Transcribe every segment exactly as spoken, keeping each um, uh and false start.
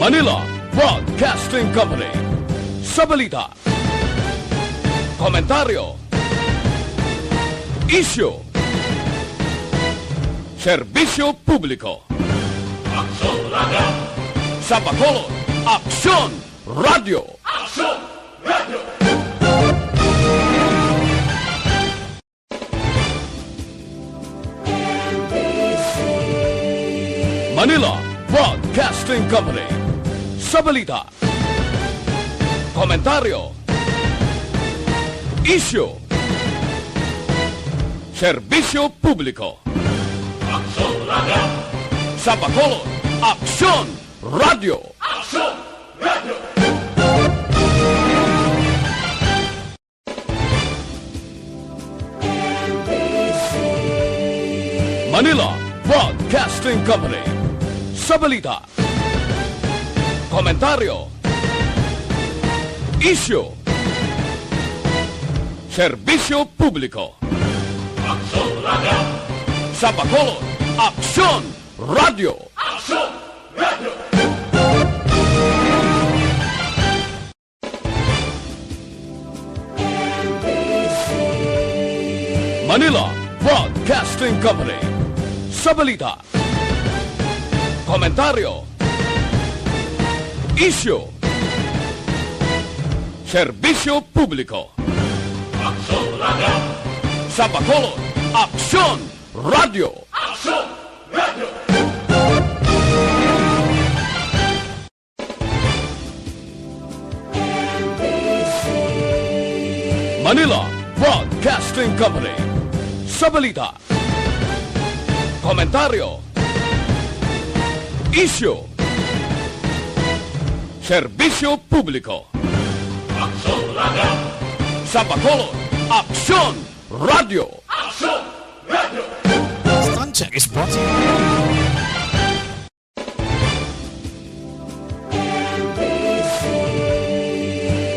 Manila Broadcasting Company. Sa balita, komentaryo, isyu, serbisyo publiko. Aksyon Radio! Sa Bacolod, Aksyon Radio! Aksyon Radio! Manila Broadcasting Company. Sa balita, komentaryo, isyu, serbisyo publiko. Aksyon Radio! Sa Bacolod, Aksyon Radio! Aksyon Radio! Manila Broadcasting Company. Sa balita, komentaryo, isyu, serbisyo publiko. Aksyon Radio! Sa Bacolod, Aksyon Radio! Aksyon Radio! Manila Broadcasting Company. Sa balita, komentaryo, isyu, serbisyo publiko. Aksyon Radio! Sa Bacolod, Aksyon Radio! Aksyon Radio! Manila Broadcasting Company. Sa balita, komentaryo, isyu, serbisyo publiko. Aksyon Radio! Sa Bacolod, Aksyon Radio! Aksyon Radio! This content is brought to you.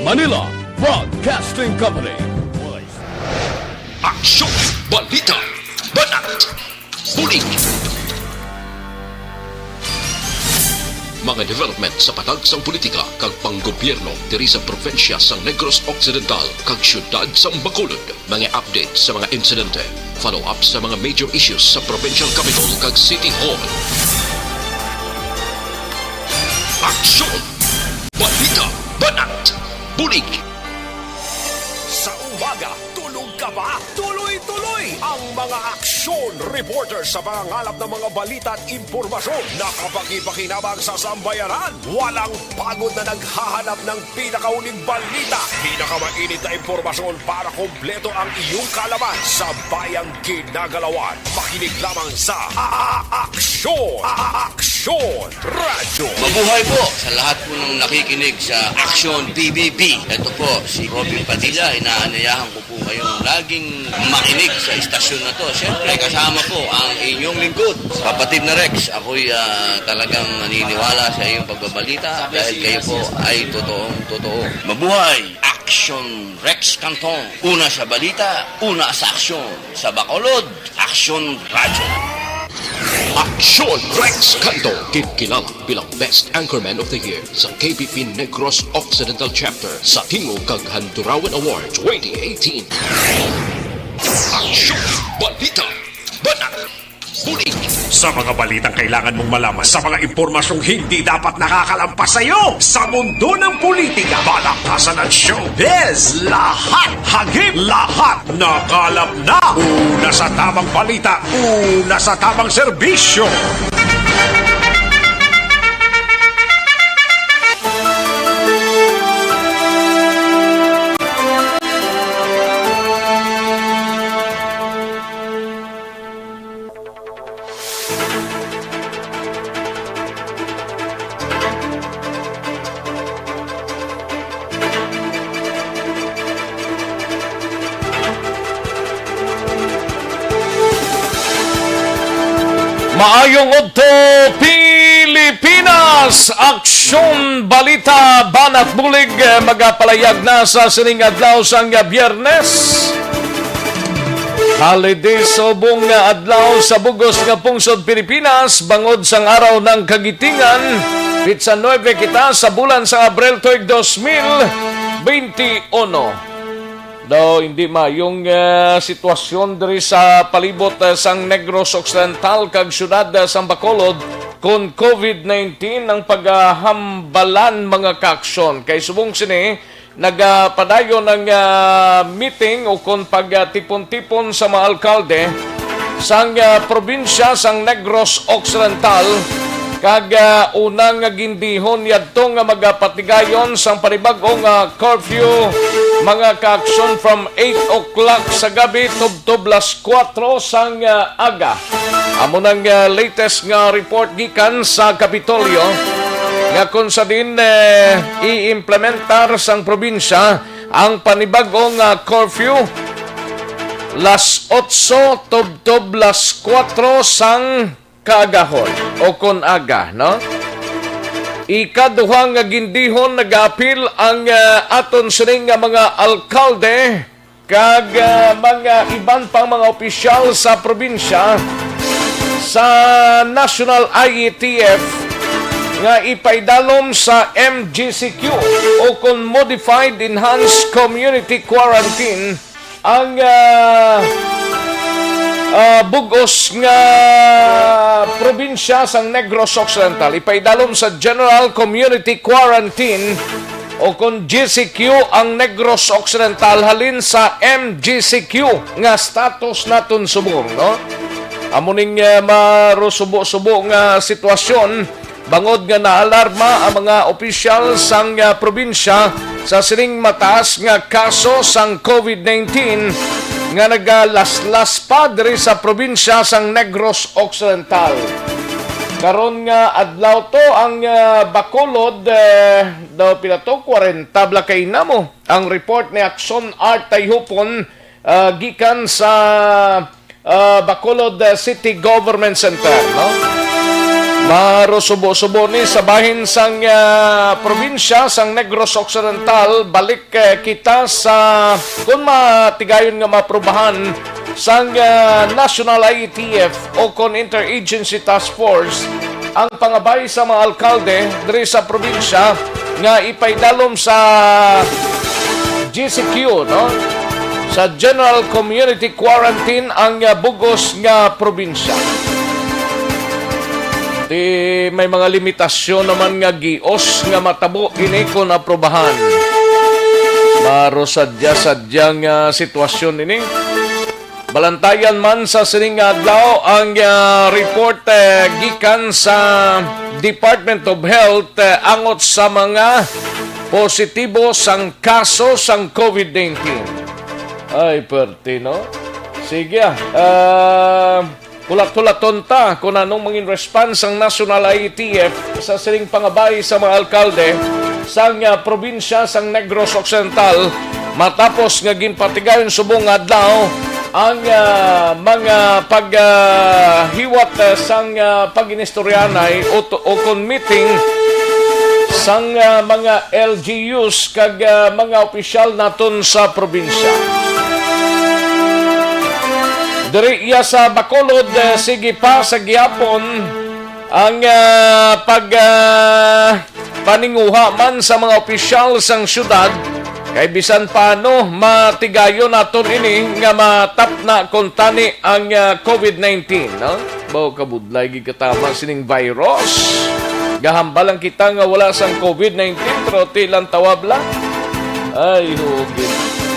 Manila Broadcasting Company. Aksyon, balita, banat, bulig. Mga development sa patag sang politika kag panggobyerno diri sa probinsya sang Negros Occidental kag siyudad sang Bacolod. Mga update sa mga insidente, follow-up sa mga major issues sa provincial capital kag city hall. Aksyon! Balita! Banat! Bulig! Sa umaga, tulog ka ba? Tuloy-tuloy ang mga aksyon reporter sa pangangalap ng mga balita at impormasyon na kapakipakinabang sa sambayanan. Walang pagod na naghahanap ng pinakauling balita, pinakamainit na impormasyon para kompleto ang iyong kaalaman sa bayang ginagalawan. Makinig lamang sa A-, A-, Aksyon, A-, A-, Aksyon Radyo. Mabuhay po sa lahat po ng nakikinig sa Aksyon P B B. Ito po si Robin Padilla. Inaanyayahan ko po kayong laging makinig sa istasyon na to. Siyempre, kasama po ang inyong lingkod, kapatid na Rex. Ako'y, ah, talagang naniniwala sa iyong pagbabalita dahil kayo po ay totoong totoo. Mabuhay! Aksyon Rex Canton. Una sa balita, una sa aksyon. Sa Bacolod, Aksyon Radyo. Aksyon Rex Canton, kinkilala bilang Best Anchorman of the Year sa K B P Negros Occidental Chapter sa Tingog kag Handurawan Award twenty eighteen. Aksyon, balita, banat, bulig. Sa mga balitang kailangan mong malaman, sa mga impormasyong hindi dapat nakakalampas sa iyo, sa mundo ng politika, balaktasan at showbiz, lahat hagip, lahat nakalap na. Una sa tamang balita, una sa tamang serbisyo. Maayong udto, Pilipinas! Aksyon, balita, banat, bulig, eh, magapalayag na sa sining adlaw sang Biyernes. Holiday sa ubong nga adlaw sa bugos nga pungsod Pilipinas, bangod sang Araw ng Kagitingan. Pitsa nuebe kita sa bulan sa Abril tuig dos mil benti uno. Daw hindi mayong, ah, sitwasyon diri sa palibot, ah, sang Negros Occidental kag siyudad, ah, sang Bacolod kon covid nineteen ang pagahambalan, mga kaaksyon. Kay subong sini, nagapadayon ang, ah, meeting o kon pagtipon-tipon sa mga alkalde sang, ah, probinsya sang Negros Occidental kag, ah, una nga gindihon yadto nga magapatigayon sang panibag-o nga curfew, mga kaaksyon, from eight o'clock sa gabi tubtob las kuwatro sang, ah, aga. Amo nang, ah, latest nga report gikan sa Kapitolyo nga kung sa din, eh, i-implementar sang probinsya ang panibag-o nga curfew las otso tubtob las kuwatro sang kaagahon o kon aga, no? Ikaduha nga gindihon, nagaapil ang, ah, aton sining nga mga alkalde kag, ah, mga iban pang mga opisyal sa probinsya sa National I E T F nga ipaidalom sa M G C Q o kon Modified Enhanced Community Quarantine ang, ah, ah, bug-os nga probinsya sang Negros Occidental. Ipaidalom sa General Community Quarantine o kon G C Q ang Negros Occidental halin sa M G C Q nga status naton subong, no? Amo ning, eh, marusubo-subo nga sitwasyon bangod nga naalarma ang mga opisyal sang, ah, probinsya sa sining mataas nga kaso sang covid nineteen nga nagalaslas pa diri sa probinsya sang Negros Occidental. Karon nga adlaw to ang, ah, Bacolod, eh, daw pila to, kwarenta bala ka inamo. Ang report ni Action Art Tayhupon, ah, gikan sa, ah, Bacolod, ah, City Government Center, no? Marusubo-subo ni sa bahin sang, ah, probinsya sang Negros Occidental. Balik, eh, kita sa, kung matigayon nga maaprubahan sang, ah, National I E T F o kon Interagency Task Force, ang pangabay sa mga alkalde diri sa probinsya nga ipaidalom sa G C Q, no? Sa General Community Quarantine ang, ah, bug-os nga probinsya. Di may mga limitasyon naman nga gios nga matabo ini kon aprobahan. Marusadya-sadya nga sitwasyon ini. Balantayan man sa sining nga adlaw ang, ah, report, eh, gikan sa Department of Health, eh, angot sa mga positibo sang kaso sang covid nineteen. Ay, perte, no? Sige, ah. Ah, hulat-hulaton ta kung anong mangin response sang National I E T F sa sining pangabay sa mga alkalde sang, ah, probinsya sang Negros Occidental matapos nga ginpatigayon subong nga adlaw ang, ah, mga pag, ah, hiwat, ah, sang, ah, pag-inistoryanay o, o kon meeting sang, ah, mga L G Us kag, ah, mga opisyal naton sa probinsya. Diri iya sa Bacolod, eh, sige pa sa gihapon ang, ah, pag, ah, paninguha man sa mga opisyal sang syudad kay bisan paano matigayon naton ini nga matapna kuntani ang, ah, covid nineteen, no? Baw kabudlay gid katama sining virus. Gahambal lang kita nga wala sang covid nineteen, pero ti lang tawab lang. Ay, hugid.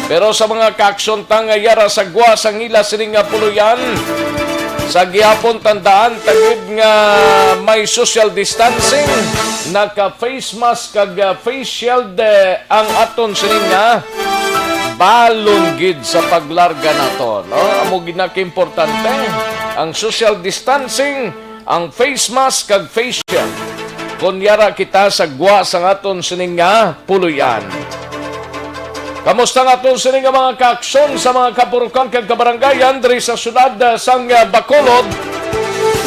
Pero sa mga kaaksyon ta nga yara sa gwa sang ila sini nga puloy-an, sa gihapon tandaan ta gid nga may social distancing, naka face mask kag, ah, face shield, eh, ang aton sini nga balon gid sa paglarga nato, no? Amo gid na kaimportante ang social distancing, ang face mask kag face shield kon yara kita sa gwa sang aton sini nga puloy-an. Kamusta ang aton sini nga mga kaaksyon sa mga kapurukan kag kabarangayan diri sa syudad, ah, sang, ah, Bacolod?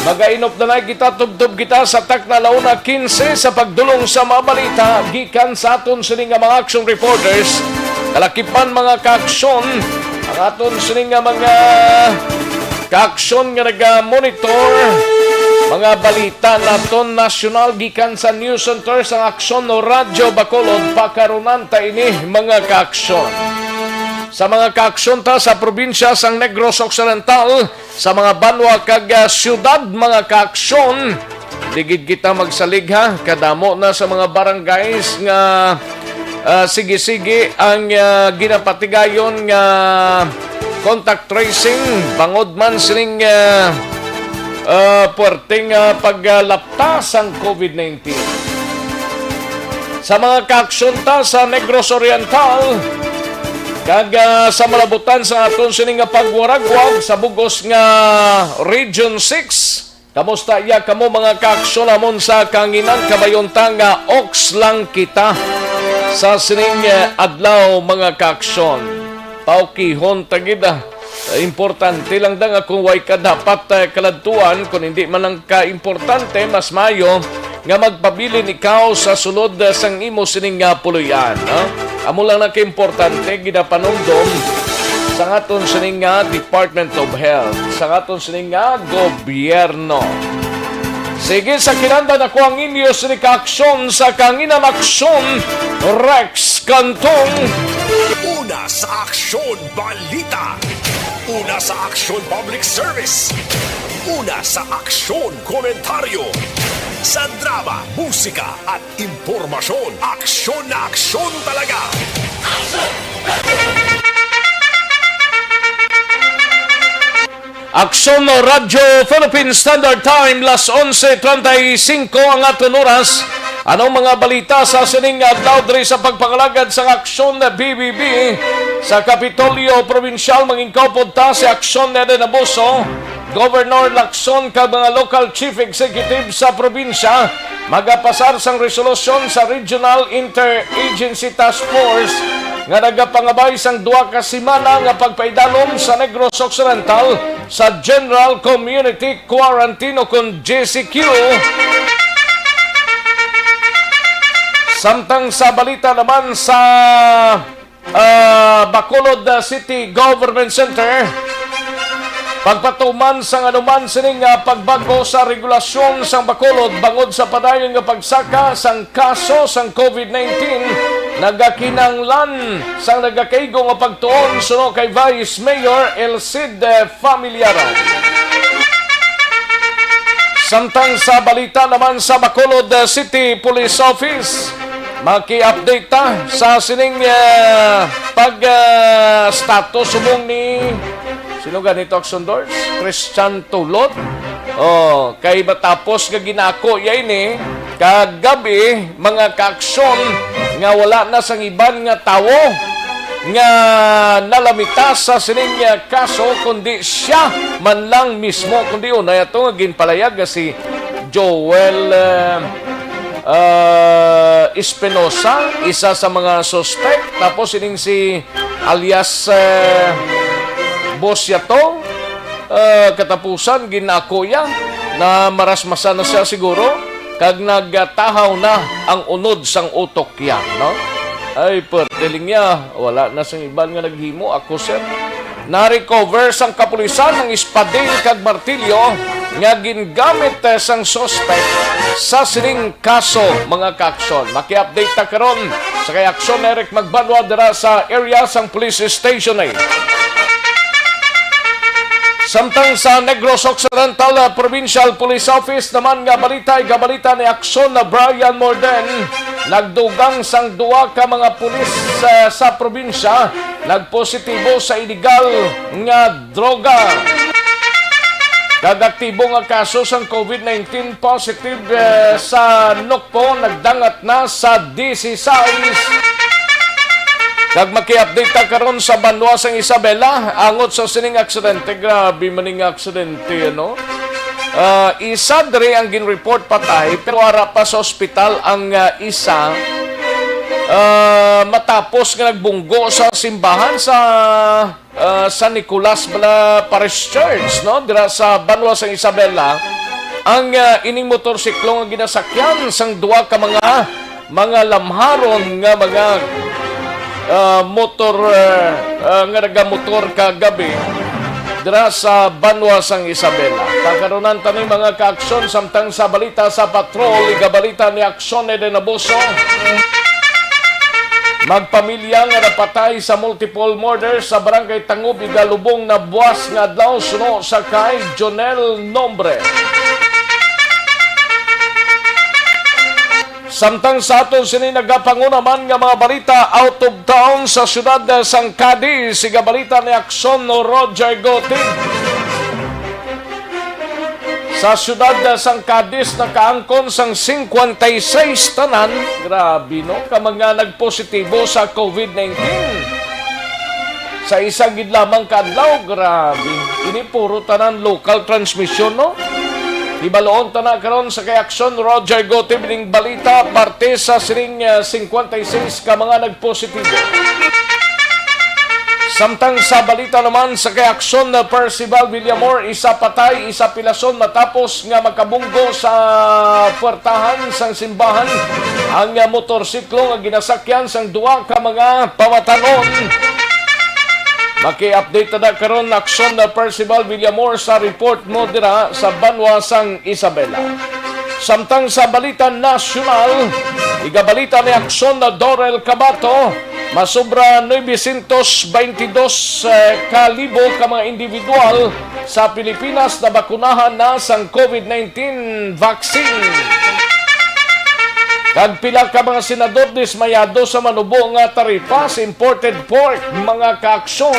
Magainop na lang kita, tubtob kita sa takna la una quince sa pagdulong sa mga balita gikan sa aton sini nga mga action reporters. Kalakipan, mga kaaksyon, ang aton sini nga mga kaaksyon nga naga-monitor Mga balita naton nasyonal gikan sa News Center sang Aksyon Radyo Bacolod, pakarunan ta ini, mga kaaksyon. Sa mga kaaksyon ta sa probinsya sang Negros Occidental, sa mga banwa kag, ah, siyudad, mga kaaksyon, di gid kita magsalig, ha. Kadamo na sa mga barangays nga, ah, sige-sige ang, ah, ginapatigayon nga contact tracing bangod man sining, ah, ah, puwerteng, ah, paglapta sang COVID nineteen. Sa mga kaaksyon ta sa Negros Oriental, kag, ah, sa malabutan sa aton sini nga pagwaragwag sa bug-os nga Region six, kamusta iya kamo, mga kaaksyon, amon sa kanginan kabayonta nga oks lang kita sa sining, eh, adlaw, mga kaaksyon. Paukihon ta gid, ah. Importante lang da nga kung way ka dapat, eh, kaladtuan, kung hindi man lang ka importante, mas maayo nga magpabilin ikaw sa sulod, eh, sang imo sining nga puloy-an, no? Amo lang na kaimportante ginapanumdom sa aton sining nga Department of Health, sa aton sining nga gobyerno. Sige, sa kinanda na ko ang inyo sini ka aksyon sa Kanginan Aksyon, Rex Cantong. Una sa aksyon, balita. Una sa aksyon, public service. Una sa aksyon, komentaryo. Sa drama, musika, at impormasyon, aksyon na aksyon talaga. Aksyon Radyo Philippine Standard Time, las onse treinta y cinco ang aton oras. Anong mga balita sa sining adlaw diri sa pagpangalagad sang Aksyon B B B sa Kapitolyo Probinsyal? Mangin kaupod ta si Aksyon Eden Abuso, Governor Lacson, kag mga local chief executive sa probinsya magapasar sang resolusyon sa Regional Interagency Task Force nga nagapangabay sang duha ka semana nga pagpaidalom sa Negros Occidental sa General Community Quarantine o kon G C Q. Samtang sa balita naman sa, ah, Bacolod, ah, City Government Center, pagpatuman sang anuman sining, ah, pagbag-o sa regulasyon sang Bacolod bangod sa padayon nga pagsaka sang kaso sang COVID nineteen, nagakinahanglan sang nagakaigo nga pagtuon suno kay Vice Mayor El Cid, eh, Familiaran. Samtang sa balita naman sa Bacolod, eh, City Police Office, maki-update ta sa sining, eh, pag, eh, status subong ni, sino ganito, Aksyon Dors? Christian Tulot. Oh, kay matapos nga ginako iya ini kagabi, mga kaaksyon, nga wala na sang iban nga tawo nga nalamita sa sining, ah, kaso, kundi siya man lang mismo, kundi unay ato nga ginpalayag nga si Joel, ah, ah, Espinosa, isa sa mga suspect, tapos ining si alias, ah, Boss Yato, ah, katapusan ginako iya na marasmasan na siya siguro, kag nagatahaw na ang unod sang utok iya, no? Ay, pwerte lang niya. Wala na sang iban nga naghimo. Ako, sir. Na-recover sang kapulisan ang espadil kag martilyo nga gingamit, eh, sang suspect sa sining kaso, mga kaaksyon. Maki-update ta karon sa kay Aksyon Eric Magbanwa dira sa area sang Police Station eight. Samtang sa Negros Occidental, ah, Provincial Police Office naman nga balita, igabalita ni Aksyon na Brian Morden, nagdugang sang duha ka mga pulis, ah, sa probinsya nagpositibo sa iligal nga droga. Kag aktibo nga kaso sang COVID nineteen positive, eh, sa Nocpo nagdangat na sa disisais. Kag maki-update ta karon sa banwa sang Isabela angot sa sining aksidente. Grabe man ning aksidente, ano? Ah, isa diri ang gin-report patay, pero ara pa sa ospital ang, ah, isa, ah, matapos nga nagbunggo sa simbahan sa ah, San Nicolas bala Parish Church, no? Dira sa banwa sang Isabela, ang, ah, ining motorsiklo nga ginasakyan sang duha ka mga, mga lamharon nga mga, ah, motor, ah, ah, nga nagamotor kagabi. dira sa banwa sang Isabela. Pakarunan tani mga kaaksyon samtang sa balita sa patrol, igabalita ni Aksyon Eden Abuso. Magpamilya nga napatay sa multiple murder sa Barangay Tangub, Igalubong, nabuas nga adlaw suno sa kay Jonel Nombre. Samtang sa aton sini nagapanguna man nga mga balita out of town, sa siyudad sang Cadiz, siga balita ni Aksyon Roger Gotib. Sa siyudad sang Cadiz, nakaangkon sang singkwenta y seis tanan. Grabe, no? Ka mga nagpositibo sa covid nineteen. Sa isa gid lamang ka adlaw, grabe. Ini puro tanan local transmission, no? Hibaluon ta na karon sa kay Aksyon Roger Gotib ning balita, parte sa sining, ah, singkwenta y seis ka mga nagpositibo. Samtang sa balita naman sa kay Aksyon na Percival Villamor, isa patay, isa pilason matapos nga makabunggo sa puwertahan sang simbahan ang, ah, motorsiklo nga ginasakyan sang duha ka mga pamatanon. Maki-update ta na karon, Aksyon na Percival Villamor, sa report mo dira sa banwa sang Isabela. Samtang sa balita nasyonal, igabalita ni Aksyon na Dorel Cabato, masubra novecientos veintidós, eh, ka libo ka mga individual sa Pilipinas nabakunahan na sang covid nineteen vaccine. Kag pila ka mga senador dismayado sa manubo nga taripa sa imported pork, mga kaaksyon.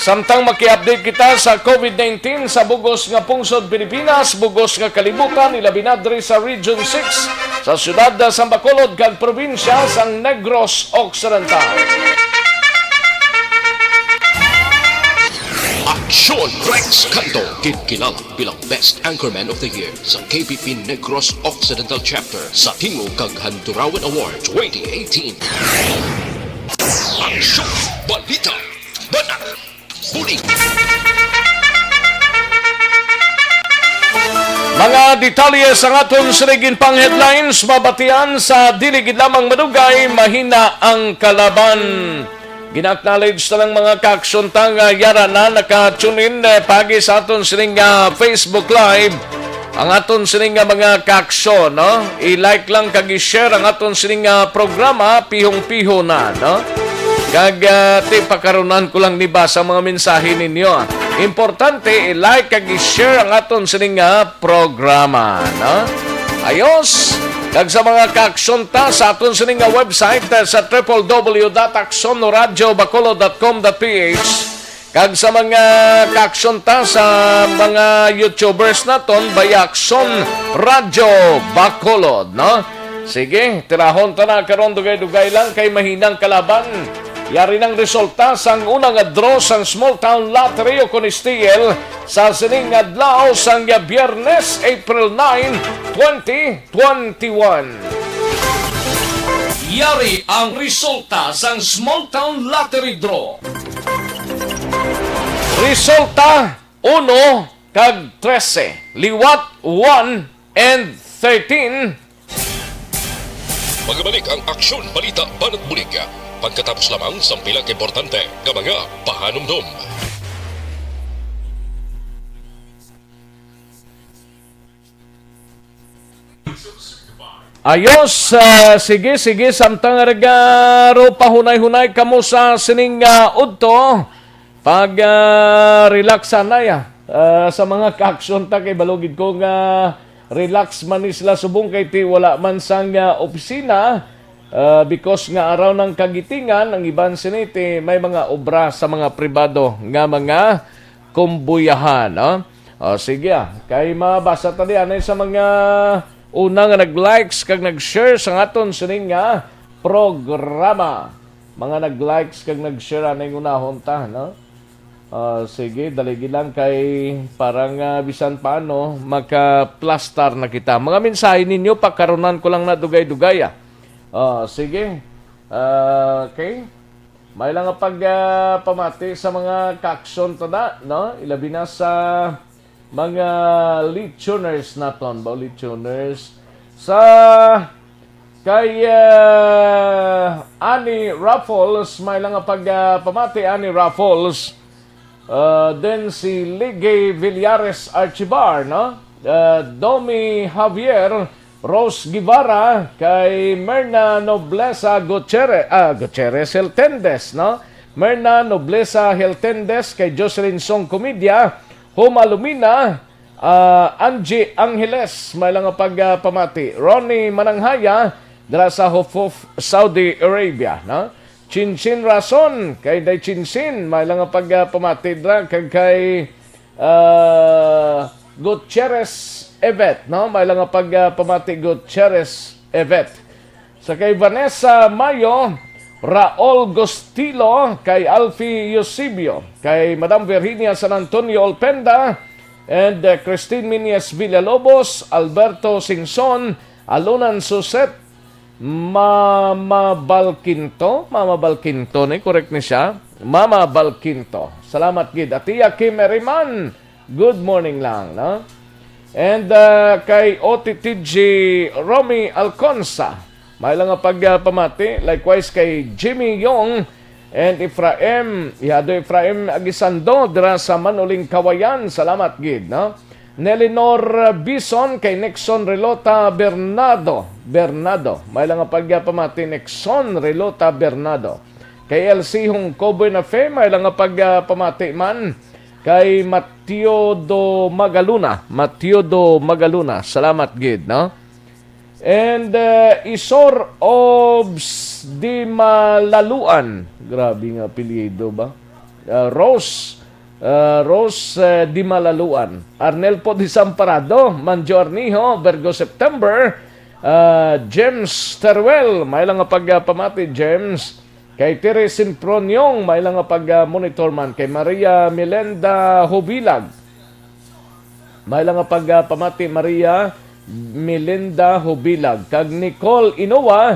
Samtang maki-update kita sa covid nineteen sa bugos nga pungsod Pilipinas, bugos nga kalibutan, ilabi na diri sa Region six, sa siyudad sang Bacolod kag probinsya sang Negros Occidental. Aksyon Rex Canto, ginkilala bilang Best Anchorman of the Year sa K P P Negros Occidental Chapter sa Tingog kag Handurawan Award twenty eighteen. Aksyon, balita, banat, bulig. Mga detalye sa aton sining ginpang headlines, mabatian sa dili gid lamang madugay, mahina ang kalaban. Gina-acknowledge ta lang, mga kaaksyon ta, nga yara na naka-tune in, eh, pagi sa aton sining, ah, Facebook Live. Ang aton sining nga mga kaaksyon, no? I-like lang kag i-share ang aton sining nga programa, pihong-piho na, no? Kag, ah, ti pakarunan ko lang ni basa mga mensahe ninyo, ah. Importante, i-like kag i-share ang aton sining nga programa, no? Ayos. Kag sa mga kaaksyon ta sa aton sini nga website, eh, sa triple W dot aksyon radio bacolod dot com dot P H, kag sa mga kaaksyon ta sa mga YouTubers naton, via Aksyon Radio Bacolod, no? Sige, tirahon ta na karon, dugay-dugay lang kay mahinang kalaban. Yari nang resulta sang una nga draw sang Small Town Lottery o kon S T L sa sining adlaw sang Biyernes, April nine, twenty twenty-one. Yari ang resulta sang Small Town Lottery Draw. Resulta, uno kag trese, liwat one and thirteen. Magabalik ang aksyon, balita, banat bulig pagkatapos lamang sang pila ka importante nga mga pahanumdom. Ayos, ah, sige, sige, samtang nga nagaro pahunay-hunay kamo sa sining, ah, udto, pag, ah, relax anay, ah, ah, sa mga kaaksyon ta, kay balugid ko nga relax man ni sila subong kay ti wala man sang, ah, opisina, ah, because nga araw ng kagitingan, ang iban sini ti may mga obra sa mga pribado nga mga kumbuyahan, no? O, sige, ah. Kay mabasa ta di anay sa mga una nga nag-likes kag nag-share sa aton sining nga programa. Mga nag-likes kag nag-share anay, unahon ta, no? Ah, sige, daligi lang kay para nga bisan paano makaplastar na kita. Mga mensahe ninyo, pakarunan ko lang na dugay-dugay, ah. Ah, sige. Ah, okay. May lang nga pag, ah, pamati sa mga kaaksyon ta da, no? Ilabi na sa mga late tuners naton, ba, late tuners. Sa kay, ah, Annie Raffles, may lang nga pag, ah, pamati, Annie Raffles. Ah, then si Ligi Villares Archibar, no? Ah, Domi Javier, Rose Guevara, kay Merna Nobleza Gutierrez, ah, Gutierrez Hiltendes, no? Merna Nobleza Hiltendes, kay Jocelyn Song Comedia, Huma Lumina, ah, Angie Angeles, may lang nga pagpamati. Ronnie Mananghaya, dira sa Hufuf, Saudi Arabia, no? Chinchin Rason, kay Day Chinchin, may lang nga pagpamati dira, kag kay, ah, Gutierrez Evet, no? May lang nga pagpamati, Gutierrez Evet. Sa kay Vanessa Mayo, Raul Gustilo, kay Alfie Eusebio, kay Madam Virginia San Antonio Olpenda, and, uh, Christine Minyes Villalobos, Alberto Singson, Alunan Suset, Mama Balkinto, Mama Balkinto ni, correct ni siya? Mama Balkinto. Salamat gid. Atiya Kim Eriman, good morning lang, no? And, uh, kay O T T G Romy Alconsa, may lang nga pagpamati. Likewise kay Jimmy Yong and Efraim, Ihado Efraim Agisando, dira sa Manuling Kawayan. Salamat gid, no? Nelinor Bison, kay Nixon Relota Bernardo. Bernardo, may lang nga pagpamati, Nixon Relota Bernardo. Kay L C Hungko Buenafe, may lang nga pagpamati man. Kay Mateo Do Magaluna, Mateo Do Magaluna. Salamat gid, no? And, uh, Isor Obs Di Malaluan. Grabe nga apelyido ba? Uh, Rose, uh, Rose, uh, Di Malaluan. Arnel po Di Samparado, Manjo Arnijo, Virgo September, uh, James Teruel, may lang nga pagpamati, James. Kay Terry Simproniong, may lang nga pag-, uh, monitor man. Kay Maria Melinda Hubilag, may lang nga pagpamati, Maria Melinda Hubilag. Kag Nicole Inoa,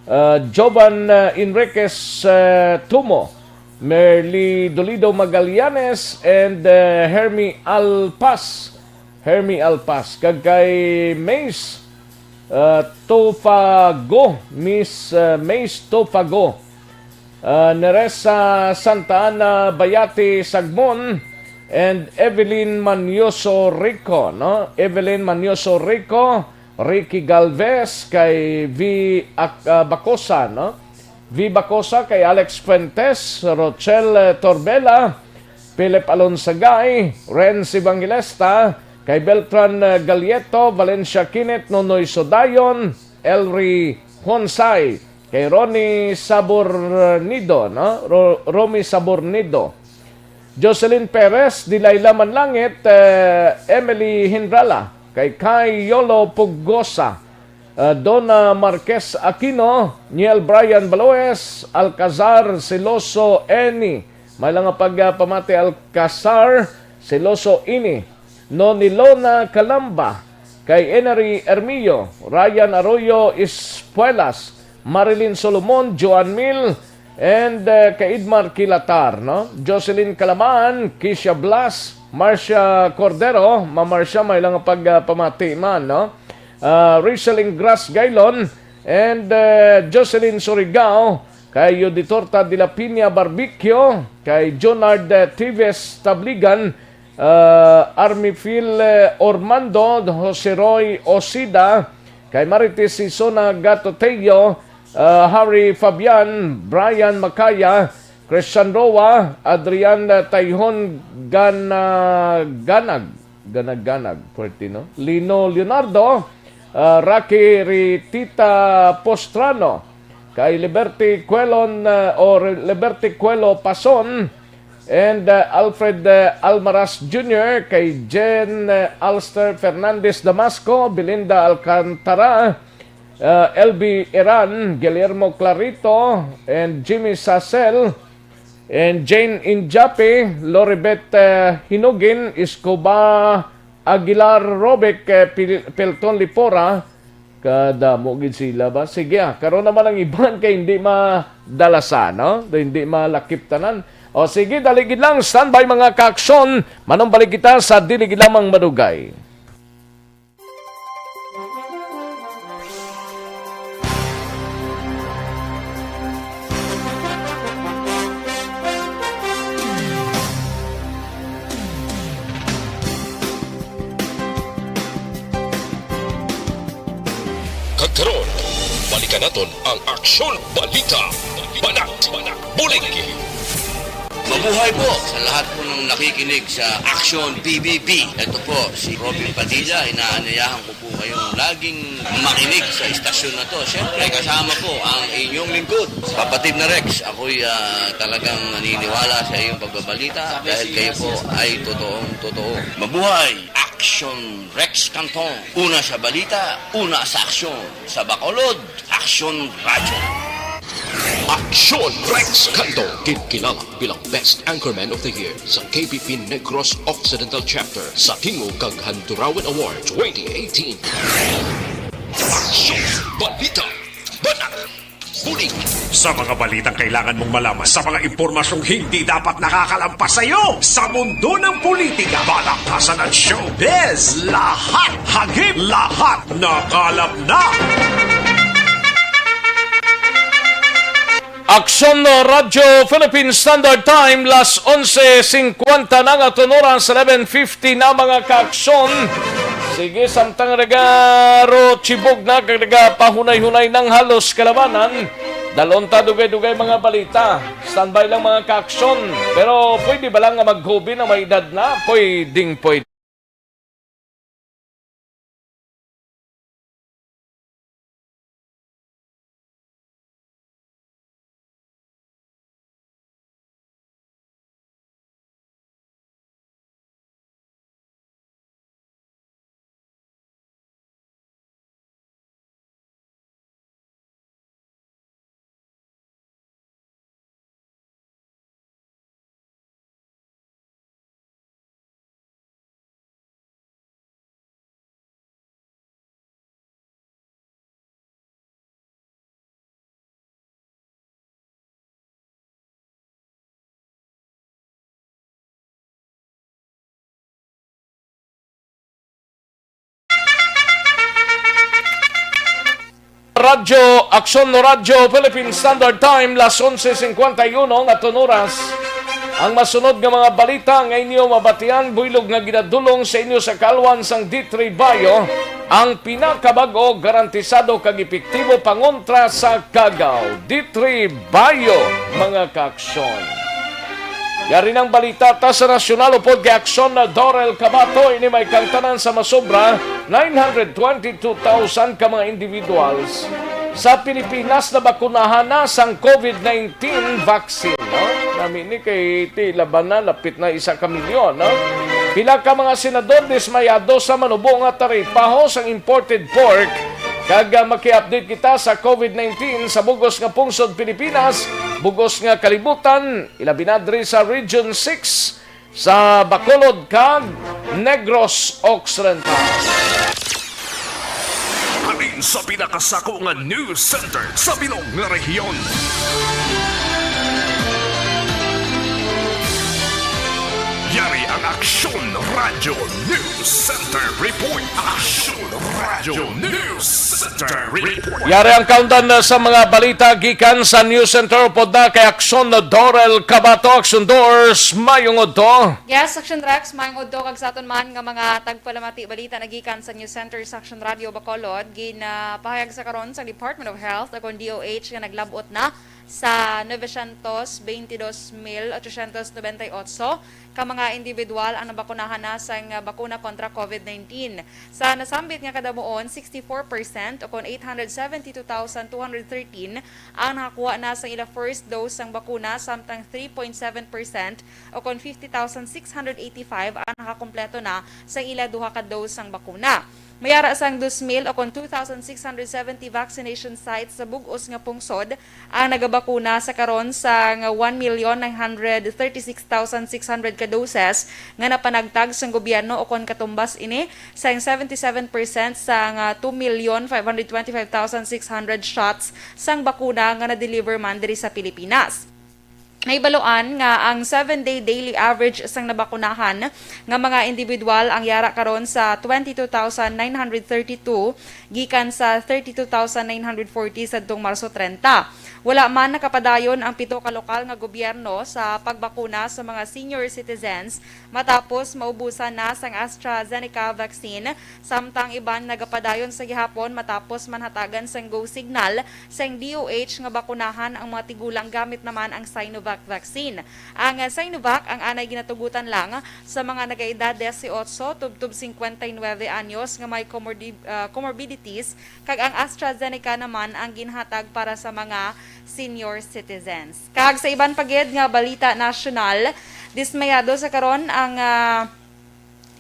uh, Jovan, uh, Enriquez, uh, Tumo, Merly Dolido Magallanes, and, uh, Hermie Alpas. Hermie Alpas. Kag kay Mace, uh, Tofago, Miss, uh, Mace Tofago. Uh, Neresa Santa Ana Bayati Sagmon and Evelyn Manioso Rico, no? Evelyn Manioso Rico, Ricky Galvez, kay V Ac-, uh, Bacosa, no? V Bacosa, kay Alex Fuentes, Rochelle, uh, Torbela, Philip Alonsagay, Renz Evangelista, kay Beltran, uh, Galieto, Valencia Kinet, Nonoy Sodayon, Elry Honsay, kay Ronnie Sabornido, no? Ro-, Romy Sabornido, Jocelyn Perez, Delilah Manlangit, eh, Emily Hindrala, kay Kai Yolo Pugosa, eh, Donna Marquez Aquino, Niel Brian Baloes, Alcazar Siloso Eni, may lang nga pagpamati, Alcazar Siloso Ini, Nonilona Calamba, kay Enery Ermillo, Ryan Arroyo Espuelas, Marilyn Solomon, Joan Mil, and, uh, kay Idmar Kilatar, no? Jocelyn Calaman, Kisha Blas, Marcia Cordero, Ma Marcia, may lang pagpamati man, no? Uh, Rachel Ingras Gailon, and, uh, Jocelyn Surigao, kay Yuditorta de la Piña Barbecue, kay Jonard, uh, Tives Tabligan, uh, Armifil, uh, Ormando, Jose Roy Osida, kay Marites Sisona Gatoteo, uh, Harry Fabian, Brian Macaya, Christian Roa, Adrian, uh, Tayhon Ganaganag, Ganag-ganag, pwerte, no? Lino Leonardo, uh, Rocky Ritita Postrano, kay Liberty Cuelon, uh, or Liberty Cuelo Pason, and, uh, Alfred, uh, Almaraz Junior, kay Jen, uh, Alster Fernandez Damasco, Belinda Alcantara, uh, L B Iran, Guillermo Clarito, and Jimmy Sasel, and Jane Injape, Loribet, uh, Hinugin, Escobar, Aguilar Robic, uh, Pil-, Pelton Lipora, kadamo gid sila ba? Sige, ah, karon naman ang iban kay hindi madalasan, no? Hindi malakip tanan. O sige, dali gid lang, standby mga kaaksyon. Manumbalik kita sa dili gid lamang madugay. Ron, balikan naton ang Aksyon Balita. Banat, Bulig. Mabuhay po sa lahat po ng nakikinig sa Action P B B. Ito po si Robin Padilla. Inaanyayahan ko po kayong laging makinig sa istasyon na to. Siyempre, kasama po ang inyong lingkod, Kapatid na Rex. Ako'y ah, talagang naniniwala sa iyong pagbabalita dahil kayo po ay totoong totoo. Mabuhay! Action Rex Canton. Una sa balita, una sa aksyon. Sa Bacolod, Aksyon Radyo. Aksyon Rex Canto, kinkilala bilang Best Anchorman of the Year sa K P P Negros Occidental Chapter sa Tingog kag Handurawan Award twenty eighteen. Aksyon Balita, Banat, Bulig. Sa mga balitang kailangan mong malaman, sa mga impormasyong hindi dapat nakakalampas sa iyo, sa mundo ng politika, balaktasan at showbiz, lahat hagip, lahat nakalap na. Aksyon Radyo Philippine Standard Time, las onse singkwenta na nga aton oras, eleven fifty na, mga kaaksyon. Sige, samtang nagaro chibog na kag nagapahunay-hunay ng halos kalabanan, dalon ta dugay-dugay mga balita. Standby lang, mga kaaksyon. Pero pwede ba lang nga maghubi na may edad na? Pwedeng pwede. Radyo, Aksyon Radyo Philippine Standard Time, las onse singkwenta y uno nga aton oras. Ang masunod nga mga balita nga inyo mabatian, buylog nga ginadulong sa inyo sa kalwan sang D three Bio, ang pinakabag-o, garantisado kag epektibo pangontra sa kagaw. D three Bio, mga kaaksyon. Yari nang balita ta sa nasyonal upod kay Aksyon na Dorel Cabato, ini may kangtanan sa masobra nine hundred twenty-two thousand ka mga individuals sa Pilipinas na bakunahan na sang COVID nineteen vaccine, no? Nami ni kay ti laban na, lapit na isa ka milyon, no? Pila ka mga senador dismayado sa manubo nga taripaho sang imported pork kag, ah, maki-update kita sa COVID nineteen sa bugos nga pungsod Pilipinas, bugos nga kalibutan, ilabi na diri sa Region six sa Bacolod kag Negros Occidental. Halin sa pinakasako nga news center sa bilog nga rehiyon. Yari ang Aksyon Radyo News Center Report. Aksyon Radyo News Center Report. Yari ang kaundan na sa mga balita gikan sa News Center upod na kay Aksyon Dorel Cabato. Aksyon Dors, mayong udto. Yes, Aksyon Rex, mayong udto kag sa aton man nga mga tagpalamati balita nagikan sa News Center sa Aksyon Radio Bacolod. Ginapahayag sa karon sa Department of Health, akon D O H, nga naglab-ot na sa novecientos veintidós mil ochocientos noventa y ocho ka mga individual ang nabakunahan na sang bakuna kontra COVID nineteen. Sa nasambit nga kadamuon, sixty-four percent, o kon eight hundred seventy-two thousand two hundred thirteen, ang nakakuha na sang ila first dose sang bakuna, samtang three point seven percent, o kon fifty thousand six hundred eighty-five, ang nakakompleto na sang ila duha ka dose sang bakuna. May ara sang dos mil, o kon two thousand six hundred seventy vaccination sites sa bug-os nga pungsod ang nagabakuna sa karon sang one million nine hundred thirty-six thousand six hundred ka doses nga napanagtag sang gobyerno, o kon katumbas ini sang seventy-seven percent sang, ah, two million five hundred twenty-five thousand six hundred shots sang bakuna nga na-deliver man diri sa Pilipinas. Nahibaluan nga ang seven-day daily average sang nabakunahan nga mga individual ang yara karon sa twenty-two thousand nine hundred thirty-two gikan sa thirty-two thousand nine hundred forty sadtong Marso trenta. Wala man nakapadayon ang pito ka lokal nga gobyerno sa pagbakuna sa mga senior citizens matapos maubusan na sang AstraZeneca vaccine, samtang iban nagapadayon sa gihapon matapos manhatagan sang go signal sang D O H nga bakunahan ang mga tigulang gamit naman ang Sinovac vaccine. Ang, ah, Sinovac ang anay ginatugutan lang sa mga nagaedad dieciocho tubtob cincuenta y nueve anyos nga may comordi-, ah, comorbidities, kag ang AstraZeneca naman ang ginhatag para sa mga senior citizens. Kag sa iban pa gid nga balita nasyonal, dismayado sa karon ang, ah,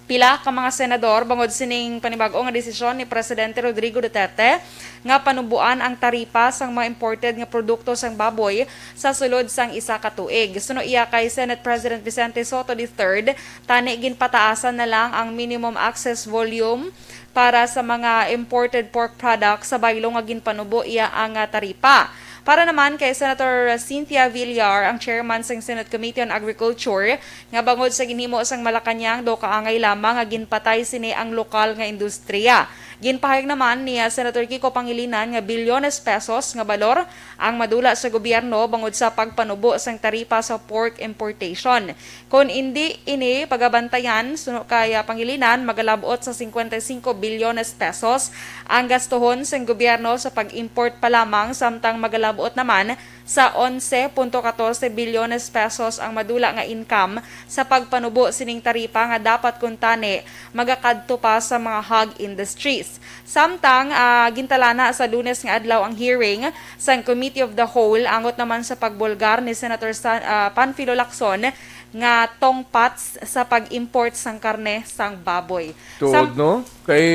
pila ka mga senador bangod sining panibag-o nga desisyon ni Presidente Rodrigo Duterte nga panuboan ang taripa sang mga imported nga produkto sang baboy sa sulod sang isa ka tuig. Suno iya kay Senate President Vicente Sotto the third, tani ginpataasan na lang ang minimum access volume para sa mga imported pork products sa baylo nga ginpanubo iya ang, ah, taripa. Para naman kay Senator Cynthia Villar, ang chairman sang Senate Committee on Agriculture, nga bangod sa ginhimo sang Malacañang daw kaangay lamang nga ginpatay sini ang lokal nga industriya. Ginpahayag naman ni, ah, Senator Kiko Pangilinan nga bilyones pesos nga balor ang madula sa gobyerno bangod sa pagpanubo sang taripa sa pork importation. Kon indi ini pagabantayan, suno kay, ah, Pangilinan, magalab-ot sa cincuenta y cinco bilyones pesos ang gastuhon sang gobyerno sa pag-import pa lamang, samtang magalab-ot naman sa onse punto katorse bilyones pesos ang madula nga income sa pagpanubo sining taripa nga dapat kuntani magakadto pa sa mga hog industries. Samtang, ah, gintalana sa Lunes nga adlaw ang hearing sang Committee of the Whole angot naman sa pagbulgar ni Senator Sa-, ah, Panfilo Lacson nga tongpats sa pag-import sang karne sang baboy. Tuod, Sam- no? Kay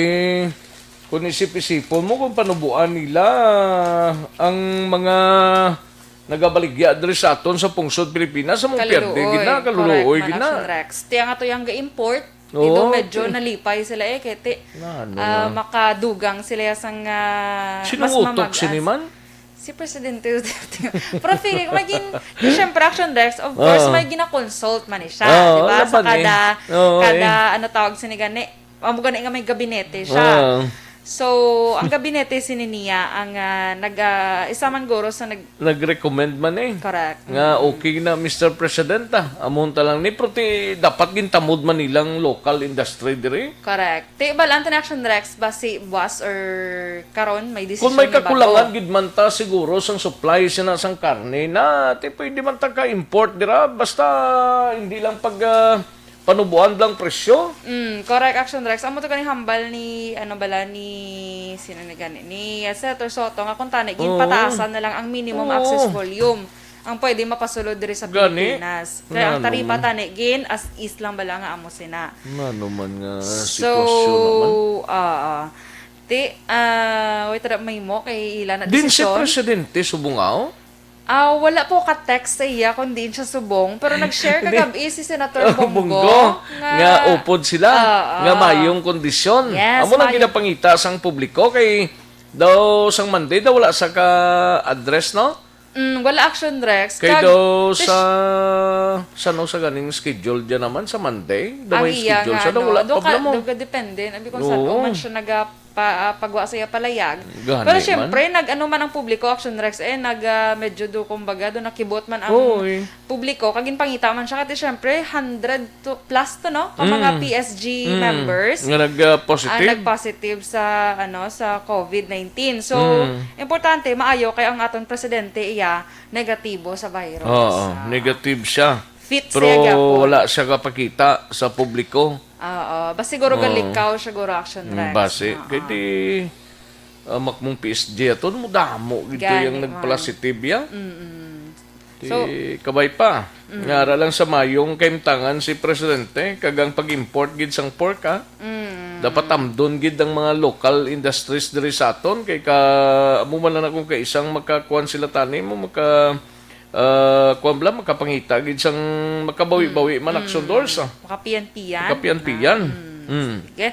kung isip-isipon mo, kung panubuan nila ang mga nagabaligya diri sa aton sa pungsod Pilipinas, sa mong pierde Kaluluoy. Gina, kaluluoy. Correct, gina. Action Rex. Tiyan nga to yung ga-import, Oo, dito medyo ti- nalipay sila eh, kaya ti, Ano ah, nga? Makadugang sila sang, ah, Sino mas utok mamagas. Sini man? Si Presidente Duterte. Pero feeling, maging, di, syempre, Action Rex, of course, Oo. May ginakonsult man ni siya, Oo, di ba? Sa laban eh. Kada, Oo, kada, eh. Ano tawag sini gani, amo gani nga may gabinete siya. Oo. So, ang gabinete sini niya, ang, ah, nag, ah, isa man guro sa nag- Nag-recommend man eh. Correct. Nga Mm. Okay na, Mister President, ah. Amon ta lang ni, pero ti, dapat gintamod man nilang local industry diri. Correct. Ti, balaan ta ni Action Rex, ba si buwas or karon may desisyon Kung may na ba kakulangan to? Gid man ta siguro sang supply sina sang karne na, ti pwede man ta ka-import dira, basta hindi lang pag, ah, panubuan lang presyo. Mm, correct, Action Rex. Amo to gani hambal ni, ano bala, ni, sino ni gani? Ni, ah, Senator Soto, nga kung tani, Oo. Ginpataasan na lang ang minimum Oo. Access volume ang pwede mapasulod diri sa Gani. Pilipinas. Kaya ang Nano taripa man. Tani, gin as is lang bala nga amo sina. Nano man nga So, sitwasyon naman. Ah, ah. Ti, ah, wait, ra, may mo, kay ila na Din si desisyon. Presidente Subungao? Ah, wala po ka-text sa iya kung diin siya subong, pero nag-share Hindi. Kagabi si Senator Oh, Bong Go Bong Go, nga nga upod sila, Ah, nga ah. Mayong kondisyon. Yes, amo lang mayong ginapangita sang publiko kay daw sang Monday daw wala sa ka-address, no? Mm, wala Action Rex. Kay Kag daw tis- sa, sa, no, sa ganing schedule dyan naman sa Monday, daw Ang may iya schedule nga, sa daw ano, wala do pa ka, bala mo. Do ka depende, abi kung saan Oo. Man siya naga pa, ah, pagwa sa iya palayag. Gani Pero man. Siyempre, nag-ano man ang publiko, Action Rex, eh, nag, ah, medyo do, kumbaga, do nakibot man ang Oo, eh. Publiko, kag ginpangita man siya, kasi siyempre, hundred to, plus to, no? Ka mga Mm. P S G Mm. Members Nga nag, ah, positive. Ah, nag-positive sa, ano, sa covid nineteen. So, Mm. importante, maayo kay ang aton presidente iya negatibo sa virus. Oo, Ah. Negative siya. Fit Pero siya gyapon. Wala siya kapakita sa publiko. Oo, basi siguro Oo. Galikaw siya, guro Action Mm, Rex. Basi. Oo. Kay di, ah, makmong P S G ato, mo damo gid to Gani, yung man. Nagpalasitive ya. Mm-mm. Di, So, kabay pa. Mm. Nga ara lang sa mayong kaimtangan si Presidente, kag ang pag-import gid sang pork, ha? Mm. Dapat tamdon gid ang mga local industries diri sa aton, kay ka, amo man lang akong kaisang makakuan sila tani mo, maka, ah, kuwan bala, makapangita gid sang makabawi-bawi Mm, man, mm. Action Rex, ah. Makapiyan-piyan. Makapiyan-piyan. Na, mm, Mm. Sige.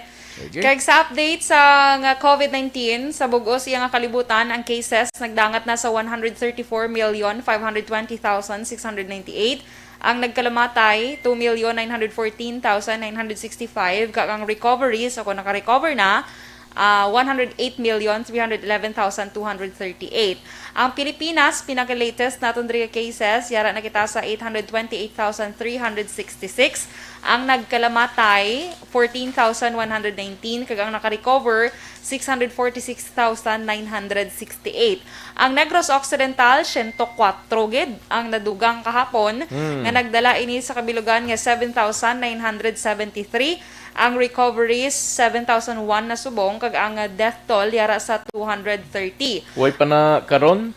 Kag sa update sa nga COVID nineteen, sa bug-os iya nga kalibutan, ang cases nagdangat na sa one hundred thirty-four million five hundred twenty thousand six hundred ninety-eight. Ang nagkalamatay, two million nine hundred fourteen thousand nine hundred sixty-five, kag ang recoveries, o kung naka-recover na, ah, one hundred eight million three hundred eleven thousand two hundred thirty-eight. Ang Pilipinas, pinaka-latest naton diri nga cases, yara na kita sa eight hundred twenty-eight thousand three hundred sixty-six. Ang nagkalamatay, fourteen thousand one hundred nineteen, kag ang naka-recover, six hundred forty-six thousand nine hundred sixty-eight. Ang Negros Occidental, siyento kwatro gid ang nadugang kahapon, Mm. nga nagdala ini sa kabilugan nga seven thousand nine hundred seventy-three. Ang recoveries, seven thousand one na subong, kag ang, uh, death toll yara sa two hundred thirty. Way pa na karon?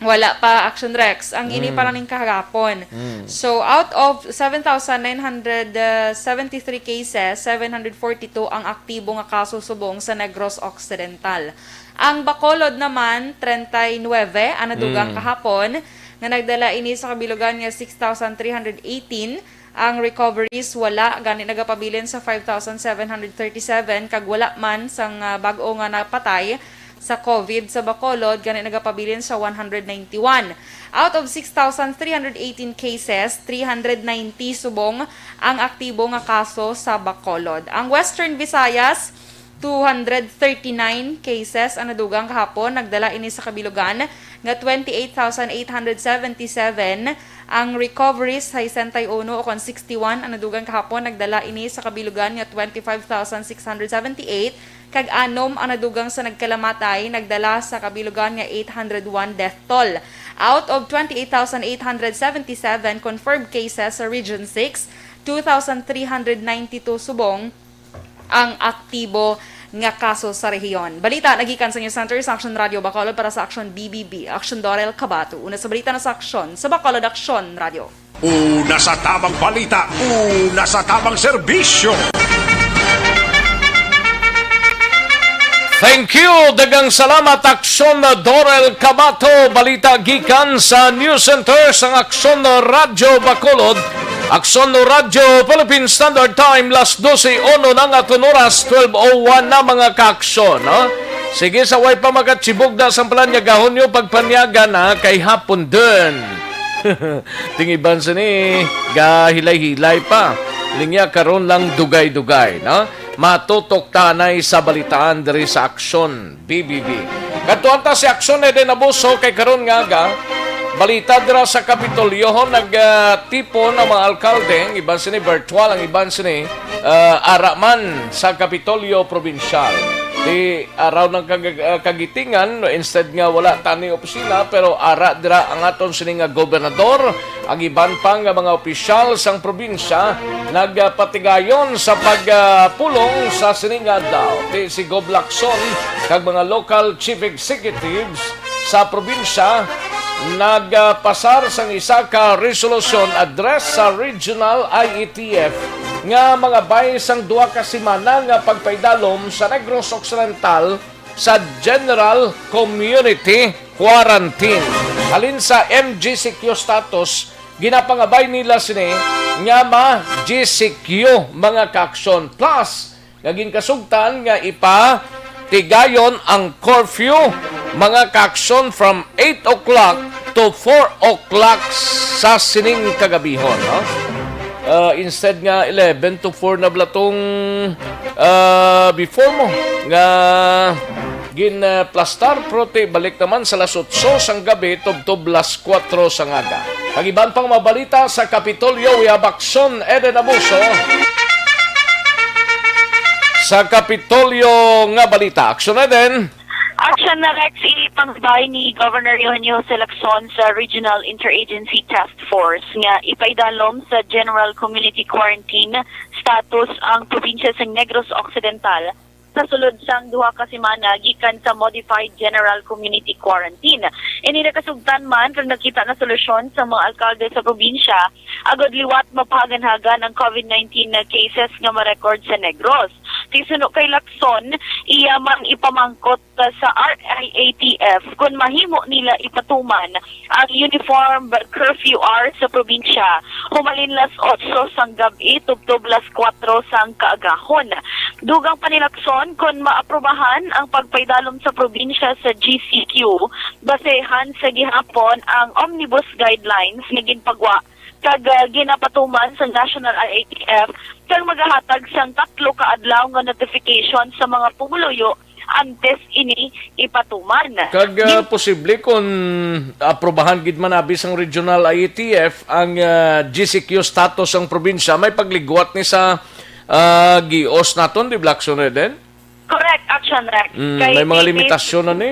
Wala pa, Action Rex. Ang ini pa Mm. lang ning kahapon. Mm. So, out of seven thousand nine hundred seventy-three cases, seven hundred forty-two ang aktibo nga kaso subong sa Negros Occidental. Ang Bacolod naman, treinta y nueve ang nadugang Mm. kahapon, nga nagdala ini sa kabilugan nga six thousand three hundred eighteen. Ang recoveries wala, gani nagapabilin sa five thousand seven hundred thirty-seven, kag wala man sang, ah, bag-o nga napatay sa COVID sa Bacolod, gani nagapabilin sa one hundred ninety-one. Out of six thousand three hundred eighteen cases, three hundred ninety subong ang aktibo nga kaso sa Bacolod. Ang Western Visayas, two hundred thirty-nine cases ang nadugang kahapon, nagdala ini sa kabilugan nga twenty-eight thousand eight hundred seventy-seven. Ang recoveries, sesenta y uno o kon sixty-one ang nadugang kahapon, nagdala ini sa kabilugan nga twenty-five thousand six hundred seventy-eight, kag anom ang nadugang sa nagkalamatay, nagdala sa kabilugan nga eight hundred one death toll. Out of twenty-eight thousand eight hundred seventy-seven confirmed cases sa Region six, two thousand three hundred ninety-two subong ang aktibo nga kaso sa rehiyon. Balita nagikan sa News Center sa Action Radio Bacolod para sa Action B B B. Action Dorel Cabato. Una sa balita na sa Action sa Bacolod Action Radio. Una sa tamang balita, una sa tamang serbisyo. Thank you. Daghang salamat, Action Dorel Cabato. Balita gikan sa News Center sang Action Radio Bacolod. Action Radio Philippine Standard Time, las dose uno na nga aton oras, twelve oh one na, mga ka-aksyon, no? Sige, sa way pa makachibog na sang palan nga gahon nyo, pagpanyagan na kay hapon din. Ting iban sini, gahilay-hilay pa. Linya karon lang dugay-dugay, no? Matutok tanay sa balitaan diri sa Aksyon B B B. Kadtuan ta si Aksyon Eden Abuso kay karon nga aga, balita dira sa Kapitolyo, ho, nag, ah, tipon ang mga alkalde, ang iban sini virtual, ang iban sini, ah, ara man sa Kapitolyo Probinsyal. Di araw ng kag-, ah, kagitingan, instead nga wala tani opisina, pero ara dira ang aton sini nga gobernador, ang iban pa nga mga opisyal sang probinsya nagapatigayon sa pagpulong sa sini nga adlaw. Ti si Gob Lacson kag mga local chief executives sa probinsya nagapasar sang isa ka resolusyon address sa regional I E T F nga mangabay sang duha ka semana nga pagpaidalom sa Negros Occidental sa general community quarantine. Halin sa M G C Q status, ginapangabay nila sini nga ma-G C Q, mga kaaksyon. Plus, nga ginkasugtan nga ipatigayon ang curfew, mga kaaksyon, from eight o'clock to four o'clock sa sining kagabihon, no? Ah, instead nga eleven to four na bala tong, ah, before mo nga ginplastar, pero ti balik naman sa las otso sang gabi tubtob las kuwatro sang aga. Ang iban pang mabalita sa Kapitolyo, we have Aksyon Eden Abuso. Sa Kapitolyo nga balita, Aksyon Eden. Action na, Rex, ipangabay ni Governor Eugenio Lacson sa Regional Interagency Task Force nga ipaidalom sa General Community Quarantine status ang probinsya sa Negros Occidental sa sulod sang duha ka semana gikan sa Modified General Community Quarantine. Ini nakasugtan man kag nakita na solusyon sa mga alkalde sa probinsya agud liwat mapahaganhagan ang COVID nineteen na cases nga ma-record sa Negros. Ti suno kay Lacson, iya man ipamangkot sa R I A T F kon mahimo nila ipatuman ang uniform curfew hours sa probinsya, humalin las otso sang gab-i tubtob las kuwatro sang kaagahon. Dugang pa ni Lacson, kon maaprubahan ang pagpaidalom sa probinsya sa G C Q, basehan sa gihapon ang omnibus guidelines nga ginpagwa kag, ah, ginapatuman sa National R A T F kag magahatag sang tatlo ka adlaw nga notification sa mga pumuluyo antes ini ipatuman. Kag, ah, posible kon aprobahan gid man abi sang Regional I A T F ang, ah, G C Q status sang probinsya, may pagligwat ni sa, ah, gios naton, di ba, Lacson Eden? Correct, Action Rex. Mm, kay may mga limitasyon na ni.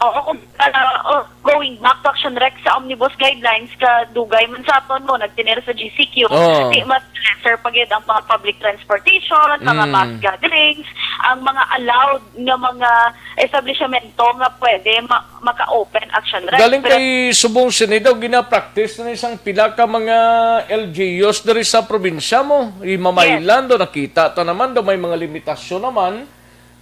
Oo, kung, ah, oh, going back to Action Rex sa omnibus guidelines, kadugay man sa aton mo nagtinir sa G C Q, oh, di mas lesser pa gid ang mga public transportation, mga, mm, mass gatherings, ang mga allowed nga mga establishmento nga pwede ma- maka-open, Action Rex. Galing. Pero kay subong sini daw gina-practice na isang pila ka mga L G Us diri sa probinsya mo. Yes. Imamaylan daw, nakita ta naman daw may mga limitasyon naman.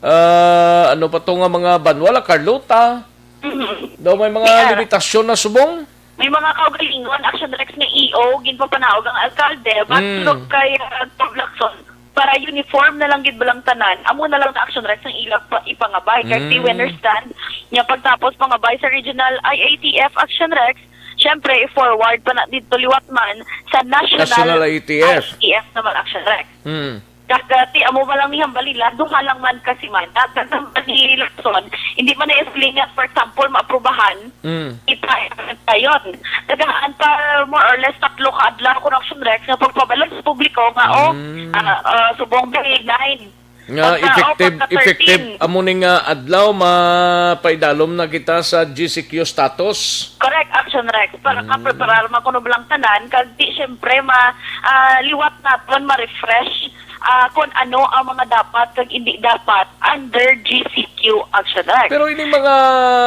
Ah, ano pa to nga mga banwa, La Carlota? Mhm. Daw may mga, yeah, limitasyon na subong? May mga kaugalingon, Action Rex, nga E O, ginpapanaog ang alkalde, but, mm, look kay, ah, Gov Lacson, para uniform na lang gid ba lang tanan, amo na lang na, Action Rex, ang ilang pa, ipangabay. Kay, mm, we understand nga pagtapos pangabay sa Regional I A T F, Action Rex, syempre, i-forward pa na dito liwat man sa National, National I A T F. I A T F naman, Action Rex. Mm. Kag, ah, ti amo ba lang ni hambal nila, duha lang man ka semana. Kag hambal ni Lacson, hindi man na siling nga, for example, maaprubahan, mm, kita dayon. Tagaan pa more or less tatlo ka adlaw, Action Rex, nga pagpabalo sa publiko nga, oh, mm, ah, ah, subong day nine. Nga pagka, oh, effective, pagka effective thirteen. Amo ni nga adlaw, mapaidalom na kita sa G C Q status. Correct, Action Rex. Para, mm, kapreparar man kuno lang tanan, kag di, syempre, ma-, ah, liwat naton ma-refresh ah, kung ano ang mga dapat kag hindi dapat under G C Q, Action Rex. Pero ining mga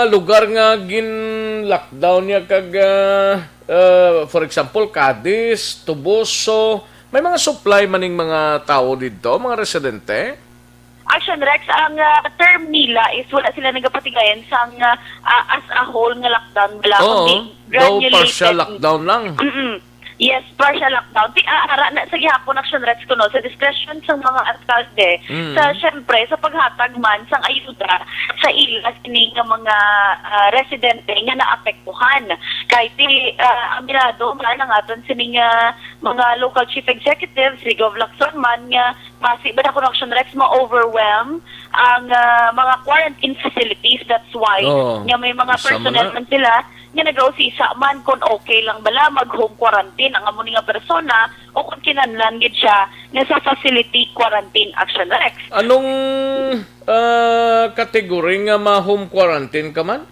lugar nga gin-lockdown niya kag, ah, ah, for example, Cadiz, Toboso, may mga supply man ning mga tawo didto, mga residente? Action Rex, ang, ah, term nila is wala sila nagapatigayan sang, ah, ah, as a whole nga lockdown bala, oo, kundi daw granulated. Partial lockdown lang. Mm-mm. Yes, partial lockdown. Ti, ah, ara na sa gihapon, Action Rex, kuno, sa discretion sang mga alkalde, mm, sa, syempre, sa paghatag man sang ayuda sa ila sini nga mga, ah, residente nga naapektuhan. Kay ti, ah, aminado man ang aton sini nga mga local chief executives, si Gov Lacson man, nga basi ba na kuno, Action Rex, ma-overwhelm ang, ah, mga quarantine facilities. That's why, oo, nga may mga personnel man sila nga nagausisa man kon okay lang bala mag-home quarantine ang amo ni nga persona o kon kinahanglan gid siya nga sa facility quarantine, Action Rex. Anong, ah, category nga ma-home quarantine ka man?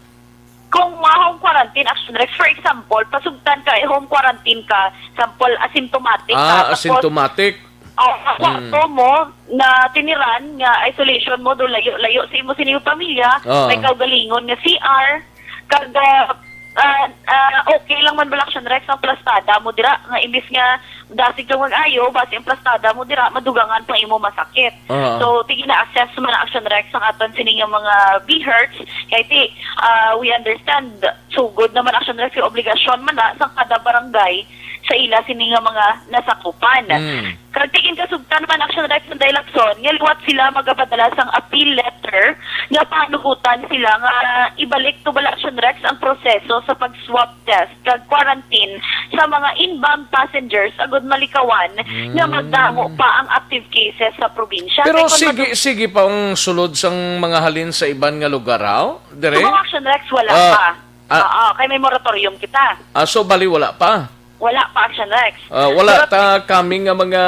Kung ma-home quarantine, Action Rex, for example, pasugtan ka, eh, home quarantine ka, sample, asymptomatic ka, ah, tapos asymptomatic. Oh, sa kwarto mo, natiniran nga isolation mo, do layo-layo sa imo, sa inyong pamilya, ah, may kaugalingon nga C R, kag, ah, ah, ah, okay lang man bala, Action Rex, ang plastada mo dira, nga imbis nga dasig kang mag-ayo, basi ang plastada mo dira, madugangan pa imo masakit. Ah. So, ti gina-assess man, Action Rex, ang aton sini nga mga BHERTs, kay ti, ah, we understand, sugod naman, Action Rex, kay obligasyon man na sa kada barangay sa ila sini nga mga nasakupan. Mm. Kag ti gin kasugtan man, Action Rex, Inday Lacson, nga liwat sila magapadala sang appeal letter nga panugutan sila nga ibalik to bala, Action Rex, ang proseso sa pag-swab test kag quarantine sa mga inbound passengers agud malikawan nga, mm, magdamo pa ang active cases sa probinsya. Pero kay kung sige, madu- sige pa ang sulod sang mga halin sa iban nga lugar, aw? Dire? Sa mga, Action Rex, wala, ah, pa. Ah. Oo, kay may moratorium kita. Ah, so bali wala pa? Wala pa, Action Rex. Ah, wala. Pero ta coming nga mga,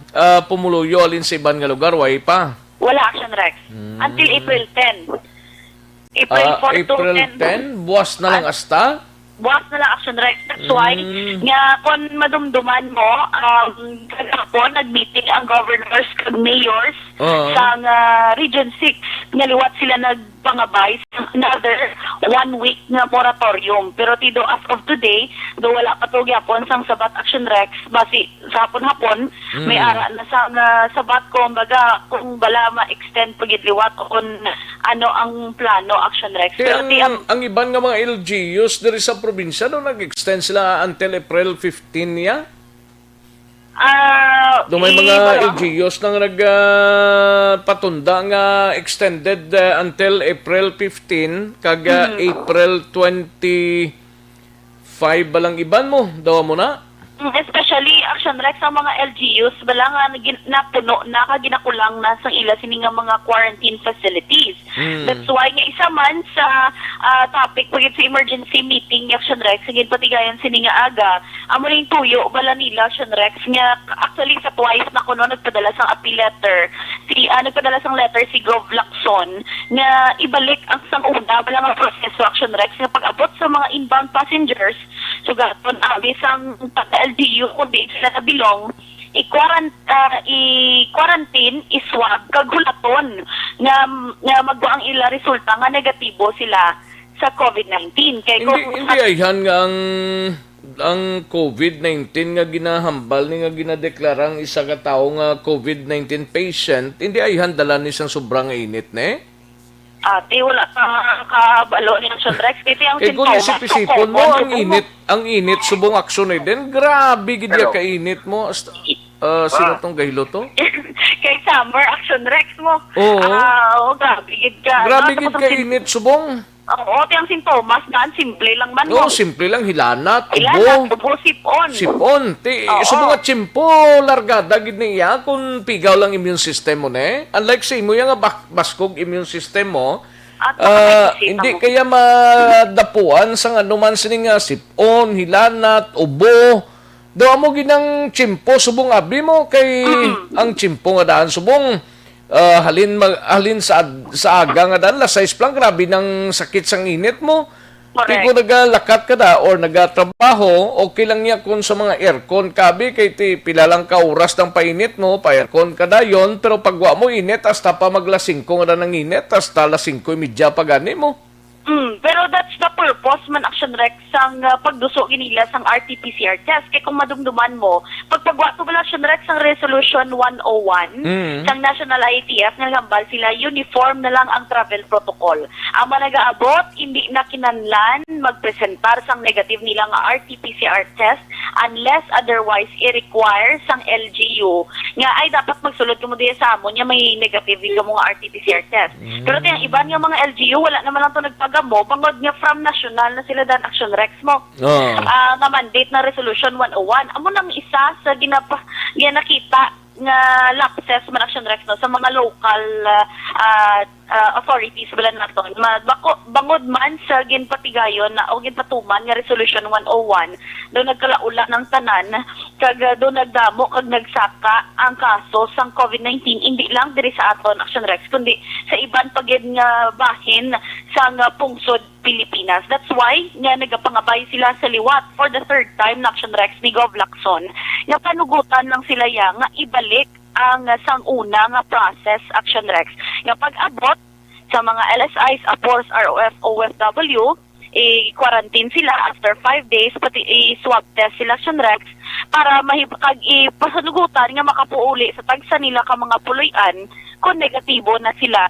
ah, pumuluyo halin sa iban nga lugar, way pa? Wala, Action Rex. Hmm. Until April ten. April, ah, four to ten. April ten? Buwas na lang. Ah, hasta? Buwas na lang, Action Rex. That's why, mm, nga kung madumduman mo, um, kagahapon, nag-meeting ang governors kag mayors, oo, sa, ah, Region six, nga liwat sila nagpangabay sa another one week nga moratorium. Pero ti do as of today, do wala pa to gyapon sang sabat, Action Rex, basi sa hapon-hapon, may Mm. ara na sang, ah, sabat, kumbaga, kung bala ma-extend pa gid liwat o kung ano ang plano, Action Rex. Ti Pero ang, ti ang ang iban nga mga L G Us diri sa probinsya, no, nag-extend sila until April fifteen niya? Ah, Do may i-, mga wala. L G Us nang nag, ah, patunda nga extended, ah, until April fifteen, kag, ah, Mm. April twenty-five ba lang iban mo? Dawa mo na? Mm, especially, Action Rex, ang mga L G Us, bala nga nagin-, napuno na, ka ginakulang na sa ila sini nga mga quarantine facilities. Mm. That's why nga isa man sa, ah, topic pagid sa emergency meeting ni Action Rex, nga ginpatigayon sini nga aga, amo ning tuyo bala nila, Action Rex, nga actually sa twice na kuno nagpadala sang appeal letter si, ah, nagpadala sang letter si Gov Lacson nga ibalik ang sang una bala nga proseso, Action Rex, nga pag-abot sa mga inbound passengers, sugaton abi sang taga L G U kung diin sila nabilong, i-quarant-, ah, i-quarantine, i-swab, kag hulaton nga, nga magwa ang ila resulta nga negatibo sila sa covid nineteen. Kay Hindi, kung hindi ayhan nga ang, ang covid nineteen nga ginahambal ni, nga ginadeklara ang isa ka tawo nga covid nineteen patient, hindi ayhan dala ni sang sobra nga init, ne? Ate, wala ka kabalo ni Action Rex. Kay ti ang Kay kung sintomas isip-isipon mo, common ang subong init, ang init subong Action Rex, then grabe gid ya Hello. Kainit mo. Hasta, ah, sino Ah. tong gahilo to? Kay summer, Action Rex mo. Oo. Ah, oh, grabe gid ka. Grabe Ano, gid tapos ang sim- kainit subong. Oo, ti ang sintomas daan, simple lang man Oo, mo. Simple lang, hilanat, Hilanat, ubo. Ubo, sipon. Sipon. Ti, Oo. Sa mga tiyempo, largada gid niya kung pigaw lang immune system mo, ne? Unlike sa imo, ya nga bak-, baskog immune system mo, At ah, baka may bisita hindi mo. Kaya madapuan sa nga numan sini nga sipon, hilanat, ubo. Do amo gid ang tiyempo subong abi mo kay Mm. ang tiyempo nga daan subong, ah, halin mag-, halin sa ad-, sa aga nga daan, alas sais pa lang, grabe nang sakit sang init mo. Correct. Kay kung nagalakat ka da or nagatrabaho, okay lang niya kung sa mga aircon ka, abi, kay ti pila lang ka oras nang painit mo, pa-aircon ka dayon, pero pag wa mo init, hasta pa mag alas singko nga daan ang init, hasta alas singko y media pa gani mo. Mm, pero that's the purpose man, Action Rex, sang, uh, pagduso ginila sang R T P C R test. Kay kung madumduman mo, pagpagwa to bala, Action Rex, sang Resolution one oh one Mm. sang National I A T F nga nagambal sila uniform na lang ang travel protocol. Ang mga nagaabot, hindi na kinahanglan magpresentar sang negative nila nga R T P C R test unless otherwise i-require sang L G U nga, "Ay, dapat magsulod kamo diya sa amon nga may negative kamo nga R T P C R test." Mm. Pero ti ang iban nga mga L G U, wala naman lang to nagpagamo, bangod nga from national na sila dan, Action Rex mo. Oo. Ah, nga mandate na Resolution one oh one. Amo nang isa sa ginapa-, ginakita nga lapses man, Action Rex, no, sa mga local, ah, ah, ah, authorities bala naton. Ma-, bako-, bangod man sa ginpatigayon na o ginpatuman nga Resolution one oh one, do nagkalaula ng tanan, kag, ah, do nagdamo kag nagsaka ang kaso sang covid nineteen, hindi lang diri sa aton, Action Rex, kundi sa iban pa gid nga bahin sang, ah, pungsod Pilipinas. That's why nga nagapangabay sila sa liwat for the third time na, Action Rex, ni Gov Lacson, nga panugutan lang sila ya nga ibalik ang, ah, sang una nga process, Action Rex, nga pag-abot sa mga L S Is, APORs, R O F, O F W, i-quarantine sila after five days, pati i-swab test sila, Action Rex, para mahib-, kag ipasanugutan nga makapuuli sa tagsa nila ka mga puloy-an kung negatibo na sila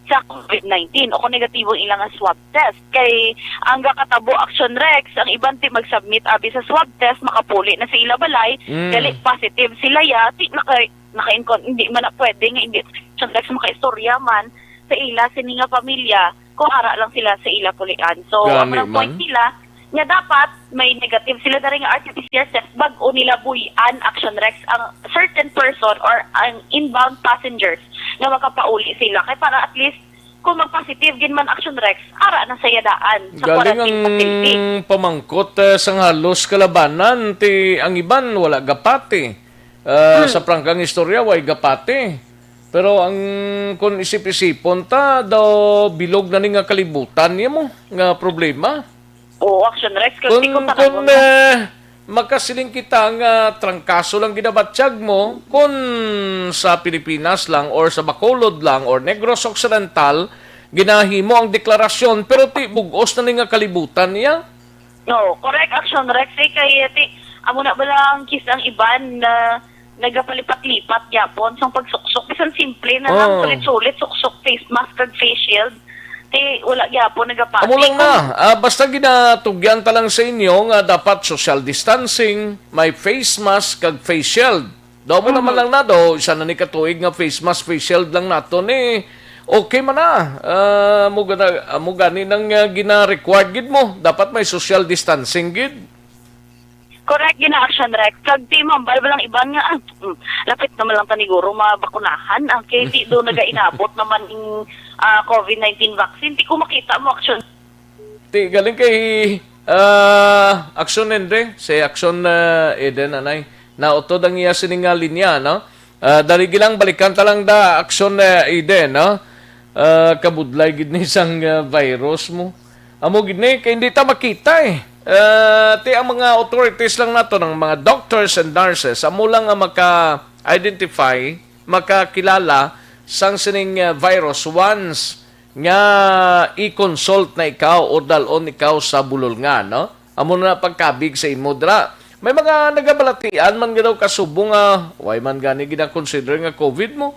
sa covid nineteen o kung negatibo ang ilang swab test. Kay ang gakatabo, Action Rex, ang iban ti mag-submit abi sa swab test, makapuli na sa ila balay, Mm. gali positive sila ya, ti naka-, naka-, hindi man na pwede nga hindi, Action Rex, makaistorya man sa ila sini nga pamilya kung ara lang sila sa ila pulian. So, Gani ang mga point man. nila, nga dapat may negative sila diri nga R T P C R test bag-o nila buy-an, Action Rex, ang certain person or ang inbound passengers nga makapauli sila. Kay para at least, kung mag-positive gid man, Action Rex, ara na sa yadaan sa Galing quarantine ang facility. Pamangkot, eh, sang halos kalabanan, ti ang iban wala gapati. Ah, Hmm. Sa prangkang istorya, way gapati. Pero ang, kung isip-isipon ta, daw bilog na ni nga kalibutan niya mo, nga problema. Oo, Action Rex, kung Kung, di ko kung, tanawon mo. eh, makasiling kita nga trangkaso lang ginabatyag mo, kung sa Pilipinas lang or sa Bacolod lang or Negros Occidental, ginahimo ang deklarasyon, pero ti bug-os na ni nga kalibutan niya. No, correct, Action Rex. Eh, kay, eh, ti, amo na bala ang kis ang iban na nagapalipat-lipat gyapon sang pagsuksok. Bisan simple na lang, Oo. sulit-sulit, suksok, face mask, kag face shield. Ti, wala gyapon nagapati. Amo lang Kung na. Ah, basta ginatugyan ta lang sa inyo nga dapat social distancing, may face mask, kag face shield. Daw mo naman Mhm. lang na, daw, isa na ni katuig nga face mask, face shield lang nato ni. Okay man na. Ah, mo gana, mo gani nang, ah, gina-required gid mo. Dapat may social distancing gid. Correct, gina-Action Rex. Kag ti mambal ba lang iban nga, ah, mm, lapit naman lang taniguro mabakunahan. Ang kay ti do nagainabot naman ning, ah, covid nineteen vaccine. Ti ko makita mo, Action. Ti galing kay, ah, Action Henry, si Action, ah, Eden, anay. Nautod ang iya sining nga linya, no? Ah, dali gilang balikan ta lang da, Action, ah, Eden, no? Ah, kabudlay gid ni sang, ah, virus mo. Amo gid ni, kay hindi ta makita eh. Ah, ti ang mga authorities lang nato, ng mga doctors and nurses, amo lang nga maka-identify, makakilala sang sining, ah, virus once nga i-consult na ikaw o dalon ikaw sa bulol nga, no? Amo na pagkabig sa imo dira. May mga nagabalatian man nga daw kasubong nga, way man gani gina-consider nga covid mo.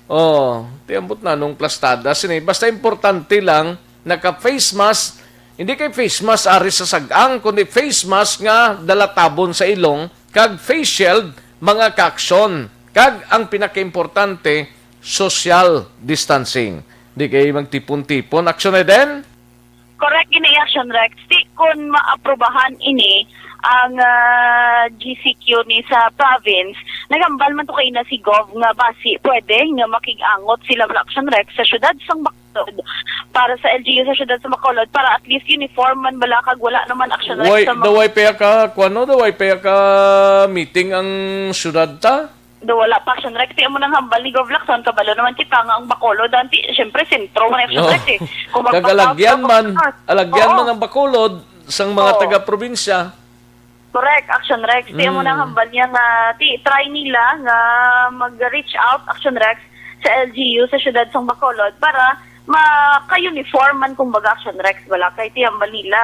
Oh, ti ambot na nung plastada sini. Basta importante lang, naka-face mask. Hindi kay face mask ari sa sag-ang, kundi face mask nga dalatabon sa ilong, kag face shield, mga kaaksyon. Kag ang pinakaimportante, social distancing. Di kay magtipon-tipon. Action na din? Correct gini, Action Rex. Ti, kun maaprubahan ini ang, ah, G C Q ni sa province, nagambal man to kay na si Gov nga basi pwede nga makig-angot sila, Action Rex, sa syudad sang Bacolod para sa L G U sa syudad sa Bacolod para at least uniform man bala kag wala naman, Action Rex, Way, sa mga daway pa ka, kuano, daway pa ka meeting ang syudad ta? Do wala pa, Action Rex. Ti amo nang hambal ni Gov Lacson, kabalo naman kita nga ang Bacolod, anti, syempre, sentro man ang Action No. Rex eh. Kung Kag magpasabot alagyan ka, man, kung alagyan Oo. man ang Bacolod sang mga Oo. taga-probinsya. Correct, Action Rex. Ti amo Mm. nang hambal niya nga, ti, try nila nga mag-reach out, Action Rex, sa L G U sa syudad sang Bacolod para maka-uniform man, kumbaga, Action Rex, bala kay ti hambal nila.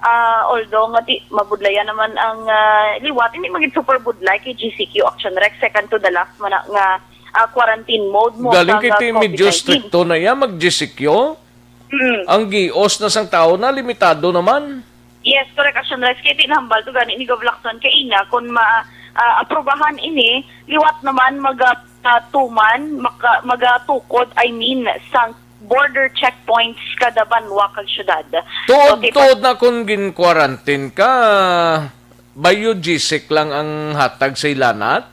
Ah, although nga ti, mabudlayan naman ang, ah, liwat, hindi magid super budlay kay G C Q, Action Rex, second to the last man na, nga, ah, quarantine mode mo Galing sa, kay nga ti medyo covid nineteen. Stricto na iya, mag-G C Q. Mm. Ang gios na sang tao na, limitado naman. Yes, correct, Action Rex. Kay ti nahambal to gani ni Gov Lacson kay ina, kung ma-, ah, aprubahan ini, liwat naman maga-, ah, tuman, maka-, magatukod, I mean, sang border checkpoints kada banwa kag syudad. Tuod, So, ti-, tuod na kung gin-quarantine ka, biogesic lang ang hatag sa hilanat?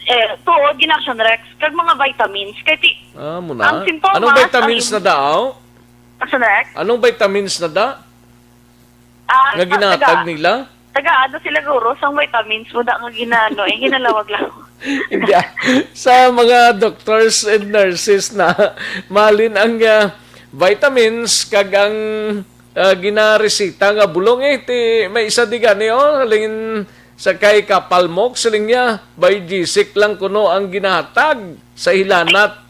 Eh, tuod, gina-Action Rex, kag mga vitamins. Kay ti-, Ah, muna. Ang sintomas, Anong vitamins ang na daw? Action Rex? Anong vitamins na da? Ah, Nga ta-, ginatag taga-, nila? Taga-, ano sila, guro, sang vitamins mo da nga ginano, eh, ginalawag lang. Hindi, ah. Sa mga doctors and nurses na malin ang, ah, vitamins kag ang, ah, ginaresita nga bulong, eh, ti, may isa di gani, oh, halin sa kay Kapalmok, siling niya, biogesic lang kuno ang ginahatag sa hilanat.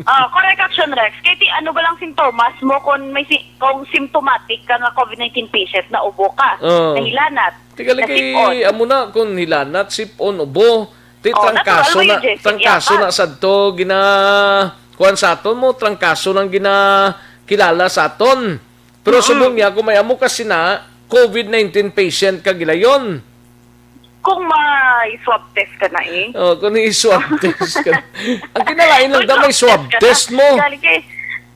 Ah, correct, Action Rex. Kay ti, ano ba lang sintomas mo kung may si-, kung symptomatic ka nga covid nineteen patient na ubo ka, Oo. nahilanat, Tigali kay, nasipon. Amo na, kung hilanat, sipon, ubo, ti Oh, trangkaso natural na, biogesic trangkaso yata. na sadto, gina-, kuwan sa aton mo, trangkaso nang ginakilala sa aton. Pero Mm-mm. subong niya, kung may amo ka sina, covid nineteen patient ka gilayon. Kung may swab test ka na eh. Oh, kung may swab test ka. Ang kinalain lang Kung da, may swab swab test ka test na, mo. Galing kay,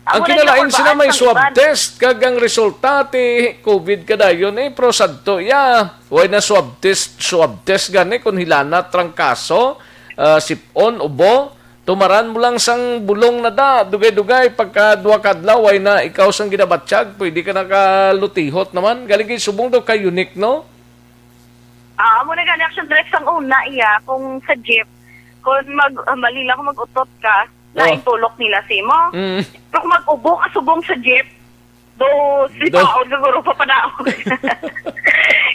Ang amo na kinalain gyapon sila ba may ang swab iban? test, kag ang resulta, ti covid ka dayon eh. Pero sadto, ya, way na swab test, swab test gani, kung hilana, trangkaso, ah, sipon, ubo, tumaran mo lang sang bulong na da, dugay-dugay, pagka duha ka adlaw, way na ikaw sang ginabatyag, pwede ka nakalutihot naman. Galing kay subong daw ka unique, no? Ah, amo na gani, Action Rex, ang una iya, kung sa jeep, kung mag, ah, mali lang kung mag-utot ka, Oh. lain tulok nila sa imo. Mm. Pero kung mag-ubo ka subong sa jeep, do, Do. sipaon ka guro papadaog.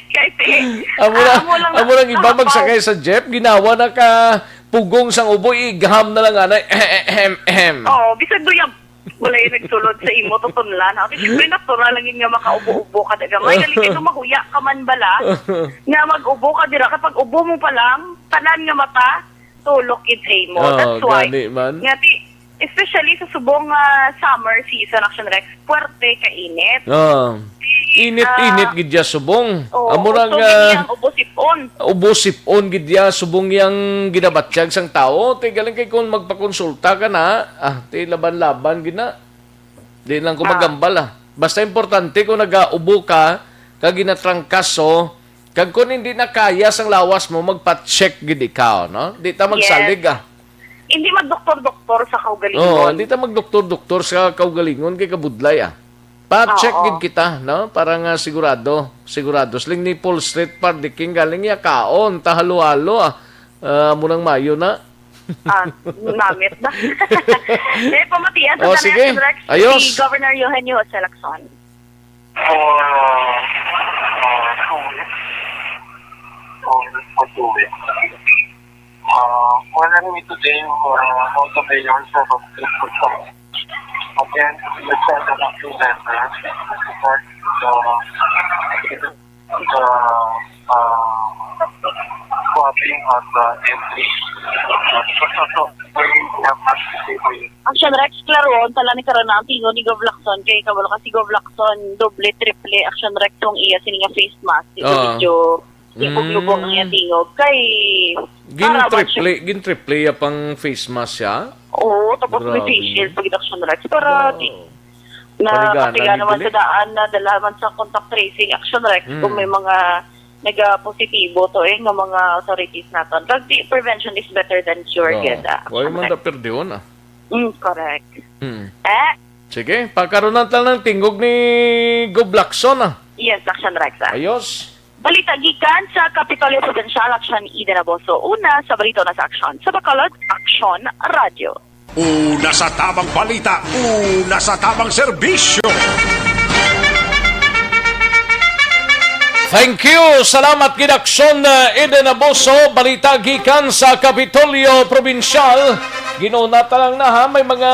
Kasi, Amo na, ah, amo lang amo na, lang iba nakapaw. magsakay sa jeep, ginawa na ka pugong sang ubo, igaham na lang anay. Ehem, ehem. Oo, bisag do yung Wala yung nagsulod sa imo, tutunlan. Ako, siyempre, natural lang yun nga makaubo-ubo ka, da gamay. Galing ito, mahuya ka man bala, nga mag-ubo ka, dira, kapag ubo mo pa lang, tanan nga mata, tulok yun sa imo. Oh, That's why, gani man. Nga, ti, especially sa subong nga summer season, Action Rex, puwerte ka init. Oh. Ti, Init-init ah, gid ya subong. Oo, Amo na gusto nga, nga niyang ubo sipon. Ubo sipon gid ya subong yang ginabatyag sang tawo. Ti galing kay kung magpakonsulta ka na, ah, ti laban-laban gid na. Di lang ko Ah. magambal, ah. Basta importante kung nagaubo ka, kag ginatrangkaso, kag kung hindi na kaya sang lawas mo, magpa-check gid ikaw, no? Di ta magsalig, Yes. ah. Hindi magdoktor-doktor sa kaugalingon. Oo, hindi ta magdoktor-doktor sa kaugalingon kay kabudlay, ah. Pa-check Oo. gid kita, no? Para nga sigurado, sigurado. Siling ni Paul Street, par, di king galing ya kaon, ta halo-halo, ah. Ah, amo nang mayo na. Ah, namit na. Eh, pamatian sa Oh, tanan, sige. Sir Rex, Ayos. Si Governor Eugenio Jose Lacson. For, uh, uh, two weeks. Two weeks, for two weeks. Uh, well, anyway, today, uh, all the mayors have a, again, we sent a few letters. But, uh, the, uh, swabbing at, uh, every, uh, Action Rex, klaro, ang tanan ni karana ang tingog ni Gov Lacson, kay kabalo ka si Gov Lacson, doble, triple, Action Rex, kung iya sini nga face mask. Ito Ah. medyo lubong-lubong ang iya Mm. tingog. Kay, Gin para man siya triple, gin triple ya pang face mask siya? Oo, tapos may Grabe. face shield pag Action Rex. Para Wow. di, na Panigana katiga gid naman dili. Sa daan na dala man sa contact tracing, Action Rex, Mm. kung may mga nagapositibo to eh, nga mga authorities naton. Kag di, prevention is better than cure, No. Geda, Why Action man Rex. Da perdion, ah? Mm, correct. Mm. Eh? Sige, pagkaroon lang ng tingog ni Gov Lacson, ah. Yes, Action Rex, ah. Ayos. Balita gikan sa Kapitolyo Provincial, Action Eden Aboso. Una sa balita na sa Action. Sa Bacolod, Action Radio. Una sa tamang balita, una sa tamang serbisyo. Thank you. Salamat gid, Action, uh, Eden Aboso. Balita gikan sa Kapitolyo Provincial. Ginuna ta lang na, ha, may mga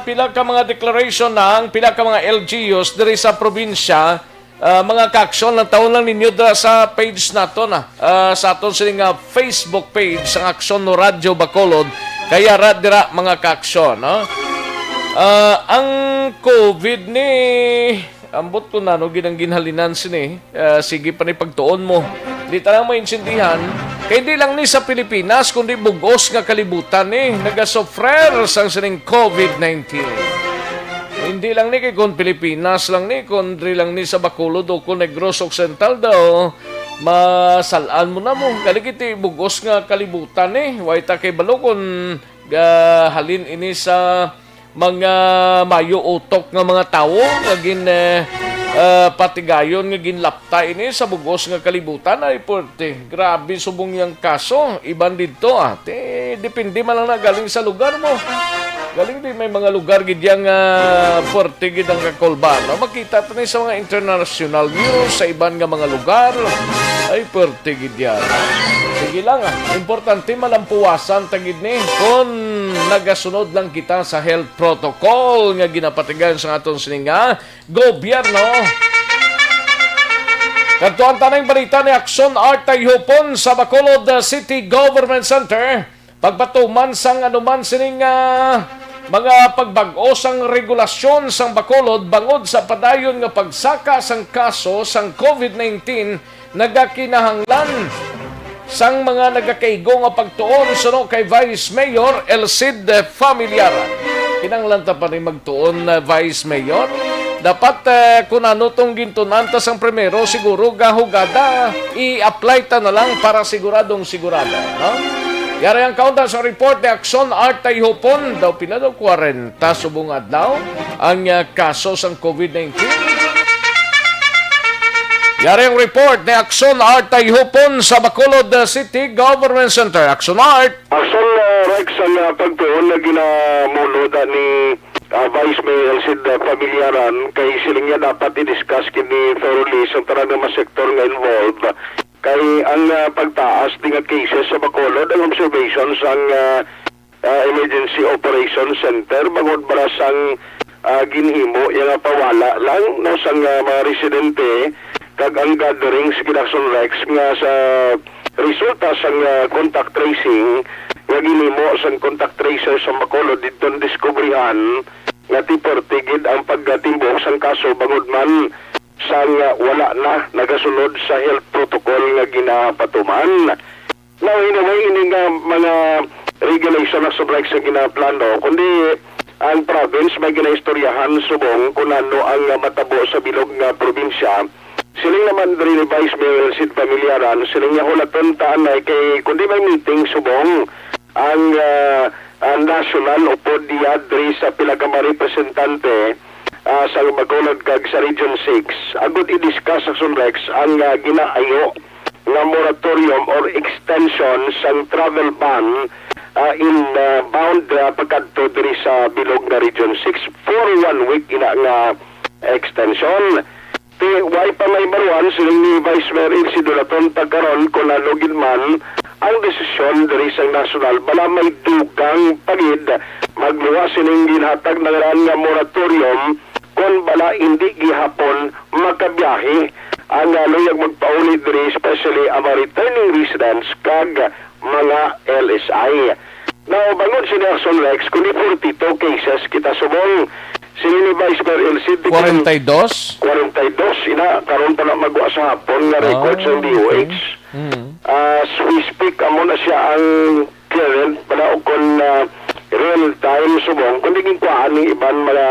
pila ka mga declaration na ang pila ka mga L G Us diri sa probinsya. Ah, mga ka-action, lantawon lang ninyo dira sa page naton, ah. Ah, sa aton sini nga Facebook page, ang Action no Radyo Bacolod. Kaya ra dira, mga ka-action, no? Ah, ang COVID ni, ambot ko na, no, ginang ginhalinan sini. Ah, sige pa ni pagtuon mo. Di ta lang maintindihan. Kay hindi lang ni sa Pilipinas, kundi bugos nga kalibutan ni nagasufrer sang sining COVID nineteen. Hindi lang ni kay kon Pilipinas lang ni, kundri lang ni sa Bacolod o kon Negros Occidental daw, masal-an mo na mo. Galing iti bugos nga kalibutan ni. Way ta kay balo kon, ah, halin ini sa mga mayo utok nga mga tawo nga gin, eh, ah, patigayon nga ginlapta ini sa bugos nga kalibutan. Ay, puwerte. Grabe subong yang kaso. Iban didto, ah. Ti, depende man lang na galing sa lugar mo. Galing di may mga lugar gid yang, ah, puwerte gid ang kakulban, no? Makita ta ni sa mga international news sa iban nga mga lugar. Ay, puwerte gid yan. Sige lang, ah. Importante malampuwasan ta gid ni kung nagasunod lang kita sa health protocol nga ginapatigayon sa aton sini nga gobyerno. Kadtuan ta ning balita ni Action Art Tayhupon sa Bacolod City Government Center. Pagpatuman sang anuman sining, ah, mga pagbag-o sang regulasyon sang Bacolod bangod sa padayon nga pagsaka sang kaso sang COVID nineteen, nagakinahanglan sang mga nagakaigo nga pagtuon suno kay Vice Mayor Elcid Familiaran. Kinahanglan ta pa ni magtuon, ah, Vice Mayor? Dapat, eh, kung ano tong gintun-an ta sang primero, siguro gahugada, i-apply ta na lang para siguradong sigurado, no? Yari ang kaunta sa report ni Action Art Tayhupon. Daw pila daw, kwarenta subong adlaw ang, ah, kaso sang COVID nineteen. Yari ang report ni Action Art Tayhupon sa Bacolod, ah, City Government Center. Action Art! Action, ah, Rex, ang, ah, pagtuon na ginamulo da ni ah, Vice Mayor Elcid, ah, Familiaran, kay siling niya dapat i-discuss kini thoroughly sa tanan nga mga sektor nga involved. Kay ang, ah, pagtaas ni nga cases sa Bacolod, ang observation sang, ah, ah, Emergency Operation Center bangod bala sang, ah, ginhimo iya nga pawala lang, no, sang, ah, mga residente kag ang gatherings gid, Action Rex, nga sa resulta sang, ah, contact tracing nga ginhimo sang contact tracer sa Bacolod didto nadiskubrihan nga ti-forty gid ang pagkatimbok sang kaso bangod man sang, ah, wala na nagasunod sa health protocol nga ginapatuman. Now, anyway, ini nga mga regulation na subject sa ginaplano, kundi ang province may ginaistoryahan subong kung ano ang, ah, matabo sa bilog nga probinsya. Siling naman diri ni Vice Mayor Elcid Familiaran, siling niya hulaton ta anay kay kundi may meeting subong ang, ah, ang national upod diya diri sa pila ka mga representante, ah, sa Bacolod kag sa Region six, agud i-discuss sa Sunrex ang, ah, ginaayo nga moratorium or extension sang travel ban, ah, in, ah, bound, ah, pagkadto diri sa bilog nga Region six for one week ina nga extension. Ti, way pa mahibaruan siling ni Vice Mayor Elsie Dulaton pagkaron kung ano gid man ang desisyon diri sa nasyonal. Bala may dugang pa gid magluwas sining ginhatag na ngaran nga moratorium kon bala indi gihapon makabiyahe ang, ah, luyag magpauli diri, especially ang mga returning residents kag mga L S I. Now, bangod sini, Action Rex, kundi forty-two cases kita subong. Sini ni Vice Mayor Elsie, di Kwarenta y dos? Kwarenta y dos, ina, karon pa na magwa sa hapon nga record sa Ah, D O H. Okay. Mm. As we speak, amo na siya ang current, bala, o kon, ah, real time subong. Kundi ginkuhaan ning iban mga,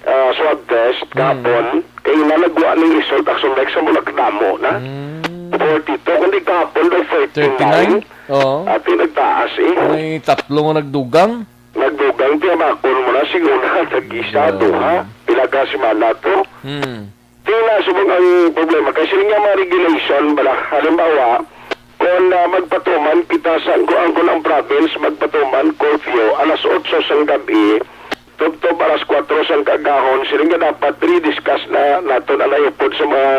ah, swab test Mm. kahapon, kay ina nagwa ning result, Action Rex, sa mula kadamo na. Mm. Forty-two, kundi kahapon daw thirty-nine. Thirty-nine? Oo. Ati nagtaas, eh. May tatlo nga nagdugang. Nagdugang, tiyamakon mo na, siguro na, tag-isa, Oo. duha. Pila ka semana to? Hmm. Ti na subong ang problema. Kay sila nga mga regulation, bala, halimbawa, kung, ah, magpatuman kita sa, kung ang, kung ang province, magpatuman, curfew, alas otso sang gabi, tubtob alas kuwatro sang kaagahon, sila nga dapat i-discuss na naton ang naipod sa mga,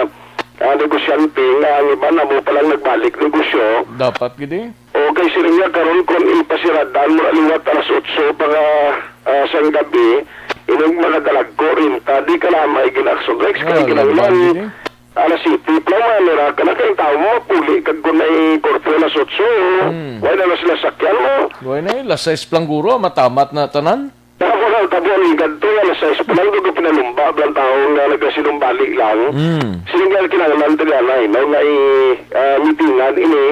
ah, negosyante nga ang iban amo pa lang nagbalik negosyo. Dapat gid eh. Okay, sila nga karon kung ipasiradan mo na liwat alas otso pa nga, ah, sang gabi, ining mga dalagko rin, ta, di ka lamay gin-action, Rex, kay Ah, kinahanglan, lamay gid eh. alas siyete pa lang, manira ka na, kay tao mo, mapuli, kag kung may curfew alas otso, Hmm. wala na sila sakyan mo. Wala na eh, alas sais pa lang guro, matamat na tanan. Ako lang, tabo ang kadto, alas sais pa lang, doon pinalumba, ang tao nga nagasinumbali lang. Hmm. Sila nga kinahanglan, taganay, no, nga i, ah, meetingan ini,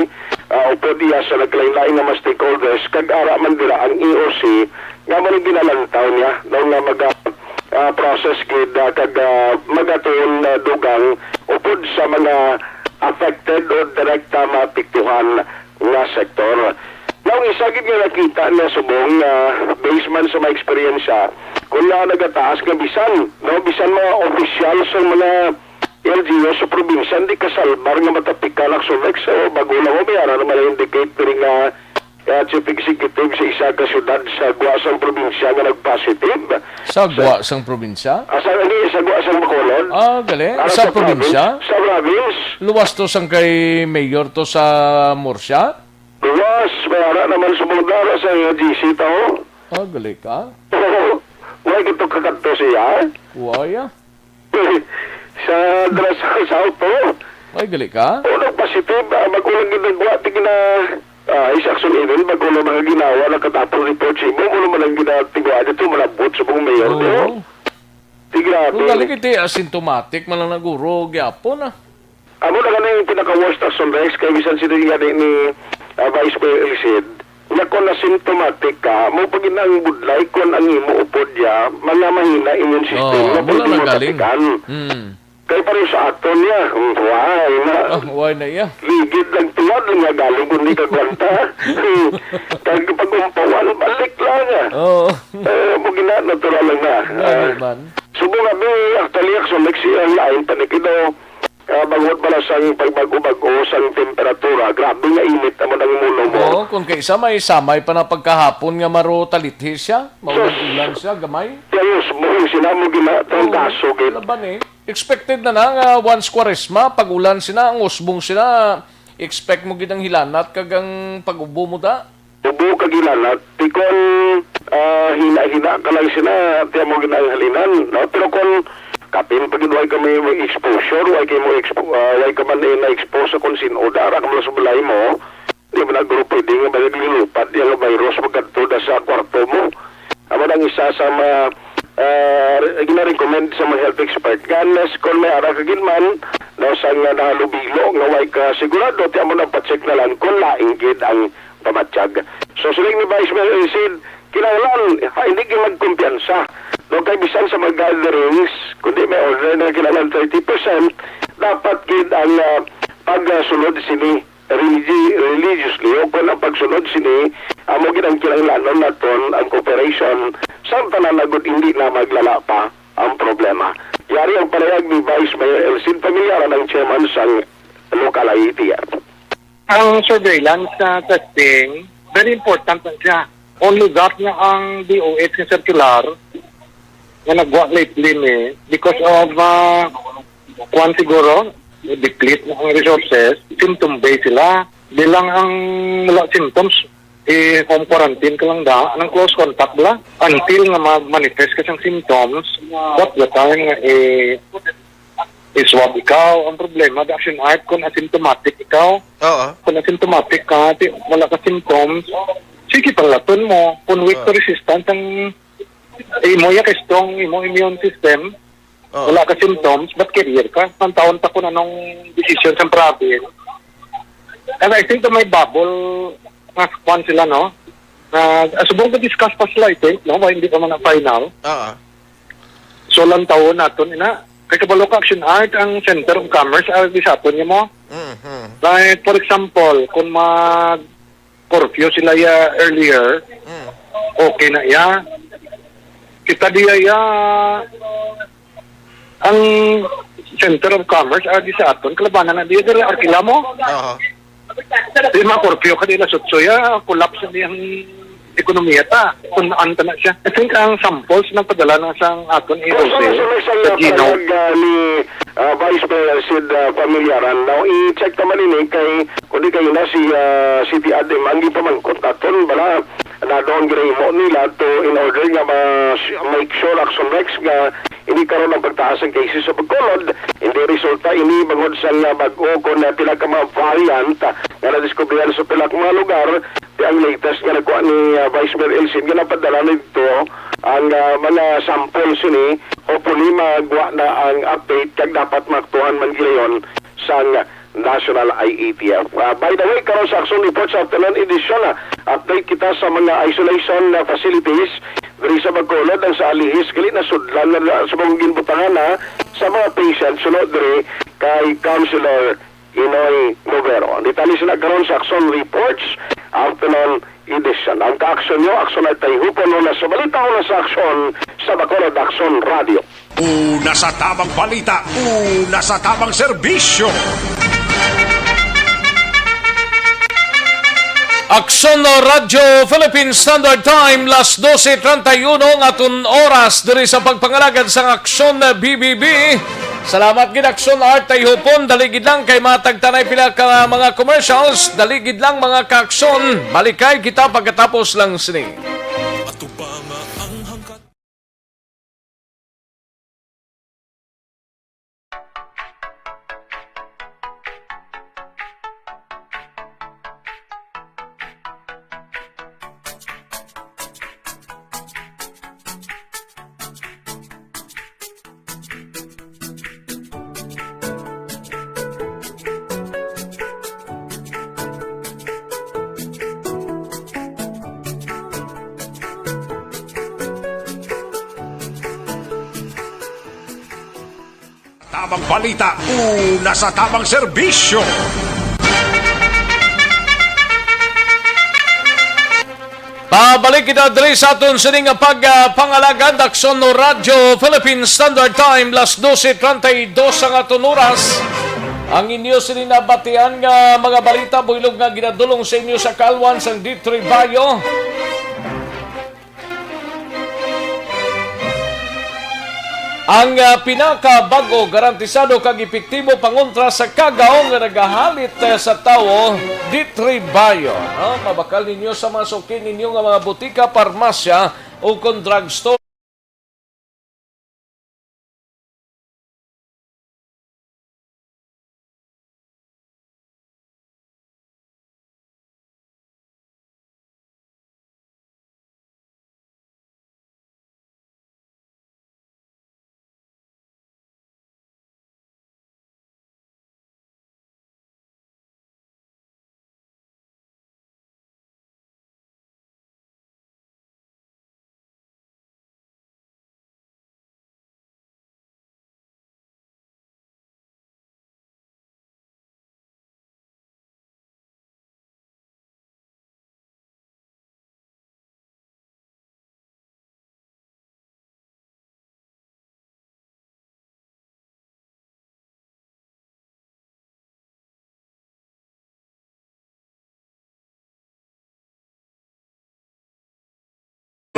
ah, upod iya sa nagkalain-lain nga mga stakeholders, kag ara man dira ang E O C, nga man ang ginalantaw niya, no, nga maga, ah, process gid, ah, kag, ah, magatuon, ah, dugang upod sa mga affected o direkta maapektuhan nga sektor. Now, isa gid nga nakita niya subong nga based man sa mga eksperyensya, kung na nagataas nga bisan, no, bisan mga opisyal sa mga L G U sa probinsya, hindi kasalbar nga matapikan ang Sulex. So, bago lang mo, may ara naman na-indicate diri nga, eh, chief executive sa isa ka syudad sa gwa sang probinsya nga nag-positive. Sa gwa sang probinsya? Ah, sa, hindi, sa gwa sang Bacolod. Ah, gali. Ara Sa sa probinsya? province, sa province. Luwas to sang kay mayor to sa Murcia? Luwas, may ara naman sa Bundara sa G C to. Ah, gali ka? Wala gito kakadto siya. Waya. Sa dira sa South to. Ay, gali ka? O, nag-positive, ah, bago lang ginagawa, tigna, ah, is action event, bago lang mga ginawa, nakatapos report sa imo, mo naman ang ginatigawa dito, malabot sa buong mayor, Oo. no? Di grabe. Kung gali kiti asymptomatic man lang naguro, gyapon, ah. Amo na gani yung pinaka-worst, Action Rex, kay bisan sila gani ni, ah, Vice Mayor Elcid, nga kung asymptomatic ka, mo pag ang budlay, kung ang imo upod ya, mga mahina immune system, Oo, nga mula pwede na mo gali. tapikan. Hmm. Kay pareho sa aton niya, hmm, why na? Ah, why na iya? Ligid lang tuwad nga galing kung di ka gwanta. Kag pag-umpawan, balik lang, ah. Oo. Eh, mo gina, natural lang na. Why Ah, man? Subong nga, be, actually, Action Rex, ang lain pa ni Kido, ah, bangod pala sang pagbago-bago sang temperatura, grabe nga init naman ang muno mo. Oo, kung kaisa may samay pa na pagkahapon nga maro talithi siya, Sus! maulan-ulan siya, gamay. Kaya usbong sila mo gina-, Oo, trangkaso, gid. Laban eh. Expected na na nga once Kwaresma, pag-ulan sina, ang usbong sina, expect mo gid ang hilanat kag ang pag-ubo mo da. Ubo ka ginanat, ti kon, ah, hina-hina ka lang sina, ti amo ginahalinan, no? Pero kon kapin pa gid, way ka may, may exposure, way ka mo expo-, ah, way ka man, eh, na-expose sa kon sin-o, dara ka man sa balay mo, di man na guro pwede nga maglilupad yang virus magkadto da sa kwarto mo. Amo nang isa sa mga, ah, re-, gina-recommend sa mga health expert nga unless kon may ara ka gid man, no, sa nga nahalubilo nga way ka sigurado, ti amo nang pa-check na lang kung lain gid ang pamatyag. So, siling ni Vice Mayor Elcid, kinahanglan, ha, hindi gyud magkumpiyansa. No, kay bisan sa mga gatherings, kundi may order na kinahanglan thirty percent, dapat gid ang, ah, pagsunod sini religi-, religiously, o kung ang pagsunod sini, amo gid ang kinahanglanon naton, ang cooperation, sa tanan na gud hindi na maglala pa ang problema. Yari ang panayag ni Vice Mayor Elcid Familiaran, ang chairman sang local I A T F. Ang surveillance na testing, very important na siya. Only that nga ang D O H nga circular nga nagwa lately ni, because of, ah, kwan siguro, deplete na ang resources, symptom based sila. Bilang ang wala symptoms, i-home quarantine ka lang da, anang close contact bala. Until nga ma-manifest ka sang symptoms, what the time nga i- I-swab ikaw. Ang problema, the action art, kung asymptomatic ikaw. Oo. Kung asymptomatic ka, ti-, wala ka symptoms, sige, palaton mo. Kung weak Oo. to resistance ang imo, ya ka strong imo immune system, Oo. wala ka symptoms, but carrier ka. Ang taon pa kung anong decision sa province. And I think that may bubble nga kwan sila, no? Na, ah, subong ko discuss pa sila, I think, no? Why hindi pa man na final? Oo. So, lang taon naton, ina. Kay kabalo ka, Action Art, ang Center of Commerce, ah, di sa aton niya mo. Mhm. Like, for example, kung mag-curfew sila ya earlier, Mm. okay na ya. Kita diya ya, ang Center of Commerce, ah, di sa aton, kalabanan na diya, diri, arkila mo. Aha. Di ma-curfew ka, di na sutsoy, ah, collapse na yung ekonomiya ta. Kung anta na siya. I think ang samples nagpadala na sang aton, eh, So, Jose, so, so, may isang, sa ah, Gino. Pahayag, ah, ni, ah, Vice Mayor Sid, ah, Familiaran. Now, i-check naman ini kay, kung di kayo na si, ah, City Admin, ang ipamangkot naton, bala, na doon ginahimo nila to in order nga ma-, make sure, Action Rex, nga hindi karon ang pagtaas ang cases sa Bacolod, hindi resulta ini bangod sa nga bag-o kon, ah, pila ka mga variant, ah, nga nadiskubrihan sa pila ka mga lugar. Ti ang latest nga nakuha ni, ah, Vice Mayor Elcid nga napadala nito ang, ah, mga sample sini. Hopefully, magwa na ang update kag dapat maaktuhan man gilayon sang National I A T F. Ah, by the way, karon sa Action Report sa afternoon edition, ah, update kita sa mga isolation na facilities diri sa Bacolod. Ang sa Alihis, gali na sudlan na, na sa mga ginbutangan na sa mga patients, suno diri kay Councilor Inoy Movero. Ang detalye sila karon sa Action Reports, afternoon edition. Ang kaaksyon nyo, Action at Tayhupon, una sa balita, una sa aksyon, sa Bacolod Action Radio. Una sa tabang balita, una sa tabang serbisyo. Aksyon Radyo Philippine Standard Time, las doce treinta y uno ang aton oras diri sa pagpangalagad sang Aksyon B B B. Salamat gid, Aksyon Art Tayhupon. Dali gid lang kay matag tanay pila ka mga commercials. Dali gid lang, mga kaaksyon. Balikay kita pagkatapos lang sini. Atubang ang hangkat. Tabang balita, una sa tabang serbisyo. Pabalik kita diri sa aton sining nga pag, ah, pangalagad, Aksyon Radyo Philippine Standard Time, las doce treinta y dos ang aton oras. Ang inyo sini nabatian nga mga balita, buylog nga ginadulong sa inyo sa kaalwan sang D three Bayo. Ang, ah, pinakabag-o, garantisado kag epektibo pangontra sa kagaw nga nagahalit, eh, sa tawo, D three Bio, no? Mabakal ninyo sa mga suki ninyo nga mga butika, parmasya, o kon drugstore.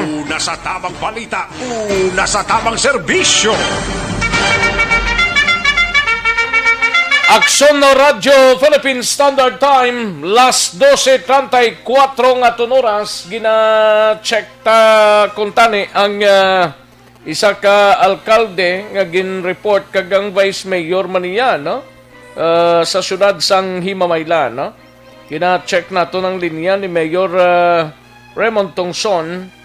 Una sa tamang balita, una sa tamang serbisyo. Aksyon na Radyo Philippine Standard Time, las dose treinta y cuatro nga aton oras, gina-check ta kuntani ang, ah, isa ka alkalde nga gin-report kag ang vice mayor man niya, no? Ah, sa siyudad sang Himamaylan, no? Gina-check naton ang linya ni Mayor, ah, Raymond Tongson,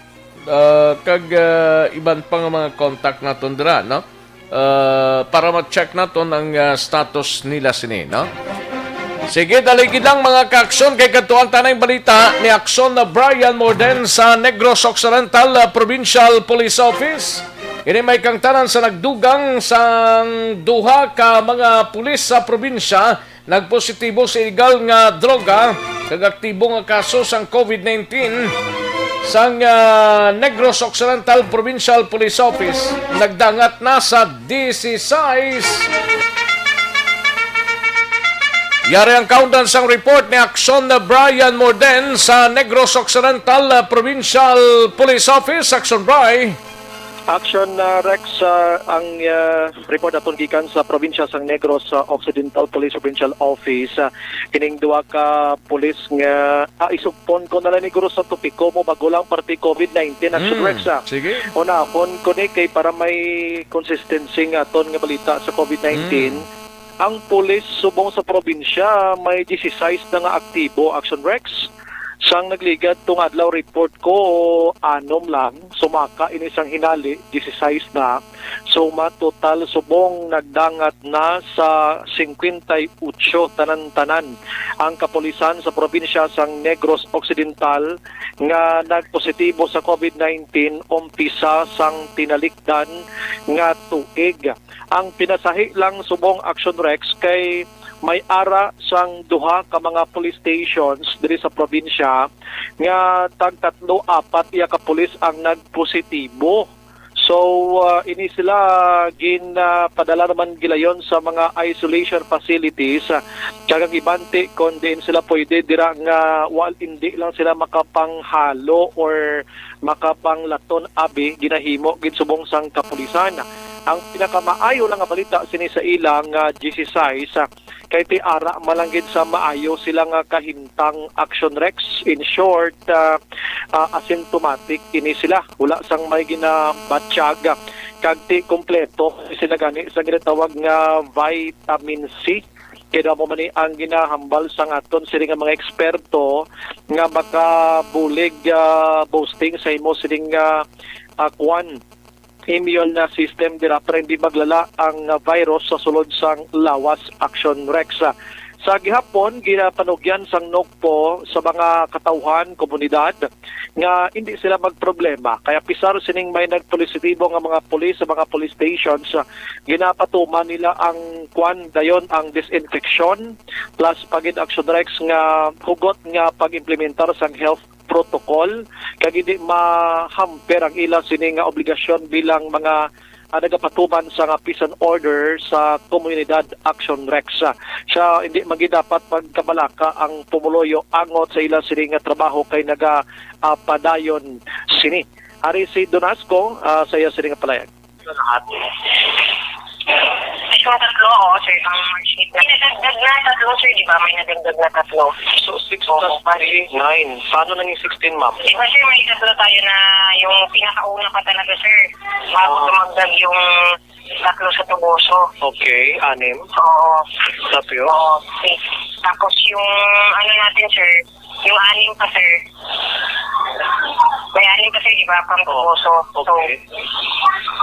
ah, kag, ah, iban pa nga mga contact naton dira, no? Ah, para ma-check naton ang, ah, status nila sini, no? Sige, daligid lang, mga kaaksyon, kay kadtuan ta na ang balita ni Aksyon na Brian Morden sa Negros Occidental, ah, Provincial Police Office. Ini may kangtanan sa nagdugang sang duha ka mga pulis sa probinsya nagpositibo sa ilegal nga droga kag aktibo nga kaso sang covid nineteen sang, ah, Negros Occidental Provincial Police Office nagdangat na sa dieciséis. Yari ang kaundan sang report ni Aksyon Brian Morden sa Negros Occidental, ah, Provincial Police Office. Aksyon, Bri. Action, ah, Rex, ah, ang, ah, report aton gikan sa probinsya sang Negros, ah, Occidental Police Provincial Office. Ah, kining duha ka pulis nga, ah, isugpon ko na lang ni guro sa topiko mo, bago lang parte covid nineteen, Action, Mm, Rex, ah. sige. Unahon ko ni kay para may consistency nga aton nga balita sa covid nineteen. Mm. Ang pulis subong sa probinsya may dieciséis na nga aktibo, Action, Rex. Sang nagligad tong adlaw, report ko, anom lang. Sumaka ini sang hinali, dieciséis na. So, matotal subong nagdangat na sa cincuenta y ocho tanan-tanan ang kapulisan sa probinsya sang Negros Occidental nga nagpositibo sa covid nineteen umpisa sang tinalikdan nga tuig. Ang pinasahi lang subong, Action, Rex, kay may ara sang duha ka mga police stations diri sa probinsya nga tag tatlo, apat iya ka pulis ang nagpositibo. So, ah, ini sila gin, ah, padala naman gilayon sa mga isolation facilities, ah, kag ang iban ti kon diin sila pwede dira nga wal, hindi lang sila makapanghalo or makapanglaton abi, ginahimo gid subong sang kapulisan. Ang pinakamaayo lang nga balita sini sa ila nga dieciséis, ah, kay ti ara man lang gid sa maayo sila nga kahimtang, Action, Rex. In short, ah, ah, asymptomatic ini sila. Wala sang may ginabatyag, ah, kag ti kompleto sila gani sa ginatawag nga vitamin C. Kay daw mo man ni ang ginahambal sang aton sini nga mga eksperto nga makabulig, ah, boosting sa imo sining, ah, ah, kwan, immune na system dira para hindi maglala ang, ah, virus sa sulod sang lawas, Action, Rex. Sa gihapon, ginapanugyan sang NOCPO sa mga katawhan, komunidad, nga hindi sila magproblema. Kaya pisar sining may nagpositibo nga mga pulis sa mga police stations, ah, ginapatuman nila ang kwan dayon ang disinfection plus pagid, Action, Rex, nga hugot nga pag-implementar sang health protocol kag hindi mahamper ang ila sini nga obligasyon bilang mga, ah, nagapatuman sa nga peace and order sa komunidad, Action, Rex. Ah, siya hindi man gid dapat magkabalaka ang pumuluyo angot sa ila sini nga trabaho kay naga, ah, padayon sini. Ari si Donasco, ah, sa iya sini nga palayag. Lahat. Itong tatlo, oo, sir, ang March eight na. May nadagdag na tatlo, sir, di ba? May nadagdag na tatlo. So, six Oo, plus bali. three, nine. Paano naging sixteen, ma'am? Di ba, sir, may tatlo tayo na yung pinakauna pa talaga, sir. Bago Oo. tumagdag yung tatlo sa Tuboso. Okay, anim. Oo. Tapos? Oo, six. Tapos yung ano natin, sir, yung anim pa, sir. May anim pa, sir, di ba? From Oo. Tuboso. So, Okay.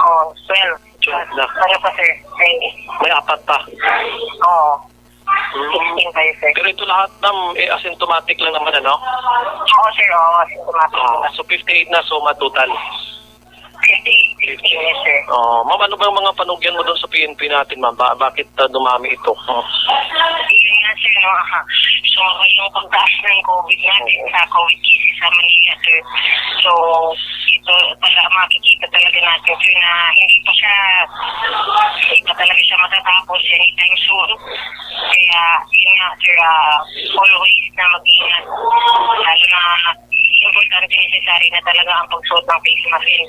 oh, twelve. Twelve na. Ano pa, sir? May May apat pa. Oo. Mm. Sixteen kayo, sir. Pero ito lahat, ma'am, eh, asymptomatic lang naman, ano? Oo, sir. Oo, asymptomatic Ah, lang. So fifty-eight na, so matotal. Fifty-eight, fifteen, yes, sir. Oh, ma'am, ano ba yung mga panugyan mo doon sa P N P natin, ma'am? Ba-, bakit, ah, dumami ito? Oh. Yun nga, sir, no? So, yung pagtaas ng COVID natin Oo. sa COVID cases sa Manila, sir. So, ito, pala, makikita talaga natin, sir, na hindi pa siya, hindi pa talaga siya matatapos anytime soon. Kaya, yun nga, sir, ah, always na mag-ingat. Lalo na, importante, necessary na talaga ang pagsuot ng face mask. And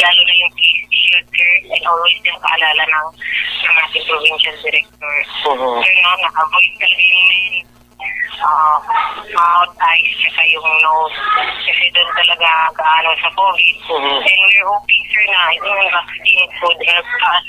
lalo na yung face shield, sir. And always din paalala ng, ng ating provincial director. Mhm. Sir, no, naka-avoid talaga yung main, ah, mouth, eyes, saka yung nose. Kasi doon talaga gaano sa COVID. Mhm. And we're hoping, sir, na yung vaccine could help us,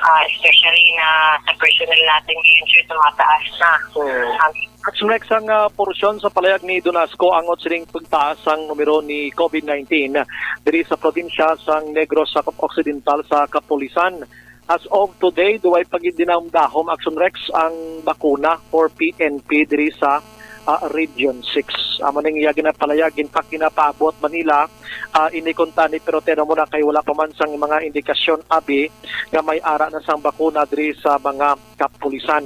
ah, especially na sa personnel natin ngayon, sir, tumataas na. Mhm. Ang Action Rex, ang, ah, porsyon sa palayag ni Donasco angot sining pagtaas sang numero ni COVID nineteen diri sa probinsya sang Negros Occidental sa kapulisan. As of today, duway pa gid dinahom-dahom, Action Rex, ang bakuna for P N P diri sa, ah, Region six. Amo ning iya ginapalayag, ginpakinapaabot man nila, ah, ini kuntani, pero tiyan mo na kay wala pa man sang mga indikasyon, abi, nga may ara na sang bakuna diri sa mga kapulisan.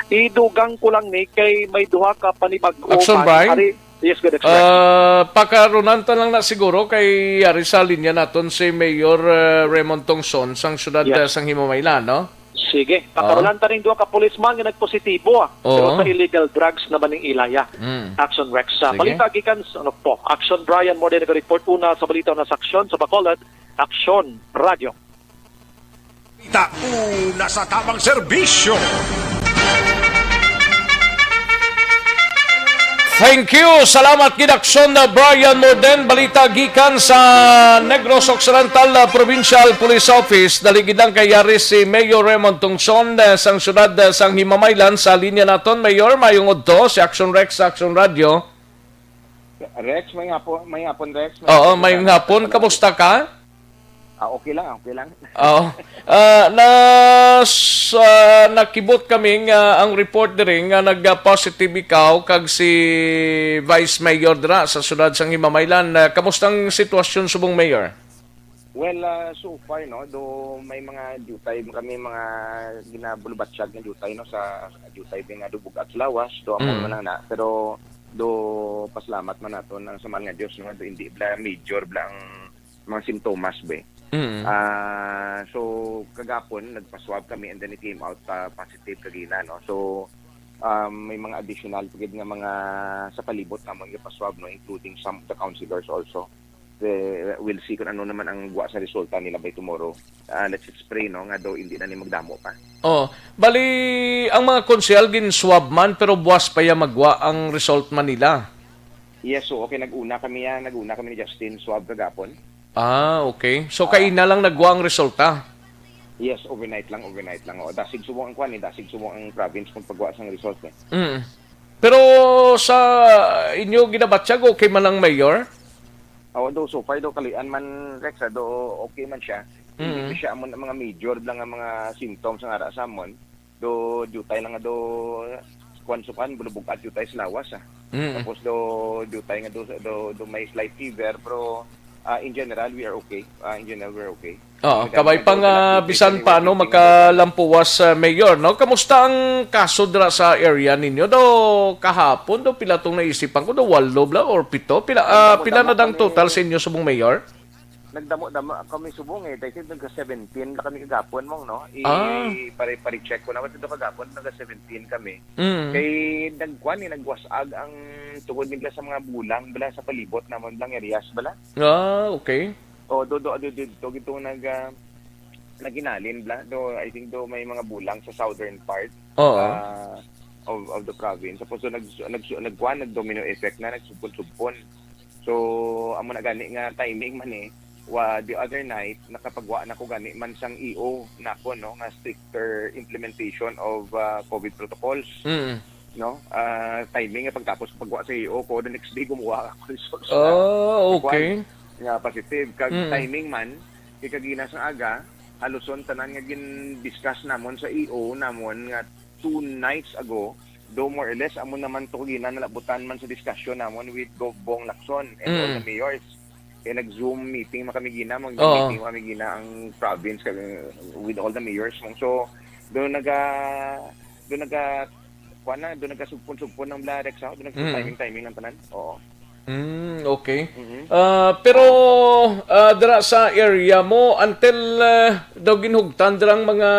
Idugang ko lang ni kay may duha ka panibag-o Action man Brian? Ari, yes, good, Action Brian. Ah, pakarunan ta lang na siguro kay ari sa linya naton si Mayor, ah, Raymond Tongson sang siyudad, Yes. ah, sang Himamaylan, no? Sige, Oh. pakarunan ta ning duha ka pulisman nga nagpositibo, ah, Oo. pero sa illegal drugs naman ning ilaya. Mm. Action Rex. Sa Sige. balita gikan sa, ano po, Action Brian, more than report una sa balita na sa Aksyon sa Bacolod, Aksyon Radio. Ita una sa tamang serbisyo. Thank you. Salamat gid, Aksyon na Brian Morden. Balita gikan sa Negros Occidental, uh, Provincial Police Office. Dali gid lang kay yari si Mayor Raymond Tungson, uh, sang siyudad, uh, sang Himamaylan sa linya naton. Mayor, mayong udto. Si Action Rex sa Action Radio. Rex, may hapon, may hapon, Rex. May Oo, hapon, may Rex. hapon. Kamusta ka? Ah, okay lang, okay lang. Oo. Ah, na, sa, nakibot kami nga ang report diri nga nag-positive ikaw kag si Vice Mayor dira sa siyudad sang Himamaylan. Ah, kamusta ang sitwasyon subong, Mayor? Well, ah, so far, no, do may mga diutay kami, mga ginabulubatyag nga diutay, no, sa diutay nga do bug-at sa lawas, do amo Mm. man lang na. Pero do pasalamat man nato nang sa mahal nga Dios, no, do hindi bla major bla ang mga simptomas, be. Mm. Ah, so, kagapon, nagpa-swab kami and then it came out, ah, positive kagina, no? So, um, may mga additional pa gid nga mga sa palibot namon nga pa-swab, no? Including some of the councilors also. The, we'll see kung ano naman ang gwa sa resulta nila by tomorrow. Ah, let's just pray, no, nga daw hindi na ni magdamo pa. Oh, bali, ang mga konsehal gin-swab man, pero buwas pa ya magwa ang result man nila. Yes, so okay, nag-una kami, ah, nag-una kami ni Justin, swab kagapon. Ah, okay. So, Ah. kaina lang nagwa ang resulta? Yes, overnight lang, overnight lang. O, dasig subong ang kwan, eh, dasig subong ang province kung pagwa sang result, eh. Mm. Pero sa inyo ginabatyag, okay man lang, Mayor? Oo, do, so far, do, kalian man, Rex, ah, do, okay man siya. Hindi Mm. pa siya amon ang mga major lang ang mga symptoms nga ara sa amon. Do, diutay lang nga do, kwan sa kwan, bulubog at diutay sa lawas, ah. Mm. Tapos do, diutay nga do, do, do may slight fever, pero, ah, in general, we are okay. Ah, in general, we're okay. Oo, Madami kabay nga pa do, nga, nag-update bisan anyway, paano thinking about makalampuwas, ah, Mayor, no? Kamusta ang kaso dira sa area ninyo? Do, kahapon, do, pila tong naisipan ko, do, walo bla or pito? Pila, ah, Nagdamo-damo pila na dang kami. total sa inyo subong, Mayor? Nagdamo-damo kami subong, eh. Dahil nagka seventeen na kami kagapon, mong, no? I-, Ah. pare-, pare-check ko na. Ba't ito kagapon? Nagka seventeen kami. Mm. Kay nagkuan, eh, nagwasag ang tungod nila sa mga bulang, bala sa palibot namon lang areas, bala. Ah, okay. O, do, do, do, do, do, gito nag, ah, naghinalin bla. Do, I think do may mga bulang sa southern part Oo. ah, of, of the province. Tapos do nag, nag, nagkuan, nag-domino effect na, nagsubpon-subpon. So, amo na gani nga timing man eh. Wa, the other night, nakapagwa na ko gani man sang E O nako, no, nga stricter implementation of ah, COVID protocols. Mm. No? Ah, timing nga pagtapos ko pagwa sa E O ko, the next day gumuha ako results na Oh, okay. Nga positive. Kag Mm. timing man, kay kagina sang aga, haluson tanan nga gin-discuss namon sa E O namon nga two nights ago, do more or less, amo naman to gina nalabutan man sa discussion namon with Gov Bong Lacson and all Mm. the mayors. Kaya nag-Zoom meeting man kami gina, mag-Zoom Oo. meeting kami gina ang province kag with all the mayors mo. So, do naga do naga kuan na, do nagasugpon-sugpon ang bla Rex, ha? Do Mm. nagtiming-timing ang tanan. Oo. Mm, okay. Mhm. Ah, pero ah, dira sa area mo, until ah, daw ginhugtan dirang mga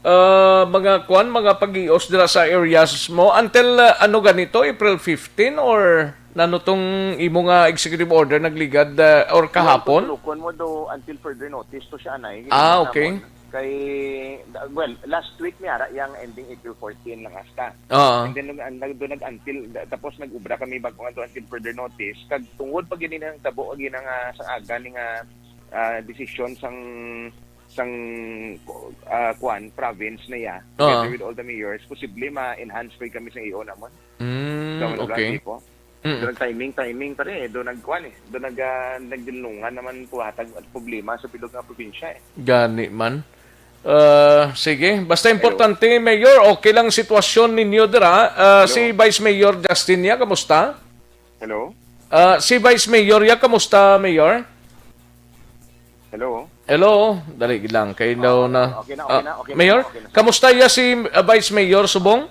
ah, mga kuan, mga pagios dira sa areas mo, until ah, ano ganito, April fifteen, or nano tong imo nga executive order nagligad ah, or Well, kahapon? Kung tulukon mo do until further notice to siya, anay. Ah, Ginamit okay. namon. Kay, well, last week ni ara yang ending April fourteen lang hasta. Oo. And then nag, nag, do nag until, tapos nag-ubra kami bago nga do until further notice. Kag tungod pa gid ni nang tabo agi na nga sa aga ni nga ah, desisyon sang sang ah, kuan, province na iya, together Oo. with all the mayors, posible ma-enhance pa kami sa E O namon. Mm, Sa mga okay. tipo. Mm. Doon timing, timing pa rin eh. Doon nagkuan eh. Doon nag, ah, nagdinlungan naman puhatag at problema sa bilog nga probinsya eh. Gani man. Ah, sige, basta Hello. importante, Mayor, okay lang sitwasyon ninyo dira. Ah, Hello? si Vice Mayor Justin niya, kamusta? Hello? Ah, si Vice Mayor ya, kamusta, Mayor? Hello? Hello, dali lang, kay daw na. Okay na, okay Ah, na, okay na, Mayor, okay na. kamusta ya si ah, Vice Mayor Subong?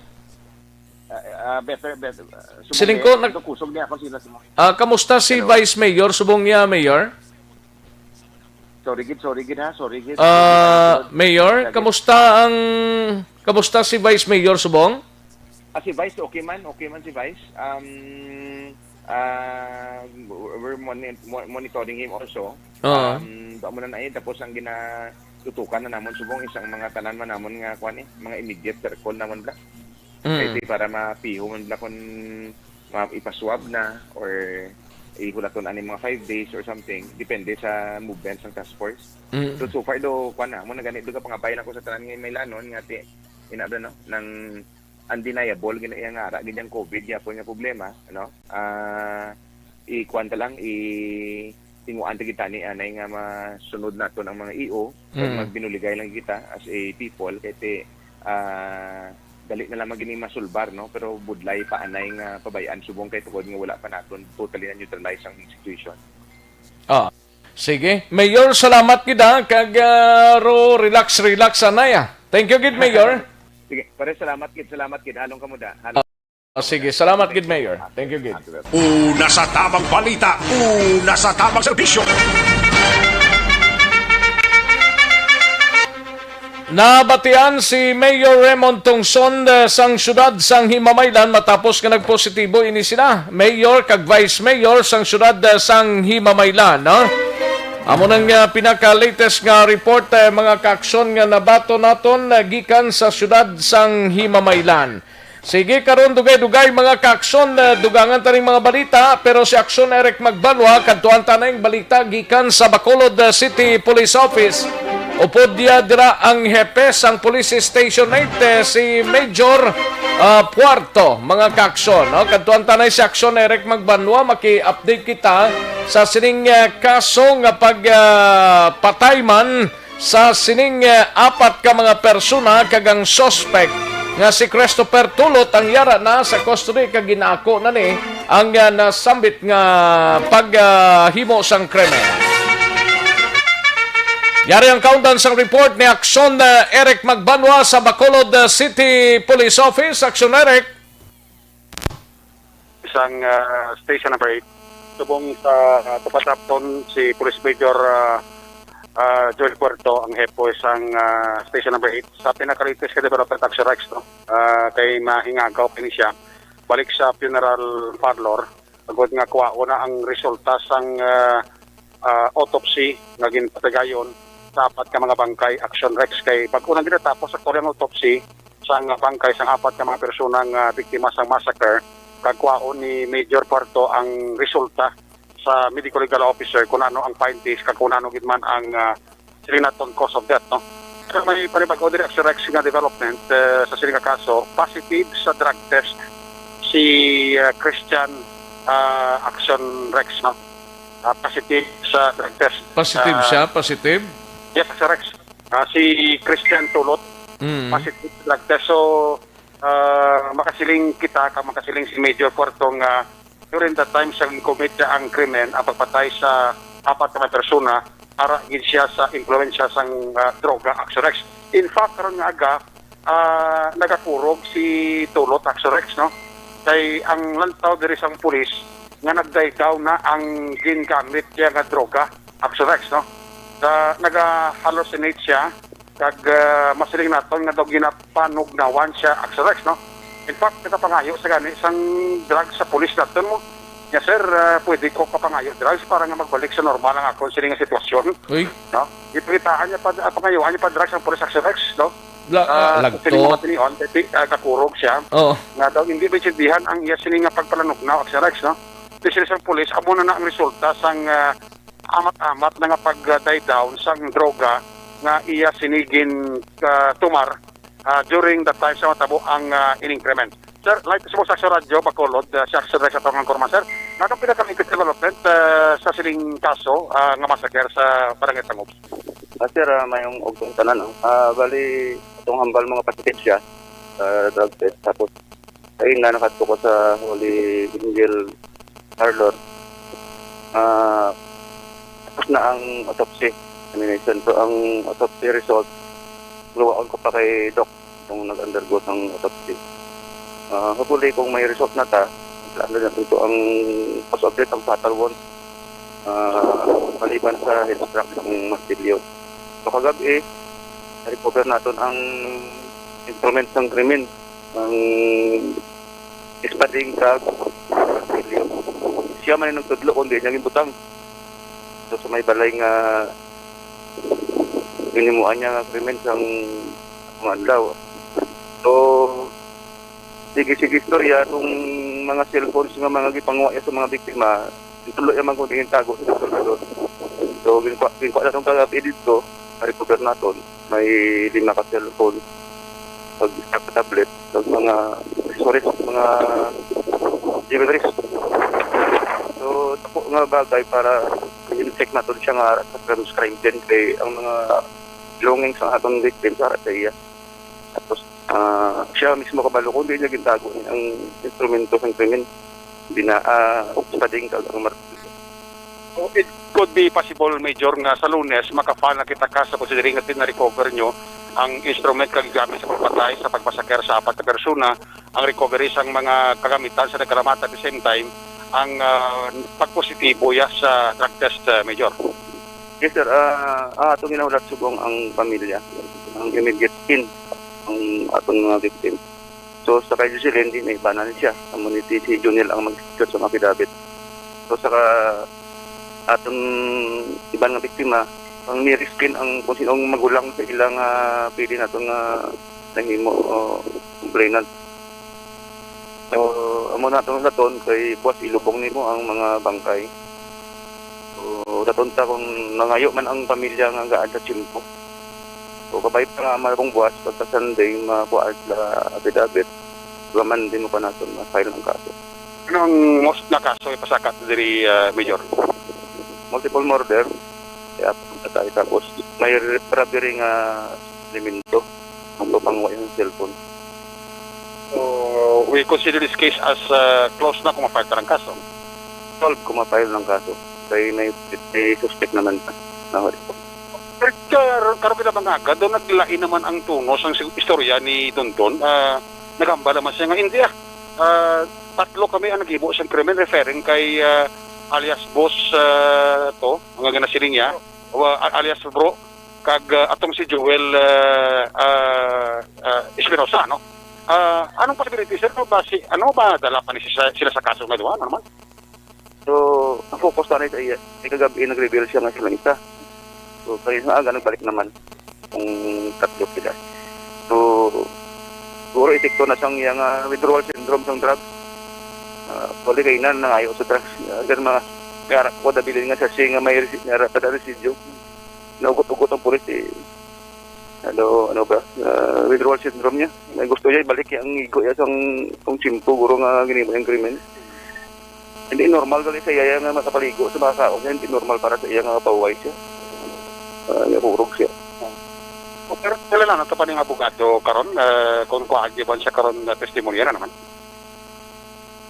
Ah, ah, better, better. Ah, subong Siling eh. ko, nag- Ito, kusog niya ako sila sa mga Ah, kamusta si Hello? Vice Mayor Subong ya, Mayor? Sorry gid, sorry gid ha, sorry gid. Ah, Sorry gid. Mayor, Sorry gid. kamusta ang kamusta si Vice Mayor Subong? Ah, si Vice, okay man, okay man si Vice. Um, ah, we're moni- mo- monitoring him also. Oo. Um, ba mo na na eh, tapos ang ginatutukan na namon subong isang mga tanan man namon nga kuan eh, mga immediate circle namon bla. Mm. Kay di para mapiho man bla kung ma- ipaswab na or ihulaton ani mga five days or something, depende sa movement sang task force. Mm. So, so far do, kuan na, mo na gani do ka pangabay na ko sa tanan nga may lanon nga ti ina bla, no, nang undeniable gid na iya nga ara gid ang COVID gyapon nga problema, no? Ah, i-kuan ta lang, i tinguan ta gid tani anay nga masunod naton ang mga E O, kag Mm. magbinuligay lang kita as a people, kay ti, ah, dali na lamang gini masulbar, no? Pero budlay pa anay nga pabay-an subong kay tungod nga wala pa naton totally na neutralize ang situation. Ah. Sige. Mayor, salamat gid, ha, kag ah, ro relax, relax anay, ah. Thank you gid, Mayor. Sige, pare, salamat gid, salamat gid. Halong kamo da. Halong. Ah, sige, salamat gid, Mayor. Thank you gid. Una sa tamang balita, una sa tamang serbisyo. Nabatian si Mayor Raymond Tungson eh, sang siyudad sang Himamaylan matapos nga nagpositibo ini sila. Mayor kag Vice Mayor sang siyudad eh, sang Himamaylan, no? Amo nang ah, pinaka-latest nga report eh, mga kaaksyon nga nabato naton eh, gikan sa siyudad sang Himamaylan. Sige, karon dugay-dugay mga kaaksyon, eh, dugangan taning mga balita, pero si Aksyon Eric Magbanwa, kadtuan ta na yung balita gikan sa Bacolod eh, City Police Office. Upod niya dira ang hepe sang Police Station eight, eh, si Major ah, Puerto, mga kaaksyon, no? Kadtuan ta na si Aksyon Eric Magbanwa, maki-update kita sa sining eh, kaso nga pag ah, patay man sa sining eh, apat ka mga persona kag ang suspect nga si Christopher Tulot ang yara na sa custody kag ginaako na ni ang ah, nasambit nga paghimo sang krimen. Yari ang kaundan sang report ni Aksyon eh, Eric Magbanwa sa Bacolod eh, City Police Office. Aksyon Eric. Sang ah, Station Number Eight. Subong sa ah, tupad hapon si Police Major ah, ah, Joel Puerto ang hepe sang ah, Station Number Eight. Sa pinakalitis ka development, Action Rex, no? Ah, kay mahingagaw pa ni siya balik sa funeral parlor agod nga kuwaon na ang resulta sang ah, ah, autopsy nga ginpatigayon sa apat ka mga bangkay, Action Rex, kay bag-o lang ginatapos actually ang autopsy sa nga bangkay sang apat ka mga persona nga biktima sang massacre, kag kwaon ni Major Puerto ang resulta sa medical legal officer kung ano ang findings kag kung ano gid man ang, ah, siling naton cause of death, no? Pero may panibag-o diri, Action Rex, nga development, eh, sa siling nga kaso, positive sa drug test si, ah, Christian, ah, Action Rex, no? Ah, positive sa drug test. Positive Ah, siya? Positive? Yes, Action Rex. Ah, si Christian Tulot, Mm. positive sa drug test. So, ah, makasiling kita, ka makasiling si Major Puerto nga during that time siya gin-commit niya ang krimen, ang pagpatay sa apat ka mga persona, ara gid siya sa impluwensya sang, ah, droga, Action Rex. In fact, karon nga aga, ah, nagakurog si Tulot, Action Rex, no? Kay ang lantaw diri sang pulis nga nagdaydaw na ang gingamit niya nga droga, Action Rex, no? Sa, naga-hallucinate siya, kag, ah, masiling naton nga daw ginapanugnawan siya, Action Rex, no? In fact, nagapangayo sa gani sang drugs sa pulis naton mo. Nga, "Sir, ah, pwede ko kapangayo drugs para nga magbalik sa normal ang akon sini nga sitwasyon?" Uy. No? Gipangitaan niya pa, ah, pangayoan niya pa drugs ang pulis, Action Rex, no? La, Ah, ah, lagto. Sini mga tinion, kay pi-, ah, kakurog siya. Oo. Nga daw hindi maintindihan ang iya sini nga pagpalanugnaw, Action Rex, no? Di sila sang pulis, amo na na ang resulta sang, ah, amat-amat na nga pag-die down sang droga nga iya sini gin, ah, tumar, ah, during the time sa matabo ang, ah, ining krimen. Sir, live sa Action Radyo, Bacolod, ah, si Action Rex Atongang Kurman. Sir, ano ang pinaka-latest development, ah, sa sining kaso, ah, nga massacre sa Barangay Tangub? Ah, sir, ah, mayong ugtong tanan, no? Ah, bali, atong hambal mga positive siya sa drug test. Tapos, ayun na, nakadto ko sa Holy Angel Parlor. Ah, tapos na ang autopsy examination. So, ang autopsy result, luwaon ko pa kay Doc kung nag-undergo sang autopsy. Ah, hopefully, kung may result na ta, ano na ito ang posible ang fatal wound, ah, maliban sa head struck ng martilyo. So, kagabi, na-recover naton ang instrument sang krimen, ang espading kag martilyo. Siya man ang nagtudlo kung di niya ginbutang. So, sa may balay nga ginimuan niya nga krimen sang mga adlaw. So, sige, sige, istorya, itong mga cellphones nga mga gipanguha niya sa mga biktima, tulo niya man kung diin tago sa Salvador. So, ginkuha, ginkuha naton kagabi dito, na-recover naton. May lima ka cellphone, pag isa ka tablet, pag mga accessories, mga jewelries. So, dako nga bagay para i-check naton siya nga sa crimes, crime din kay ang mga belongings sa atong victim sa sa iya. Tapos, ah, siya mismo kabalo kung di niya gintago ni ang instrumento sa krimen. Bina, ah, espading kag ang martilyo. So, it could be possible, Major, nga sa Lunes, maka-file na kita kaso considering nga na-recover nyo ang instrument kag gamit sa pagpatay sa pagmasaker sa apat ka persona, ang recovery sang mga kagamitan sa nagkalamata at the same time, ang, ah, pagpositibo ya sa drug test, ah, Major. Yes, sir. Ah, ah, atong ginahulat subong ang pamilya, ang immediate kin, ang atong mga victim. So, sa kay Jocelyn, di na ibanan siya. Amo ni si Junel ang mag-execute sa mga affidavit. So, sa ka-, atong iban nga biktima, ang nearest kin ang kung sinong magulang sa ilang, ah, pili nato nga nahimo o complainant. So, amo na itong daton kay buwas ilubong nimo ang mga bangkay. So, daton ta kung nangayo man ang pamilya nga gaan sa tiyempo. So, kabay pa nga malabong buwas, pagka Sunday, makuha sila affidavit. Laman din mo pa natin, ma-file ang kaso. Ano ang most na kaso ipasakat diri, ah, Major? Multiple murder. Kaya patay, tapos may robbery nga elemento. Ang lupang wa yung cellphone. So, we consider this case as, uh, closed na kung ma-file ta ng kaso. Solve kung ma-file ng kaso. Kaya may, may suspect naman pa. Na, Pero kar-, karon kita mga aga, daw naglain naman ang tono sang sig-, istorya ni Dondon. Ah, nagambal naman siya nga, "Hindi, ah. Ah, tatlo kami ang naghimo sang krimen," referring kay, ah, alias Boss, ah, to, ang ginasiling niya, wa-, a-, alias Bro, kag, ah, atong si Joel, ah, ah, ah, Espinosa, no? Ah, anong possibility, sir? Ano ba si, ano ba dala pa ni sila, sila sa kaso nga duha? Ano naman? So, ang focus na sa iya, kay kagabi nag-reveal siya nga siya lang isa. So, kay sa aga, nagbalik naman ang tatlo sila. So, siguro epekto na sang iya nga withdrawal syndrome sang drugs. Ah, actually, kay na nangayo sa drugs. Ah, gan mga, may arak ko, nabilin nga sa siya nga may resi-, may arak pa na residyo. Naugot-ugot ang pulis, eh. Ano, ano ba? Ah, withdrawal syndrome niya. May gusto niya, ibalik niya ang igo niya sang, sang tiyempo, guro nga ginimo niyang krimen. Hindi normal gali sa iya nga makapaligo sa mga kaon niya. Hindi normal para sa iya nga mapahuway siya. Ah, nga kurog siya. Pero sila lang, ito pa ning abogado karon, eh, kung kuhaan di ba siya karon na testimonya na naman?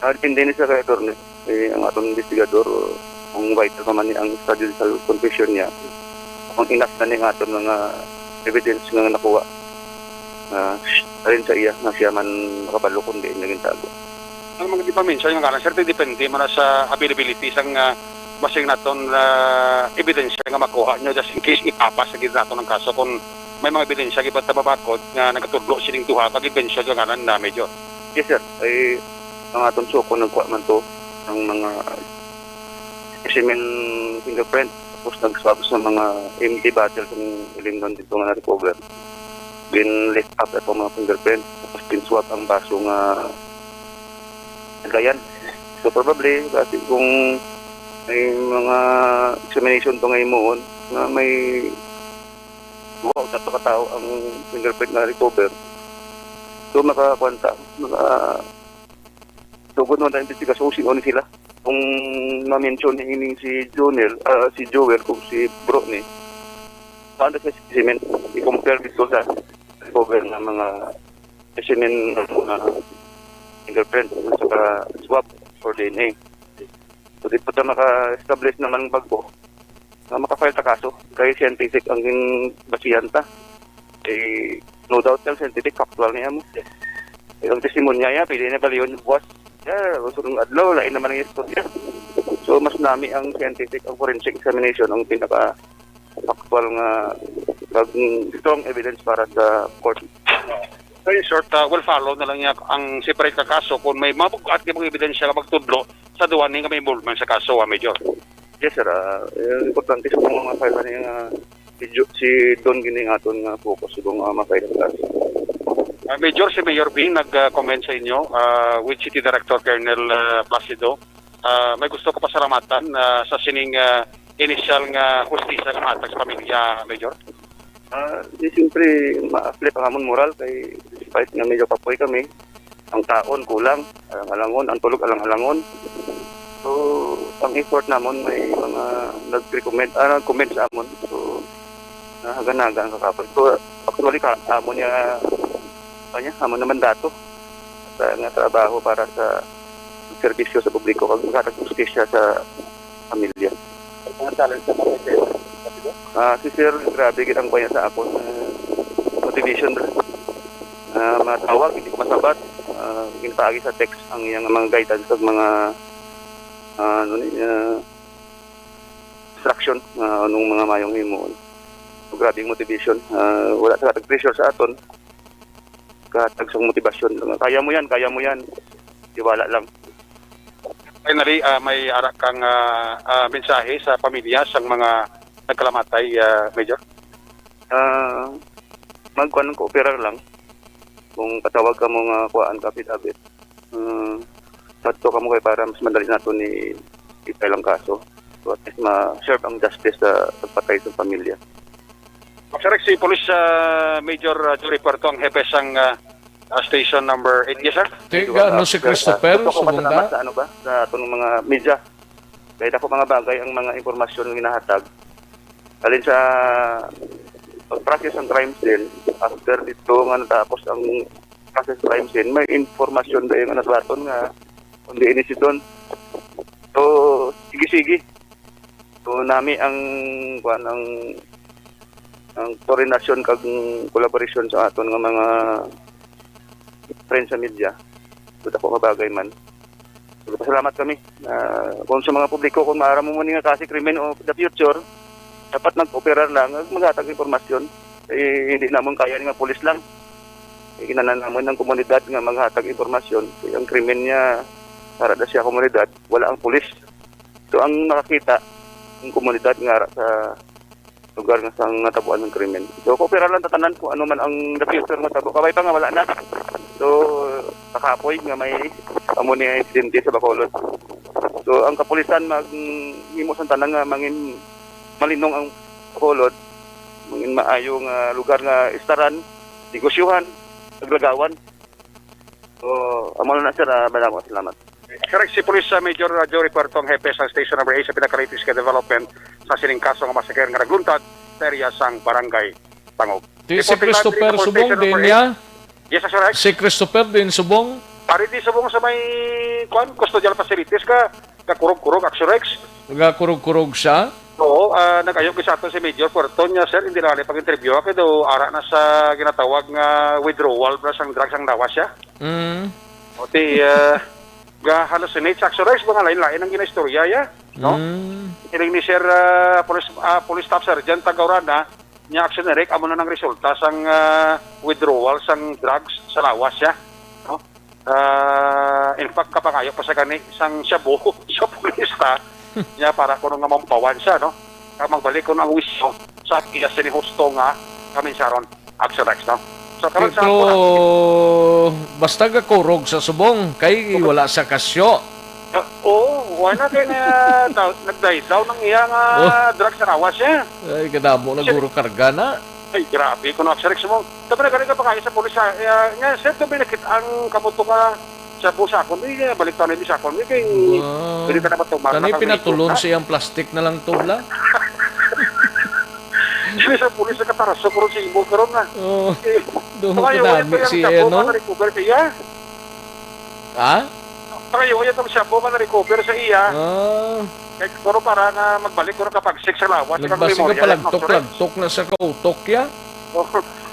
Ah, depende ni sa kay attorney. Eh, ang atong investigador, kung vital pa man ni ang extrajudicial confession niya, kung enough na ni ang aton mga evidence nga nakuha, ah, alin sa iya nga siya man makabalo kung diin niya gintago. Ang mga di pa mention nga ngalan, sir, depende man na sa availability sang, ah, basing naton, ah, ebidensya nga makuha nyo just in case ipapas sa gid naton ang kaso kung may mga ebidensya gibat mabakod nga nagatudlo sining duha ka gi-mention nga ngalan na, Major. Yes, sir. Ay, ang aton suko nagkuha man to ng mga specimen fingerprint. Tapos nag-swab sa mga empty bottle kung ilimnon dito nga na-recover. Then left up ako mga fingerprint. Tapos din-swab ang baso nga nagayan. So probably, kasi kung may mga examination to nga himuon, nga may duha o tatlo ka tao ang fingerprint na recover. So makakuan ta, maka-, sugod naman ang investigasyon kung sino ni sila. Kung ma-mention ni ini si Jonel, ah, si Joel, kung si Bro ni, paano sa specimen? I-compare dito sa recover nga mga specimen ng mga fingerprint at saka swab or D N A. So, di pa ta maka-establish naman bago na maka-file ta kaso. Kay scientific ang ginbasihan ta. Eh, no doubt ang scientific, factual niya mo. Eh, ang testimonya niya, pwede na baliyon buwas. Yeah, sunod adlaw, lain naman ang istorya. So, mas nami ang scientific, ang forensic examination, ang pinaka-factual nga pag strong evidence para sa court. So, in short, ah, we'll follow na lang niya ang separate ka kaso kung may mabugat nga mga ebidensya nga magtudlo sa duha ni nga may involvement sa kaso, ah, Major. Yes, sir. Ah, eh, importante sa mga file na yung, ah, si Jo-, si Don gini nga aton nga focus kung, ah, ma-file ang kaso. Ah, Major, si Mayor Bing nag-comment sa inyo, ah, with City Director Colonel, ah, Placido. Ah, may gusto ka pasalamatan, ah, sa sining, ah, initial nga hustisya nga matag sa pamilya, Major? Ah, di siyempre, ma-uplift ang amon moral kay despite nga medyo kapoy kami, ang kaon kulang, alang-alangon, ang tulog alang-alangon. So, ang effort namon may mga nag-recommend, ah, nag-comment sa amon. So, nahaganaga ang kakapon. So, actually, ka, amo niya, ano niya, amo naman dato sa nga trabaho para sa serbisyo sa publiko kag makatag-justisya sa pamilya. Ang mga challenge sa mga Ah, si Sir, grabe gid ang kuya sa akon, ah, motivation, ah, matawag, hindi ko masabat. Ah, ginapaagi sa text ang iyang mga guidance sa mga, ah, ano ni, ah, instruction, ah, anong mga mayong himuon. So, grabe ang motivation. Ah, wala sa pressure sa aton. Kahatag sang motivation. Kaya mo yan, kaya mo yan. Tiwala lang. Finally, ah, may ara kang, ah, ah, mensahe sa pamilya sang mga nagkalamatay, ah, Major? Ah, magkuan ko, operar lang. Kung patawag ka mo nga kuan ka, affidavit. Ah, sadto ka mo kay para mas madali nato ni i-file ang kaso. So, at least ma-serve ang justice sa pagpatay sa pamilya. Sir, si Police, ah, Major, ah, Jory Puerto ang hepe sang, ah, ah, station number eight. Yes, sir. Tiga, ano si Sir, ah, Christopher gusto ko Subonda? Pasalamat sa ano ba, sa atong mga media. Kaya ako mga bagay ang mga impormasyon nga ginahatag. Alin sa pag-process ang crime scene, after dito nga natapos ang process crime scene, may impormasyon ba yung naglaton nga kundi ini si Don. So, sige-sige. So, nami ang, kuwan, ang, ang koordinasyon kag collaboration sa aton nga mga friends sa media. So, dako nga bagay man. So, pasalamat kami. Ah, kung sa mga publiko, kung maaram mo man nga kasi krimen o the future, dapat nag-operar lang, maghatag impormasyon. Eh, hindi namon kaya nga pulis lang. Eh, kinahanglan namon ng komunidad nga maghatag impormasyon. Kaya ang krimen niya, para na siya komunidad, wala ang pulis. So, ang nakakita, ang komunidad nga ara sa lugar nga sang natabuan ng krimen. So, kooperar lang tatanan kung ano man ang the future nga tabo. Kabay pa nga wala na. So, kakapoy nga may amo ni insidente sa Bacolod. So, ang kapulisan mag himo sang tanan nga mangin malinong ang Bacolod, mangin maayo nga lugar nga istaran, negosyuhan, paglagawan. So, amo na, sir. Ah, madamo, salamat. Correct, si Police, ah, Major, ah, Joey Puerto ang hepe sa Station Number eight sa pinaka-latest nga development sa sining kaso nga massacre nga nagluntad sa area sang Barangay Tangog. Di si Reporting live Christopher diri sa Subong Station din Number niya? Eight. Yes, sir, Rex. Si Christopher din Subong? Ari di Subong sa may, kwan, custodial facilities ka, kakurog-kurog, Action Rex. Nagakurog-kurog siya? Oo, ah, nag-ayo gid sa aton si Major Puerto niya, sir, hindi lang pag-interview kay daw ara na sa ginatawag nga withdrawal ba sang drugs ang lawas siya. Mm. O ti, ah, ga-hallucinate sa Action Rex, mga lain-lain ang ginaistorya ya, no? Mm. Siling ni Sir, ah, Police, ah, Police Staff Sergeant Tagaurana, niya Action Eric, amo na nang resulta sang, ah, withdrawal sang drugs sa lawas siya, no? Ah, in fact, kapangayo pa sa gani sang shabu sa pulis ta niya para kuno nga mampawan siya, no? Kag magbalik kuno ang wisyo sa iya sini husto nga kaminsaron, Action Rex, no? So, karon sa Pero, ato basta gakurog sa Subong, kay wala sa kasyo. Ah, oo, wala kay na, daw, nagdaydaw ng iya nga Oh. Drug sa lawas siya. Ay, kadamo na Sir. guro karga na. Ay, grabe, kuno, Action Rex mo. Sabi na gani ka pa kayo sa pulis, ah, eh, ah, nga, sir, kung may nakit ang kabuto ka sa busa akon, eh, balik tayo sa akon, eh, kay Wow. pwede ka na ba tumar Kani na kang pinatulon likod, ha? siyang plastic na lang to, bla? Sila sa pulis, nakataraso ko ron sa imo, karon na. Oh, Eh, duho pangayo, ko nami yung si, shabu ano? ka na-recover sa iya. Ha? Pangayo, yung shabu ka na-recover sa iya. Ah. Kay siguro para nga magbalik ko na kapag six sa lawas, Nagbasi memory, ka palagtok-lagtok na sa kautok, ya? Oh,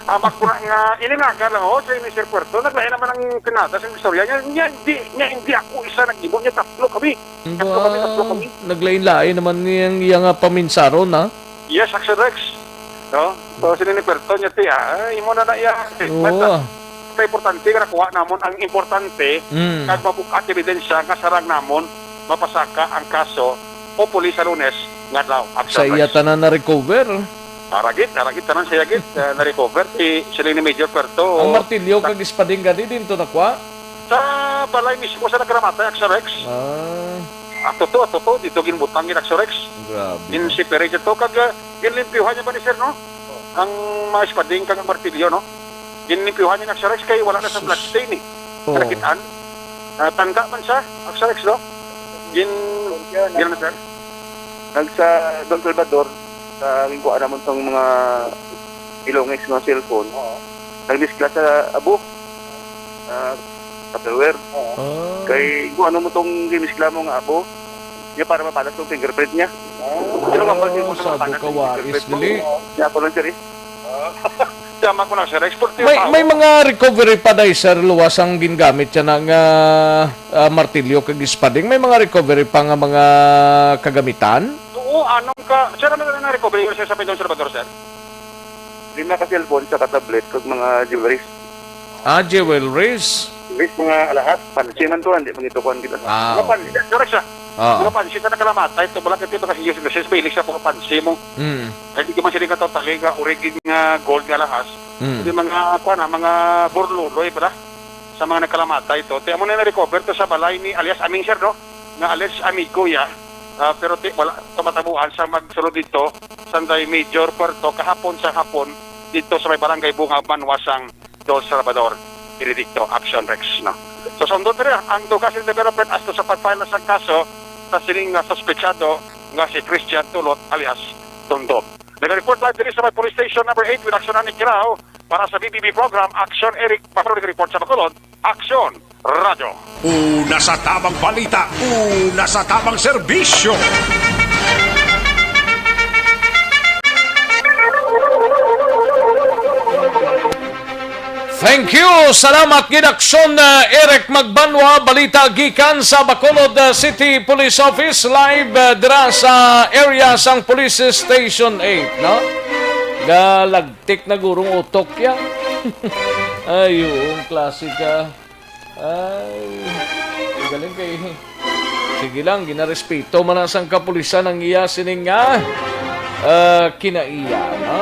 amak ko na nga, ini nga ka lang, oh, si Mister Puerto, naglain naman ang pinada sa istorya niya. Niya, hindi, niya, hindi ako isa nag-ibo niya, tatlo kami. Tatlo kami, tatlo kami. Naglain-lain naman niyang iya nga paminsaron, ha? Yes, Action Rex. No? So, sino ni Puerto niya, ti, ah, imo na na iya. Oo. Mata. Sa importante nga nakuha namon, ang importante, Mm. kag mabukat ebidensya nga sarang namon, mapasaka ang kaso, hopefully sa Lunes nga adlaw. Action Sa iya Rex. tanan na-recover. Aragit, aragit tanan siya gid, eh, na-recover si, sila ni Major Puerto. Ang martilyo kag espading gani din to nakuha? Sa balay mismo sa nagkalamatay, Action Rex. Ah. Ato to, ato to, dito ginbutang gid, Action Rex. Grabe, Gin no? separate to, kag, ah, ginlimpyuhan niya ba ni sir, no? Ang mga espading kag ang martilyo, no? Ginlimpyuhan niya, Action Rex, kay wala na sa Sus. blood stain, eh. Oh. Nakitaan. Ah, tanda man siya, Action Rex, no? Gin-, gin-, sir? Nagsa Don Salvador, sa ginkuha namon tong mga belongings, mga cellphone. Oo. Nagmiskla sa abo. Ah, Tupperware. Oo. Ah. Kay, kung ano mo tong gimiskla mo nga abo, niya para mapalas tong fingerprint niya. Ah. Pero kapag di mo Oh, na sabo mapalas ka yung wais, fingerprint mo, dili? Niya ako lang, sir, eh. Ah. Tama ko lang, sir. Exportiyo May, pa may ako. mga recovery pa, day, sir, luwas ang gingamit siya nga, ah, martilyo kag espading. May mga recovery pa nga mga kagamitan? Oo, anong ka, sir, ano na recovery, sir, sa Pindong Salvador, sir? Lima ka cellphone, sa ka tablet, kag mga jewelries. Ah, jewelries. Wis mga alahas, pansiman to, hindi pangitukuan kita. Ah, Mga okay. pansit, correct siya. Ah. Mga pansit na nakalamatay, ito, wala ka ito, kasi Jesus, Jesus, mahilig siya, mga pansi mo. Mm. Ay, di man sila ka totally nga origin nga gold nga alahas. Mm. Yung mga, kuha na, mga burluloy pala sa mga nagkalamatay to. Kaya mo na na-recover to sa balay ni alias Aming, sir, no? Nga alias amigo ya. Ah, pero ti, wala ito matabuan sa magsulod dito, sanday Major Puerto, kahapon sa hapon, dito sa may barangay Bunga, Banwa sang Don Salvador, Benedicto, Action Rex, no? So, sundon diri ang dugas in development as to sa pag-file na sang kaso sa sining nga suspetsado nga si Christian Tulot alias Dondom. Nag-report live diri sa may police station number eight with Action Annie Kirao para sa B B B program, Action Eric Pablo nag-report sa Bacolod, Action Radyo. Una sa tamang balita, una sa tamang serbisyo. Thank you. Salamat gid, Action, uh, Eric Magbanwa. Balita gikan sa Bacolod, uh, City Police Office. Live, uh, dira sa area sang Police Station eight, no? Galagtik na gurong utok ya. Ay, oo, ang klase ka. Ay, galing kay, sige lang, ginarespeto man na sang kapulisan ang iya sining nga Ah, kinaiya, no?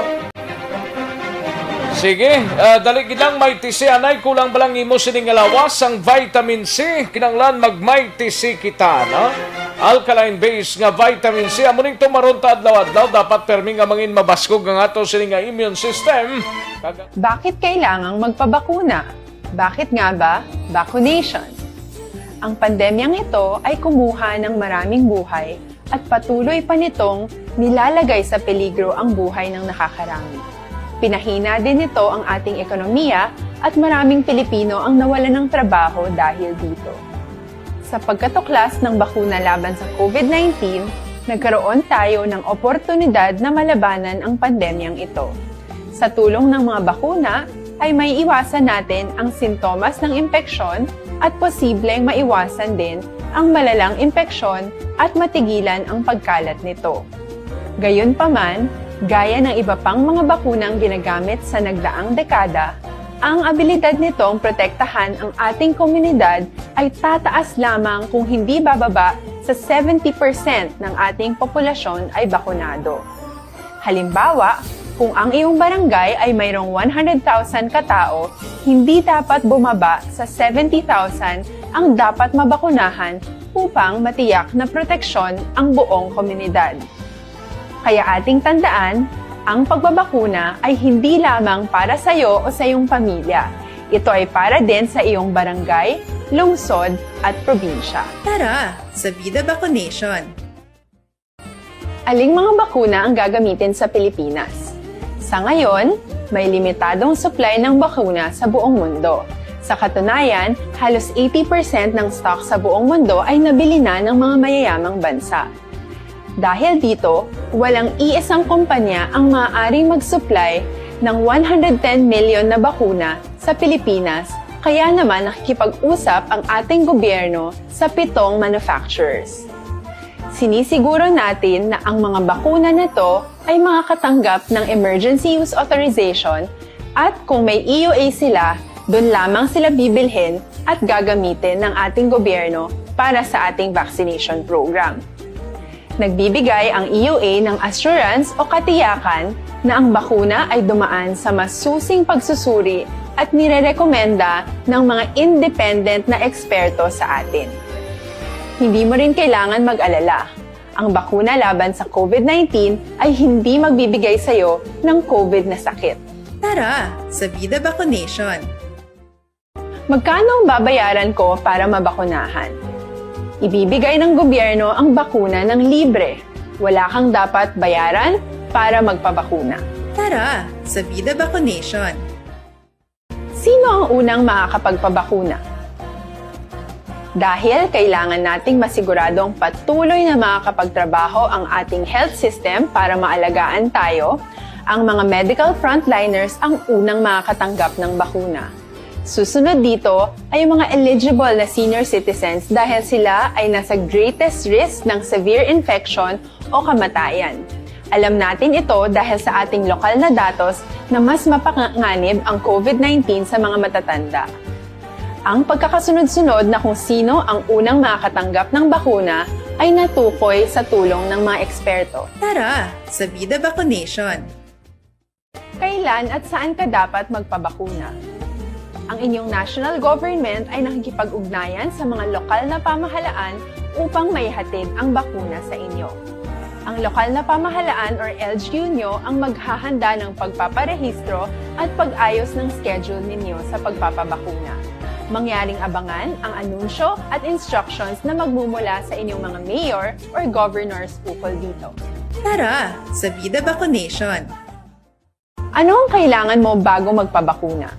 Sige, ah, dali gid lang, Mighty C, anay, kulang ba lang imo sini nga lawas ang vitamin C? Kinahanglan mag Mighty C kita, no? Alkaline base nga vitamin C, amo ning tumaron ta adlaw-adlaw, dapat permi nga mangin mabaskog ang ato sini nga immune system. Kag- Bakit kailangang magpabakuna? Bakit nga ba vaccination? Ang pandemyang ito ay kumuha ng maraming buhay at patuloy pa nitong nilalagay sa peligro ang buhay ng nakakarami. Pinahina din nito ang ating ekonomiya at maraming Pilipino ang nawalan ng trabaho dahil dito. Sa pagkatuklas ng bakuna laban sa COVID nineteen, nagkaroon tayo ng oportunidad na malabanan ang pandemyang ito. Sa tulong ng mga bakuna, ay may iwasan natin ang sintomas ng impeksyon at posibleng maiwasan din ang malalang impeksyon at matigilan ang pagkalat nito. Gayunpaman, gaya ng iba pang mga bakunang ginagamit sa nagdaang dekada, ang abilidad nitong protektahan ang ating komunidad ay tataas lamang kung hindi bababa sa seventy percent ng ating populasyon ay bakunado. Halimbawa, kung ang iyong barangay ay mayroong one hundred thousand ka tao, hindi dapat bumaba sa seventy thousand ang dapat mabakunahan upang matiyak na proteksyon ang buong komunidad. Kaya ating tandaan, ang pagbabakuna ay hindi lamang para sa iyo o sa iyong pamilya. Ito ay para din sa iyong barangay, lungsod, at probinsya. Tara sa Vida Vaccination! Aling mga bakuna ang gagamitin sa Pilipinas? Sa ngayon, may limitadong supply ng bakuna sa buong mundo. Sa katunayan, halos eighty percent ng stock sa buong mundo ay nabili na ng mga mayayamang bansa. Dahil dito, walang iisang kumpanya ang maaaring mag-supply ng one hundred ten million na bakuna sa Pilipinas, kaya naman nakikipag-usap ang ating gobyerno sa pitong manufacturers. Sinisiguro natin na ang mga bakuna na to ay makakatanggap ng emergency use authorization at kung may E U A sila, doon lamang sila bibilhin at gagamitin ng ating gobyerno para sa ating vaccination program. Nagbibigay ang E U A ng assurance o katiyakan na ang bakuna ay dumaan sa masusing pagsusuri at nirerekomenda ng mga independent na eksperto sa atin. Hindi mo rin kailangan mag-alala. Ang bakuna laban sa COVID nineteen ay hindi magbibigay sa iyo ng COVID na sakit. Tara sa Vida Vaccination! Magkano ang babayaran ko para mabakunahan? Ibibigay ng gobyerno ang bakuna ng libre. Wala kang dapat bayaran para magpabakuna. Tara sa Vida Vaccination! Sino ang unang makakapagpabakuna? Dahil kailangan nating masiguradong patuloy na makakapagtrabaho ang ating health system para maalagaan tayo, ang mga medical frontliners ang unang makakatanggap ng bakuna. Susunod dito ay ang mga eligible na senior citizens dahil sila ay nasa greatest risk ng severe infection o kamatayan. Alam natin ito dahil sa ating lokal na datos na mas mapanganib ang COVID nineteen sa mga matatanda. Ang pagkakasunod-sunod na kung sino ang unang makakatanggap ng bakuna ay natukoy sa tulong ng mga eksperto. Tara sa Vida Vaccination! Kailan at saan ka dapat magpabakuna? Ang inyong national government ay nakikipag-ugnayan sa mga lokal na pamahalaan upang maihatid ang bakuna sa inyo. Ang lokal na pamahalaan or L G U nyo ang maghahanda ng pagpaparehistro at pag-ayos ng schedule ninyo sa pagpapabakuna. Mangyaring abangan ang anunsyo at instructions na magmumula sa inyong mga mayor or governors ukol dito. Tara sa Vida Vaccination! Ano ang kailangan mo bago magpabakuna?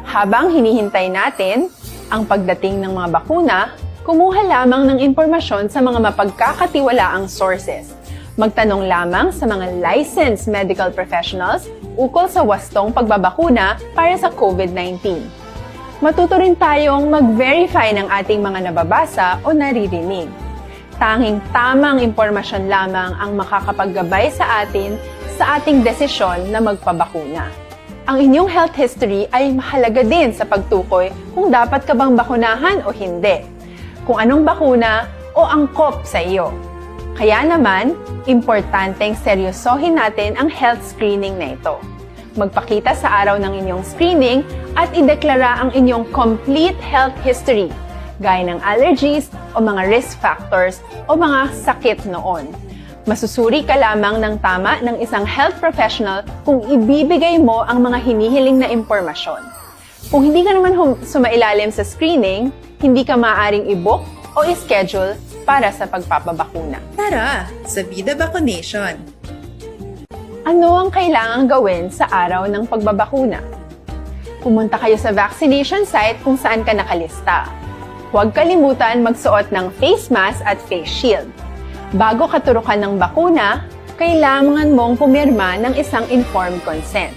Habang hinihintay natin ang pagdating ng mga bakuna, kumuha lamang ng impormasyon sa mga mapagkakatiwalaang sources. Magtanong lamang sa mga licensed medical professionals ukol sa wastong pagbabakuna para sa COVID nineteen. Matuto rin tayong mag-verify ng ating mga nababasa o naririnig. Tanging tamang impormasyon lamang ang makakapaggabay sa atin sa ating desisyon na magpabakuna. Ang inyong health history ay mahalaga din sa pagtukoy kung dapat ka bang bakunahan o hindi, kung anong bakuna o angkop sa iyo. Kaya naman, importanteng seryosohin natin ang health screening na ito. Magpakita sa araw ng inyong screening at ideklara ang inyong complete health history, gaya ng allergies o mga risk factors o mga sakit noon. Masusuri ka lamang ng tama ng isang health professional kung ibibigay mo ang mga hinihiling na impormasyon. Kung hindi ka naman hum- sumailalim sa screening, hindi ka maaaring i-book o i-schedule para sa pagpapabakuna. Tara sa Vida Vaccination! Ano ang kailangang gawin sa araw ng pagbabakuna? Pumunta kayo sa vaccination site kung saan ka nakalista. Huwag kalimutan magsuot ng face mask at face shield. Bago ka turukan ng bakuna, kailangan mong pumirma ng isang informed consent.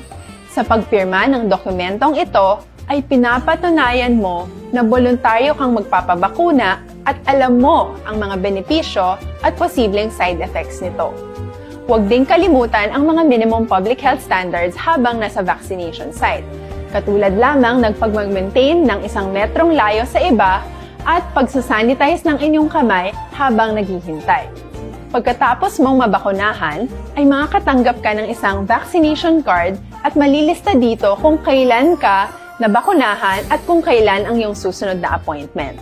Sa pagpirma ng dokumentong ito ay pinapatunayan mo na boluntaryo kang magpapabakuna at alam mo ang mga benepisyo at posibleng side effects nito. Huwag ding kalimutan ang mga minimum public health standards habang nasa vaccination site, katulad lamang ng pagmag-maintain ng isang metrong layo sa iba at pagsasanitize ng inyong kamay habang naghihintay. Pagkatapos mong mabakunahan, ay makakatanggap ka ng isang vaccination card at malilista dito kung kailan ka nabakunahan at kung kailan ang iyong susunod na appointment.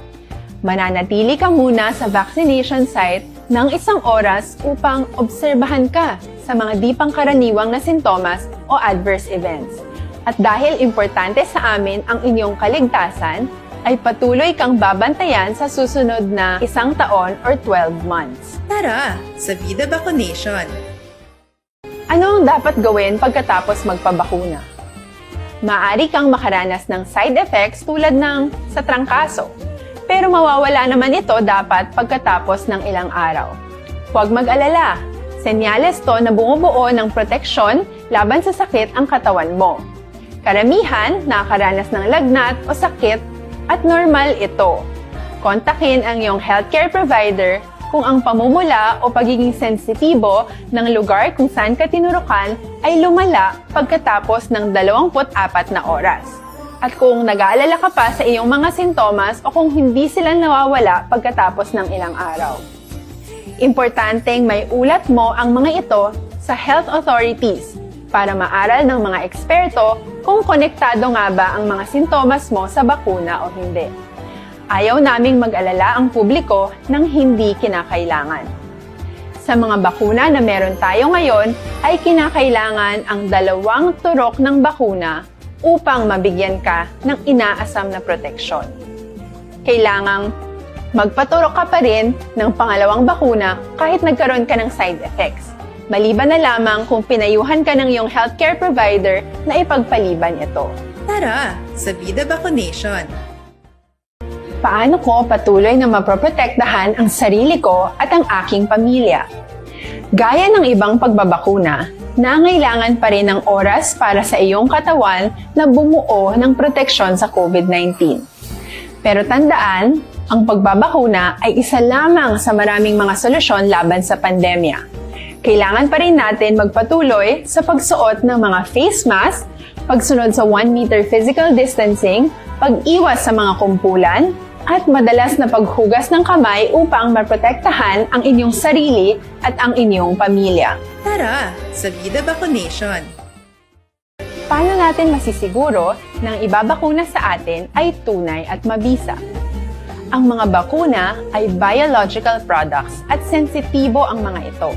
Mananatili ka muna sa vaccination site ng isang oras upang obserbahan ka sa mga di pangkaraniwang na sintomas o adverse events. At dahil importante sa amin ang inyong kaligtasan, ay patuloy kang babantayan sa susunod na isang taon or twelve months. Tara sa Vida Vaccination! Ano ang dapat gawin pagkatapos magpabakuna? Maaari kang makaranas ng side effects tulad ng sa trangkaso, pero mawawala naman ito dapat pagkatapos ng ilang araw. Huwag mag-alala, senyales to na bumubuo ng proteksyon laban sa sakit ang katawan mo. Karamihan nakakaranas ng lagnat o sakit at normal ito. Kontakin ang iyong healthcare provider kung ang pamumula o pagiging sensitibo ng lugar kung saan ka tinurukan ay lumala pagkatapos ng dalawampu't apat na oras, at kung nag-aalala ka pa sa iyong mga sintomas o kung hindi sila nawawala pagkatapos ng ilang araw. Importanteng may ulat mo ang mga ito sa health authorities para maaral ng mga eksperto kung konektado nga ba ang mga sintomas mo sa bakuna o hindi. Ayaw naming mag-alala ang publiko ng hindi kinakailangan. Sa mga bakuna na meron tayo ngayon, ay kinakailangan ang dalawang turok ng bakuna upang mabigyan ka ng inaasam na proteksyon. Kailangang magpaturok ka pa rin ng pangalawang bakuna kahit nagkaroon ka ng side effects, maliban na lamang kung pinayuhan ka ng iyong healthcare provider na ipagpaliban ito. Tara sa Vida Vaccination! Paano ko patuloy na mapoprotektahan ang sarili ko at ang aking pamilya? Gaya ng ibang pagbabakuna, nangailangan pa rin ng oras para sa iyong katawan na bumuo ng proteksyon sa COVID nineteen. Pero tandaan, ang pagbabakuna ay isa lamang sa maraming mga solusyon laban sa pandemya. Kailangan pa rin natin magpatuloy sa pagsuot ng mga face mask, pagsunod sa one meter physical distancing, pag-iwas sa mga kumpulan, at madalas na paghugas ng kamay upang maprotektahan ang inyong sarili at ang inyong pamilya. Tara sa Vida Vaccination! Paano natin masisiguro na ang ibabakuna sa atin ay tunay at mabisa? Ang mga bakuna ay biological products at sensitibo ang mga ito.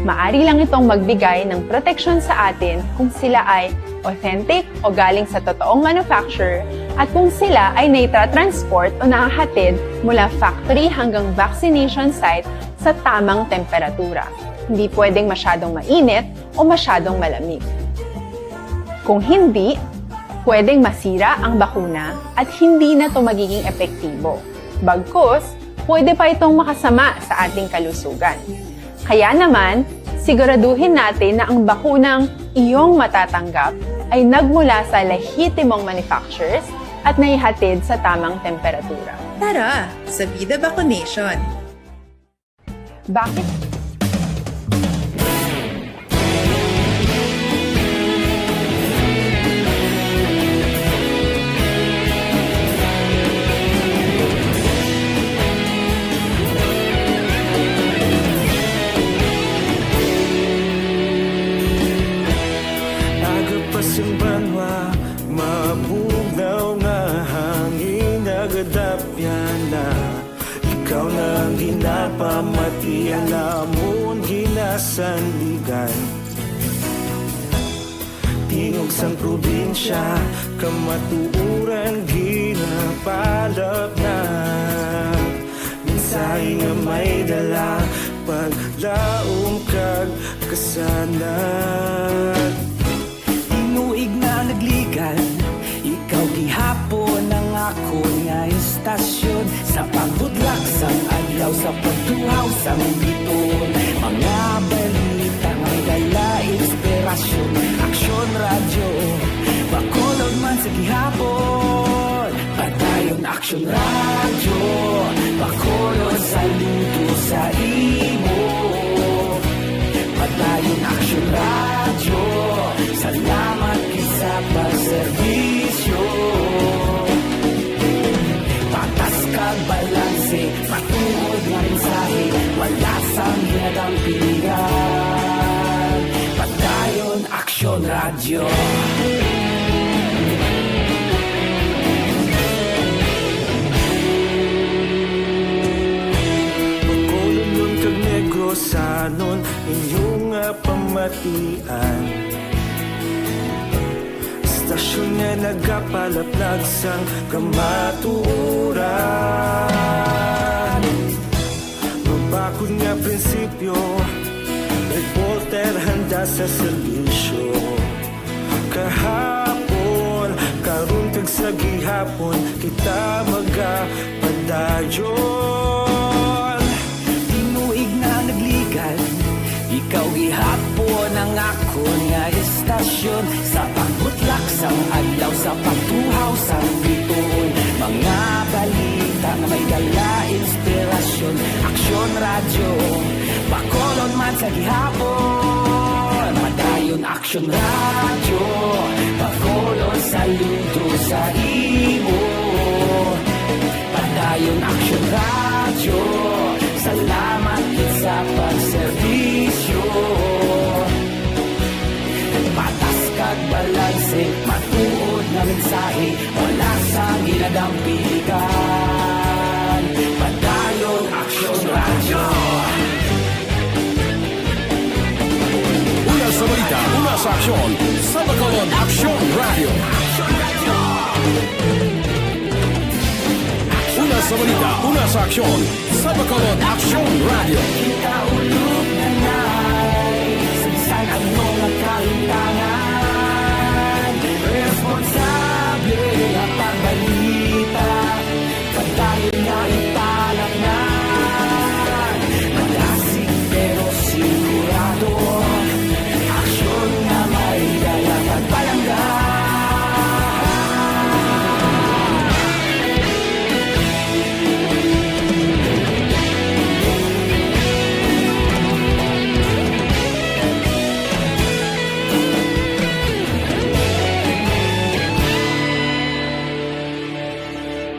Maari lang itong magbigay ng proteksyon sa atin kung sila ay authentic o galing sa totoong manufacturer at kung sila ay naitra-transport o nahahatid mula factory hanggang vaccination site sa tamang temperatura. Hindi pwedeng masyadong mainit o masyadong malamig. Kung hindi, pwedeng masira ang bakuna at hindi na ito magiging epektibo. Bagkus, pwede pa itong makasama sa ating kalusugan. Kaya naman, siguraduhin natin na ang bakunang iyong matatanggap ay nagmula sa lehitimong manufacturers at naihatid sa tamang temperatura. Tara sa Vida Vaccination! Bakit? Pamati ang lamon ginasandigan. Tingog sang probinsya, kamatuoran ginapalapnag. Mensahe nga may dala, paglaom kag kasanag. Tinuig na nagligan, ikaw gihapon ang akon nga istasyon. Sa pagbudlak sang adlaw, sa pagtuhaw sang bituon, mga balita nga may dala inspirasyon. Aksyon Radyo, Bacolod man sa gihapon. Padayon Aksyon Radyo, Bacolod, saludo sa imo. Padayon Aksyon Radyo, salamat gid sa pagserbisyo. Patas kag balanse, matuod nga mensahe, wala sang ginadampigan. Padayon Aksyon Radyo. Bacolodnon kag Negrosanon, inyo nga pamatian. Istasyon nga nagapalaplag sang kamatuoran. Mabakod nga prinsipyo, reporter handa sa serbisyo. Kahapon, karon kag sa gihapon, kita magapadayon. Tinuig na nagligan, ikaw gihapon ang akon nga istasyon. Sa pagbutlak sang adlaw, sa pagtuhaw sang bituon, mga balita nga may dala inspirasyon. Aksyon Radyo, Bacolod man sa gihapon. Padayon Aksyon Radyo, Bacolod, saludo sa imo. Padayon Aksyon Radyo, salamat gid sa pagserbisyo. Patas kag balanse, matuod nga mensahe, wala sang ginadampigan. Padayon Aksyon Radyo. Una sa balita, una sa aksyon, sa Bacolod Aksyon Radyo. Una sa balita, una sa aksyon, sa Bacolod Aksyon Radyo. Kita ulog na nai, sa bisan ano nga kahintangan, responsable nga pagbalita. Padayon nga ipalaknag, malasig pero sigurado, aksyon nga may dala kag palangga.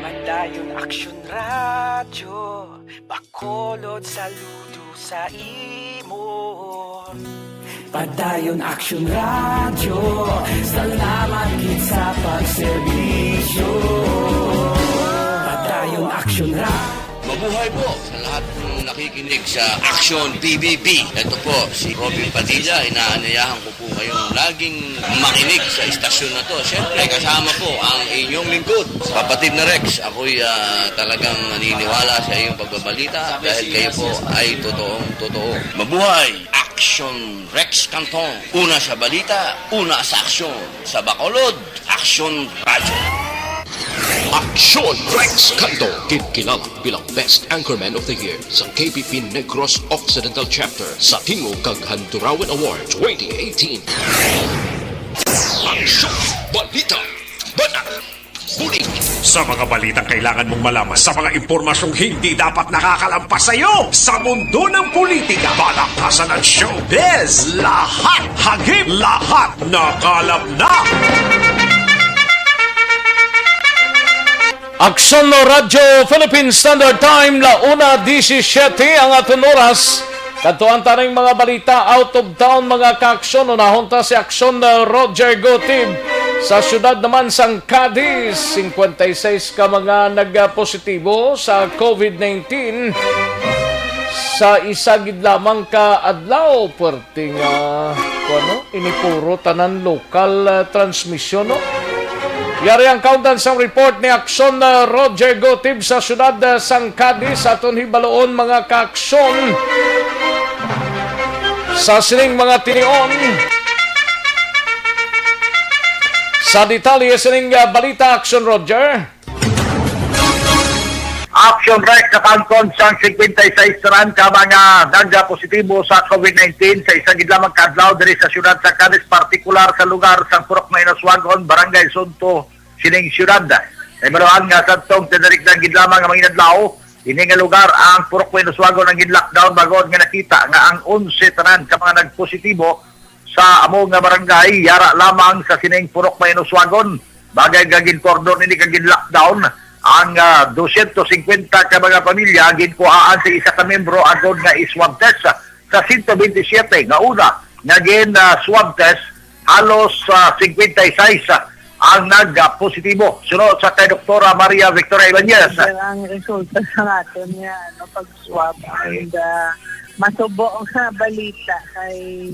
Padayon Aksyon Radyo, Bacolod, saludo sa imo. Padayon Aksyon Radyo, salamat gid sa pagserbisyo. Padayon Aksyon Radyo. Mabuhay po sa lahat ng nakikinig sa Aksyon P B B. Ito po si Robin Padilla. Inaanyayahan ko po kayong laging makinig sa istasyon na to. Siyempre, kasama po ang inyong lingkod, kapatid na Rex. Ako'y, ah, talagang naniniwala sa iyong pagbabalita dahil kayo po ay totoong totoo. Mabuhay! Aksyon Rex Canton. Una sa balita, una sa aksyon. Sa Bacolod, Aksyon Radyo. Aksyon Rex Canton, kinkilala bilang Best Anchorman of the Year sa K P P Negros Occidental Chapter sa Tingog kag Handurawan Award twenty eighteen. Aksyon, balita, banat, bulig. Sa mga balitang kailangan mong malaman, sa mga impormasyong hindi dapat nakakalampas sa iyo, sa mundo ng politika, balaktasan at showbiz, lahat hagip, lahat nakalap na. Aksyon Radyo Philippine Standard Time, la una diecisiete ang aton oras. Kadtuan ta ning mga balita out of town, mga kaaksyon. Unahon ta si Aksyon, uh, Roger Gutib. Sa siyudad naman sang Cadiz, cincuenta y seis ka mga nagpositibo sa COVID nineteen. Sa isa gid lamang ka adlaw, perting, ah, kuwan, no? Ini puro tanan local, ah, transmission, no? Yari ang kaundan sang report ni Aksyon, ah, Roger Gotib sa siyudad, ah, sang Cadiz. Aton hibaloon, mga ka-aksyon, sa sining mga tinion. Sa detalye sining, ah, balita, Aksyon Roger. Action Rex, nakangkon sang singkwenta y seis tanan ka mga nagapositibo sa COVID nineteen sa isa gid lamang ka adlaw diri sa siyudad sa Cadiz, partikular sa lugar sang Purok Mainoswagon, Barangay Sunto, sining siyudad. Nahibaluan nga sadtong tinarikdan gid lamang nga mga inadlaw, ini nga lugar ang Purok Mainoswagon ang gin-lockdown, bag-o nga nakita nga ang onse tanan ka mga nagpositibo sa amo nga barangay, yara lamang sa sining Purok Mainoswagon. Bagay nga gin-cordon ini kag gin-lockdown ang, ah, dosyentos singkwenta ka mga pamilya, ginkuhaan sa isa ka miyembro agod nga i-swab test. Sa sento bente siyete nga una nga gin, ah, swab test, halos, ah, singkwenta y seis ang nag-positibo. Suno sa kay Doktora Maria Victoria Ibanez. Yan ang resulta sa natin nga, ano, pag-swab. And, ah, masubo nga balita kay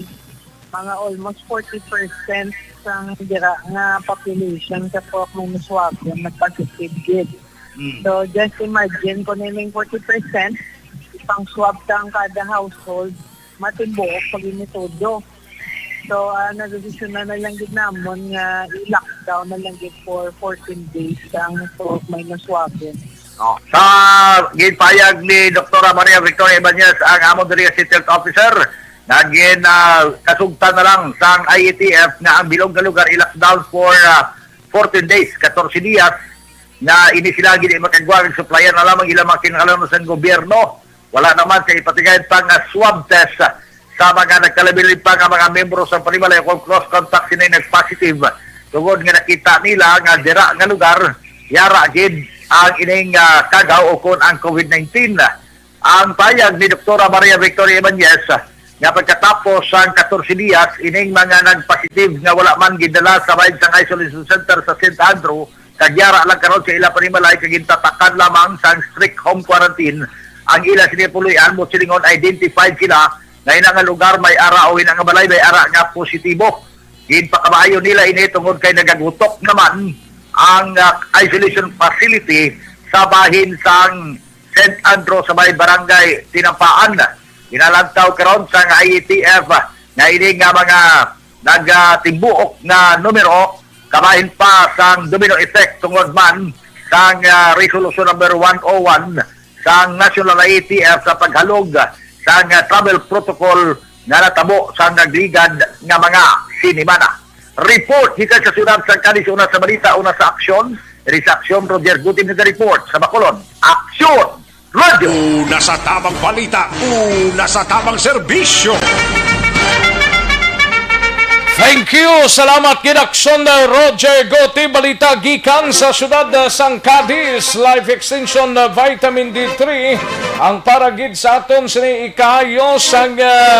mga almost forty percent sang dira nga population sa Purok Mainoswagon nag-positive gid. Mm. So, just imagine kung ining forty percent, ipang-swab ta ang kada household, matimbuok pa gid ni todo. So, ah, nadesisyonan na lang gid namon nga i-lockdown na lang gid for fourteen days ang Purok Mainoswagon. Oh, sa ginpayag ni Doktora Maria Victoria Ibanez, ang amo diri nga City Health Officer, nga gin, ah, kasugtan na lang sang I A T F nga ang bilog nga lugar i-lockdown for, ah, fourteen days, katorse dias, nga ini sila gid makagwa ug suplayan na lamang ilang mga kinahanglanon sang gobyerno. Wala naman sa ipatigayon pa nga swab test sa mga nagkalabi-labi pa nga mga miyembro sa panimalay o close contact sini nag-positive, tungod nga nakita nila nga dira nga lugar yara gid ang ining, ah, kagaw o kon ang COVID nineteen. Ang payag ni Doktora Maria Victoria Ibanez nga pagkatapos sang katorse dias, ining mga nagpositive nga wala man gindala sa bahin sang isolation center sa Saint Andrew, kag yara lang karon sa ila panimalay kag gintatakan lamang sang strict home quarantine ang ila sini puloy-an, mo silingon identified sila nga ina nga lugar may ara o ina nga balay may ara nga positibo. Ginpakabaayo nila ini tungod kay nagagutok naman ang, ah, isolation facility sa bahin sang Saint Andrew sa may barangay Tinampaan. Ginalantaw karon sang I A T F nga ini nga mga nagatibuok nga numero kabahin pa sang domino effect tungod man sang, ah, Resolution Number One O One sang National I A T F sa paghalog sang, ah, travel protocol nga natabo sa nagligad nga mga sinimana. Report gikan sa siyudad sang Cadiz, una sa balita, una sa aksyon. Diri sa aksyon, Roger Gutim naga-report. Sa Bacolod, Aksyon Radio. Una sa tamang balita, una sa tamang serbisyo. Thank you. Salamat gid, Aksyon, Roger Gutim. Balita gikan sa siyudad sang Cadiz. Life Extension Vitamin D three ang para gid sa aton sini ikaayo sang, ah,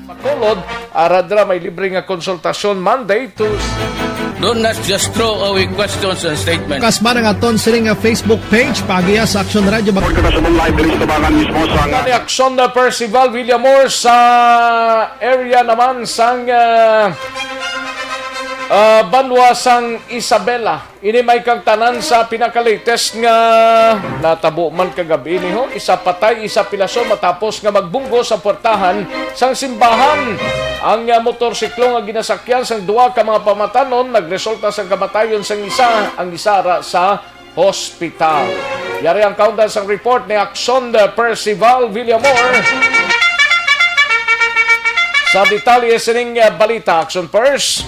Bacolod, ara dira may libre nga konsultasyon Monday to Do not just throw away questions and statements. Kasma ang aton sini nga Facebook page, paagiha sa Aksyon Radio. Report kita sa live diri sa tubangan mismo sa nga Ni Aksyon na Percival Villamor sa area naman sang, ah, ah, banwa sang Isabela. Ini may kag tanan sa pinaka-latest nga natabo man kagab-i ni ho. Isa patay, isa pilason matapos nga magbunggo sa puwertahan sang simbahan. Ang, ah, motorsiklo nga ginasakyan sang duha ka mga pamatanon nagresulta sang kamatayon sang isa, ang isa ra sa hospital. Yari ang kaundan sang report ni Action Percival Villamor. Sa detalye sining, uh, balita, Action Pers.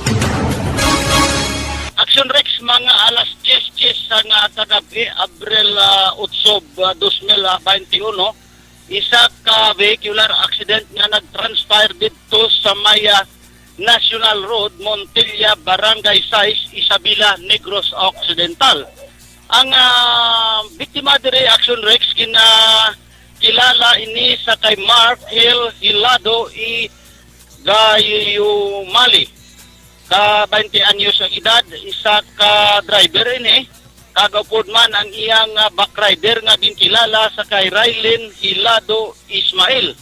Action Rex, mga alas diyes diyes sang, ah, kagab-i, Abril, ah, otso, ah, dos mil, ah, baynte uno, isa ka vehicular accident nga nag-transpire didto sa may, ah, National Road, Montilla, Barangay sais, Isabela, Negros Occidental. Ang, ah, biktima diri, Action Rex, ginakilala ini sa kay Mark Hill Hilado I Gayumali, ka baynte anyos ang edad, isa ka driver ini, kag upod man ang iyang, ah, backrider nga ginkilala sa kay Rylin Hilado Ismail,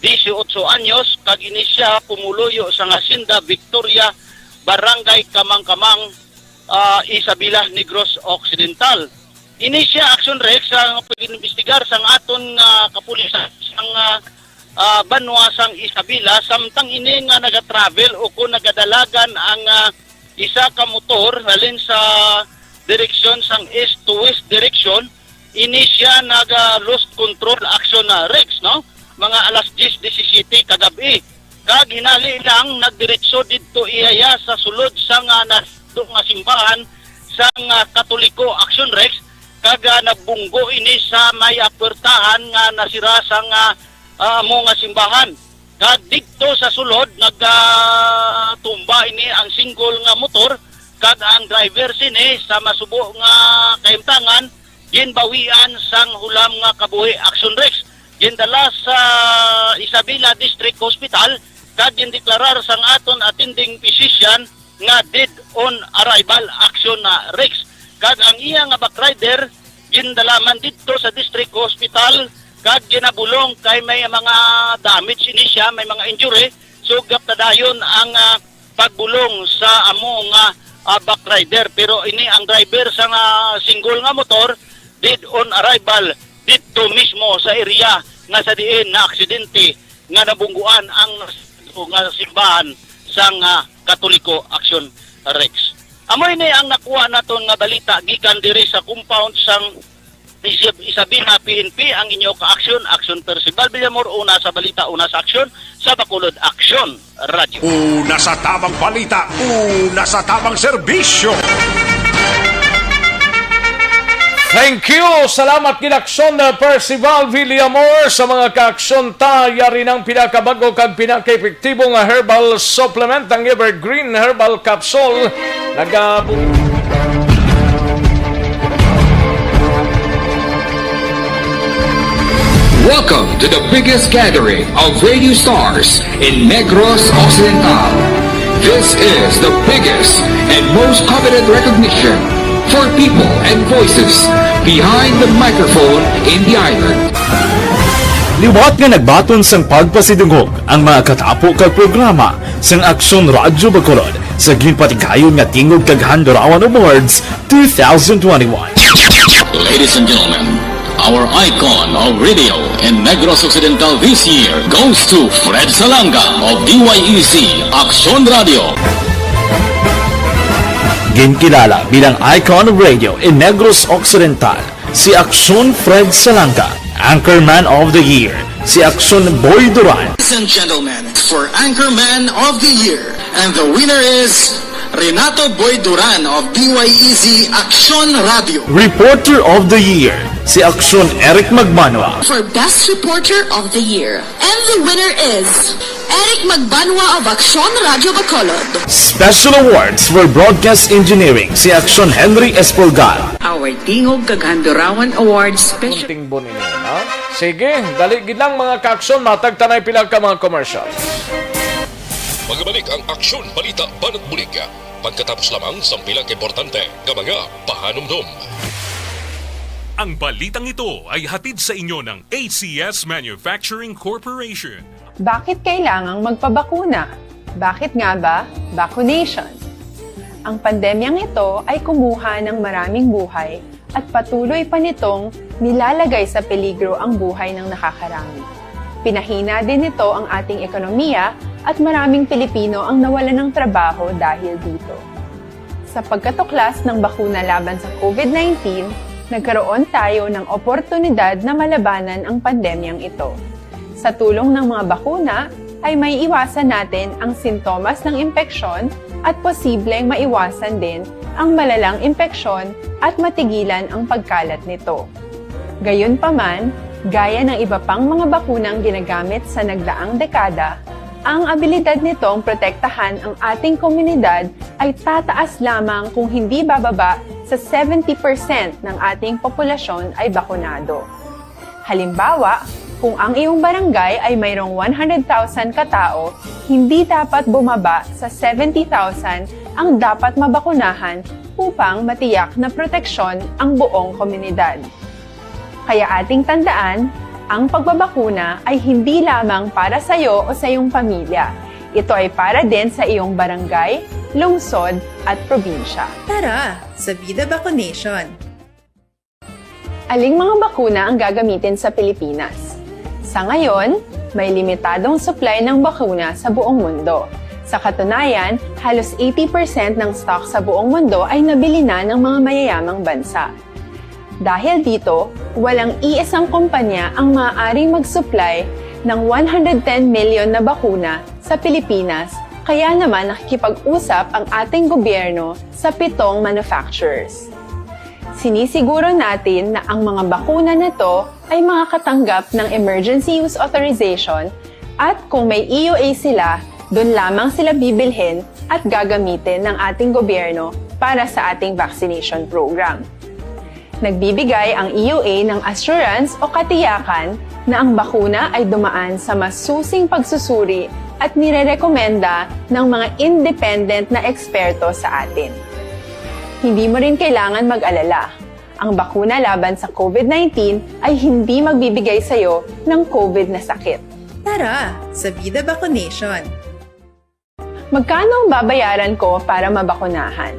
disiotso anyos, kag ini sia pumuluyo sa Hacienda Victoria, Barangay Kamangkamang, ah, Isabela, Negros Occidental. Ini sia, Action Rex, ang pag-imbestigar sang aton nga kapulisan sang, ah, ah, banwa sang Isabela, samtang ini nga nagatravel o kon nagadalagan ang, ah, isa ka motor halin sa direksyon sang east to west direction, ini sia naga-lost control, Action, ah, Rex, no? Mga alas diyes disisiyete kagab-i. Kag hinali lang, nagdiretso didto iya sa sulod sang, ah, nasdo nga simbahan sang, ah, Katoliko, Action Rex, kag, ah, nabunggo ini sa may, ah, puwertahan nga nasira sang, ah, ah, amo nga simbahan. Kag didto sa sulod, nag, ah, tumba ini ang single nga motor, kag ang driver sini sa masubo nga kahimtangan ginbawian sang hulam nga kabuhi, Action Rex. Gindala sa Isabela District Hospital kag gindeklarar sang aton attending physician nga dead on arrival, Action, ah, Rex. Kag ang iya nga backrider gindala man didto sa District Hospital kag ginabulong kay may mga damage ini siya, may mga injury. So, gapadayon ang, ah, pagbulong sa amo nga, ah, backrider. Pero ini ang driver sa nga single nga motor, dead on arrival didto mismo sa area nga sa diin na aksidente nga nabungguan ang nga simbahan sang, ah, Katoliko, Action Rex. Amo ini ang nakuha naton nga balita gikan diri sa compound sang Isab-, Isabela P N P, ang inyo ka-aksyon, Action Percival Villamor, una sa balita, una sa aksyon, sa Bacolod Action Radio. Una sa tamang balita, una sa tamang serbisyo. Thank you. Salamat gid, Action Percival Villamor, sa mga kaaksyon ta. Yari nang pinakabag-o kag pinakaepektibo nga herbal supplement, ang Evergreen Herbal Capsule. Nagabu- Welcome to the biggest gathering of radio stars in Negros Occidental. This is the biggest and most coveted recognition for people and voices behind the microphone in the island. Liwat nga nagbaton sang pagpasidungog ang mga katapo kag programa sang Aksyon Radyo Bacolod sa ginpatigayon nga Tingog kag Handurawan Awards two thousand twenty-one. Ladies and gentlemen, our icon of radio in Negros Occidental this year goes to Fred Salanga of D Y E C Aksyon Radio. Ginkilala bilang icon of radio in Negros Occidental si Aksyon Fred Salanga, Anchorman of the Year si Aksyon Boy Duran. Ladies and gentlemen, for Anchorman of the Year, and the winner is Renato Boy Duran of D Y E C Aksyon Radio. Reporter of the Year si Aksyon Eric Magbanwa. For Best Reporter of the Year, and the winner is Eric Magbanwa of Aksyon Radio Bacolod. Special Awards for Broadcast Engineering si Aksyon Henry Espolgar. Our Tingog kag Handurawan Awards Special. Kunting bun ini, ha? Sige, dali gid lang, mga kaaksyon, matag tanay pila ka mga commercial. Magabalik ang Aksyon Balita Banat Bulig pagkatapos lamang sang pila ka importante nga mga pahanumdom. Ang balitang ito ay hatid sa inyo ng A C S Manufacturing Corporation. Bakit kailangang magpabakuna? Bakit nga ba vacunation? Ang pandemyang ito ay kumuha ng maraming buhay at patuloy pa nitong nilalagay sa peligro ang buhay ng nakakarami. Pinahina din nito ang ating ekonomiya at maraming Pilipino ang nawalan ng trabaho dahil dito. Sa pagkatuklas ng bakuna laban sa COVID nineteen, Nagkaroon tayo ng oportunidad na malabanan ang pandemyang ito. Sa tulong ng mga bakuna, ay may iwasan natin ang sintomas ng impeksyon at posibleng maiwasan din ang malalang impeksyon at matigilan ang pagkalat nito. Gayunpaman, gaya ng iba pang mga bakunang ginagamit sa nagdaang dekada, ang abilidad nitong protektahan ang ating komunidad ay tataas lamang kung hindi bababa sa seventy percent ng ating populasyon ay bakunado. Halimbawa, kung ang iyong barangay ay mayroong one hundred thousand ka tao, hindi dapat bumaba sa seventy thousand ang dapat mabakunahan upang matiyak na proteksyon ang buong komunidad. Kaya ating tandaan, ang pagbabakuna ay hindi lamang para sa iyo o sa iyong pamilya. Ito ay para din sa iyong barangay, lungsod, at probinsya. Tara, sa Vida Vaccination! Aling mga bakuna ang gagamitin sa Pilipinas? Sa ngayon, may limitadong supply ng bakuna sa buong mundo. Sa katunayan, halos eighty percent ng stock sa buong mundo ay nabili na ng mga mayayamang bansa. Dahil dito, walang iisang kumpanya ang maaaring mag-supply ng one hundred ten million na bakuna sa Pilipinas, kaya naman nakikipag-usap ang ating gobyerno sa pitong manufacturers. Sinisiguro natin na ang mga bakuna na to ay makakatanggap ng emergency use authorization at kung may E U A sila, doon lamang sila bibilhin at gagamitin ng ating gobyerno para sa ating vaccination program. Nagbibigay ang E U A ng assurance o katiyakan na ang bakuna ay dumaan sa masusing pagsusuri at nirerekomenda ng mga independent na eksperto sa atin. Hindi mo rin kailangan mag-alala. Ang bakuna laban sa COVID nineteen ay hindi magbibigay sa iyo ng COVID na sakit. Tara, sa Vida Vaccination! Magkano ang babayaran ko para mabakunahan?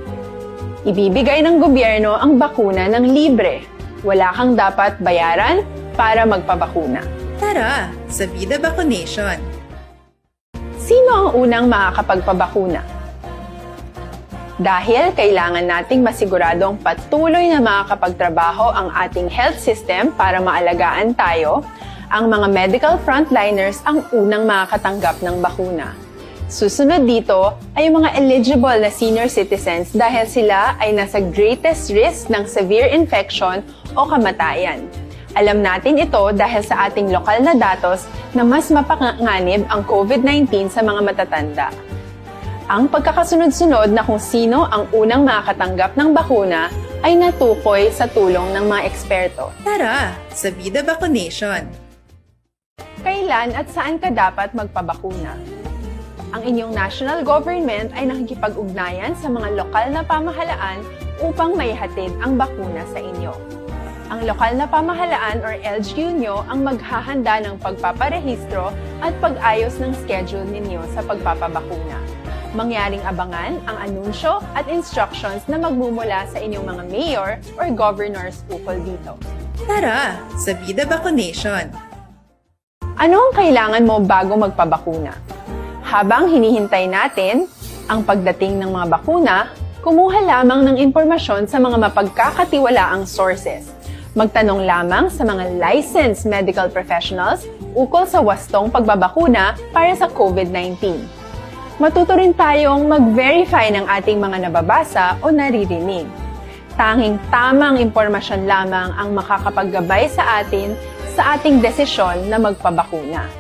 Ibibigay ng gobyerno ang bakuna ng libre. Wala kang dapat bayaran para magpabakuna. Tara, sa Vida Vaccination! Sino ang unang makakapagpabakuna? Dahil kailangan nating masiguradong patuloy na makakapagtrabaho ang ating health system para maalagaan tayo, ang mga medical frontliners ang unang makakatanggap ng bakuna. Susunod dito ay ang mga eligible na senior citizens dahil sila ay nasa greatest risk ng severe infection o kamatayan. Alam natin ito dahil sa ating lokal na datos na mas mapanganib ang COVID nineteen sa mga matatanda. Ang pagkakasunod-sunod na kung sino ang unang makakatanggap ng bakuna ay natukoy sa tulong ng mga eksperto. Tara, sa Vida Vaccination! Kailan at saan ka dapat magpabakuna? Ang inyong national government ay nakikipag-ugnayan sa mga lokal na pamahalaan upang maihatid ang bakuna sa inyo. Ang lokal na pamahalaan or L G U nyo ang maghahanda ng pagpaparehistro at pag-ayos ng schedule ninyo sa pagpapabakuna. Mangyaring abangan ang anunsyo at instructions na magmumula sa inyong mga mayor or governors ukol dito. Tara, sa Vida Vaccination! Ano ang kailangan mo bago magpabakuna? Habang hinihintay natin ang pagdating ng mga bakuna, kumuha lamang ng impormasyon sa mga mapagkakatiwalaang sources. Magtanong lamang sa mga licensed medical professionals ukol sa wastong pagbabakuna para sa COVID nineteen. Matuto rin tayong mag-verify ng ating mga nababasa o naririnig. Tanging tamang impormasyon lamang ang makakapaggabay sa atin sa ating desisyon na magpabakuna.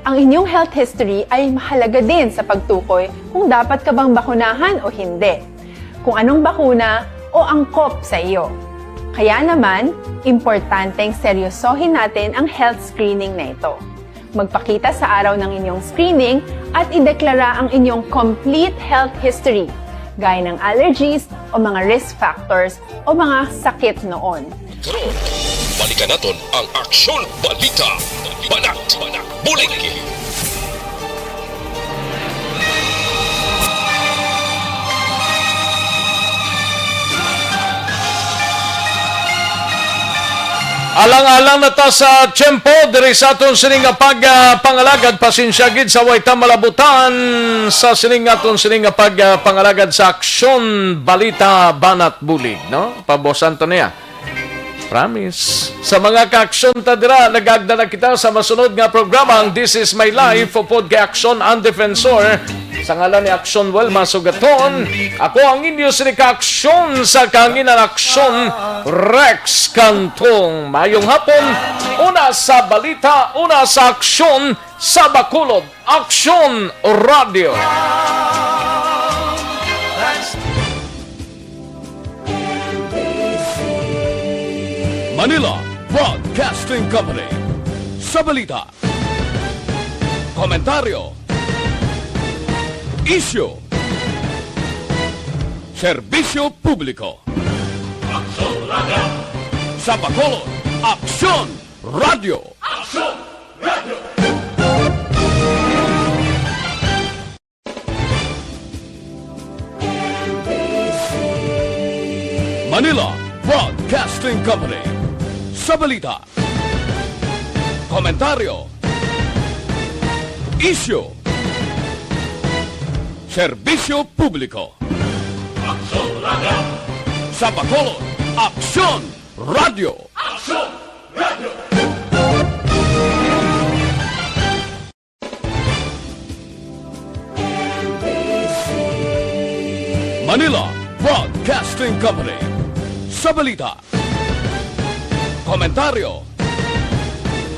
Ang inyong health history ay mahalaga din sa pagtukoy kung dapat ka bang bakunahan o hindi, kung anong bakuna o angkop sa iyo. Kaya naman, importanteng seryosohin natin ang health screening na ito. Magpakita sa araw ng inyong screening at ideklara ang inyong complete health history, gaya ng allergies o mga risk factors o mga sakit noon. Karon, balikan naton ang Aksyon Balita, Banat Bulig. Alang-alang na ta sa tiyempo diri sa aton sini nga pagpangalagad. Pasensya gid sa way ta malabutan sa sini nga aton sini nga pagpangalagad sa Aksyon Balita Banat Bulig, no? Pabosan to niya. Promise. Sa mga ka-aksyon ta dira, nagagda na kita sa masunod nga programa, ang This Is My Life, upod kay Aksyon ang Defensor. Sa ngalan ni Aksyon Wilma Sugaton, ako ang inyo sini ka-aksyon sa kahanginan, Aksyon Rex Cantong. Mayong hapon, una sa balita, una sa aksyon, sa Bacolod, Aksyon Radio. Manila Broadcasting Company. Sa balita, komentaryo, isyu, serbisyo publiko. Aksyon Radio. Sa Bacolod, Aksyon Radio. Aksyon Radio. Manila Broadcasting Company. Sa balita, komentaryo, isyu, serbisyo publiko. Aksyon Radio. Sa Bacolod, Aksyon Radio. Aksyon Radio. Manila Broadcasting Company. Sa balita, komentaryo,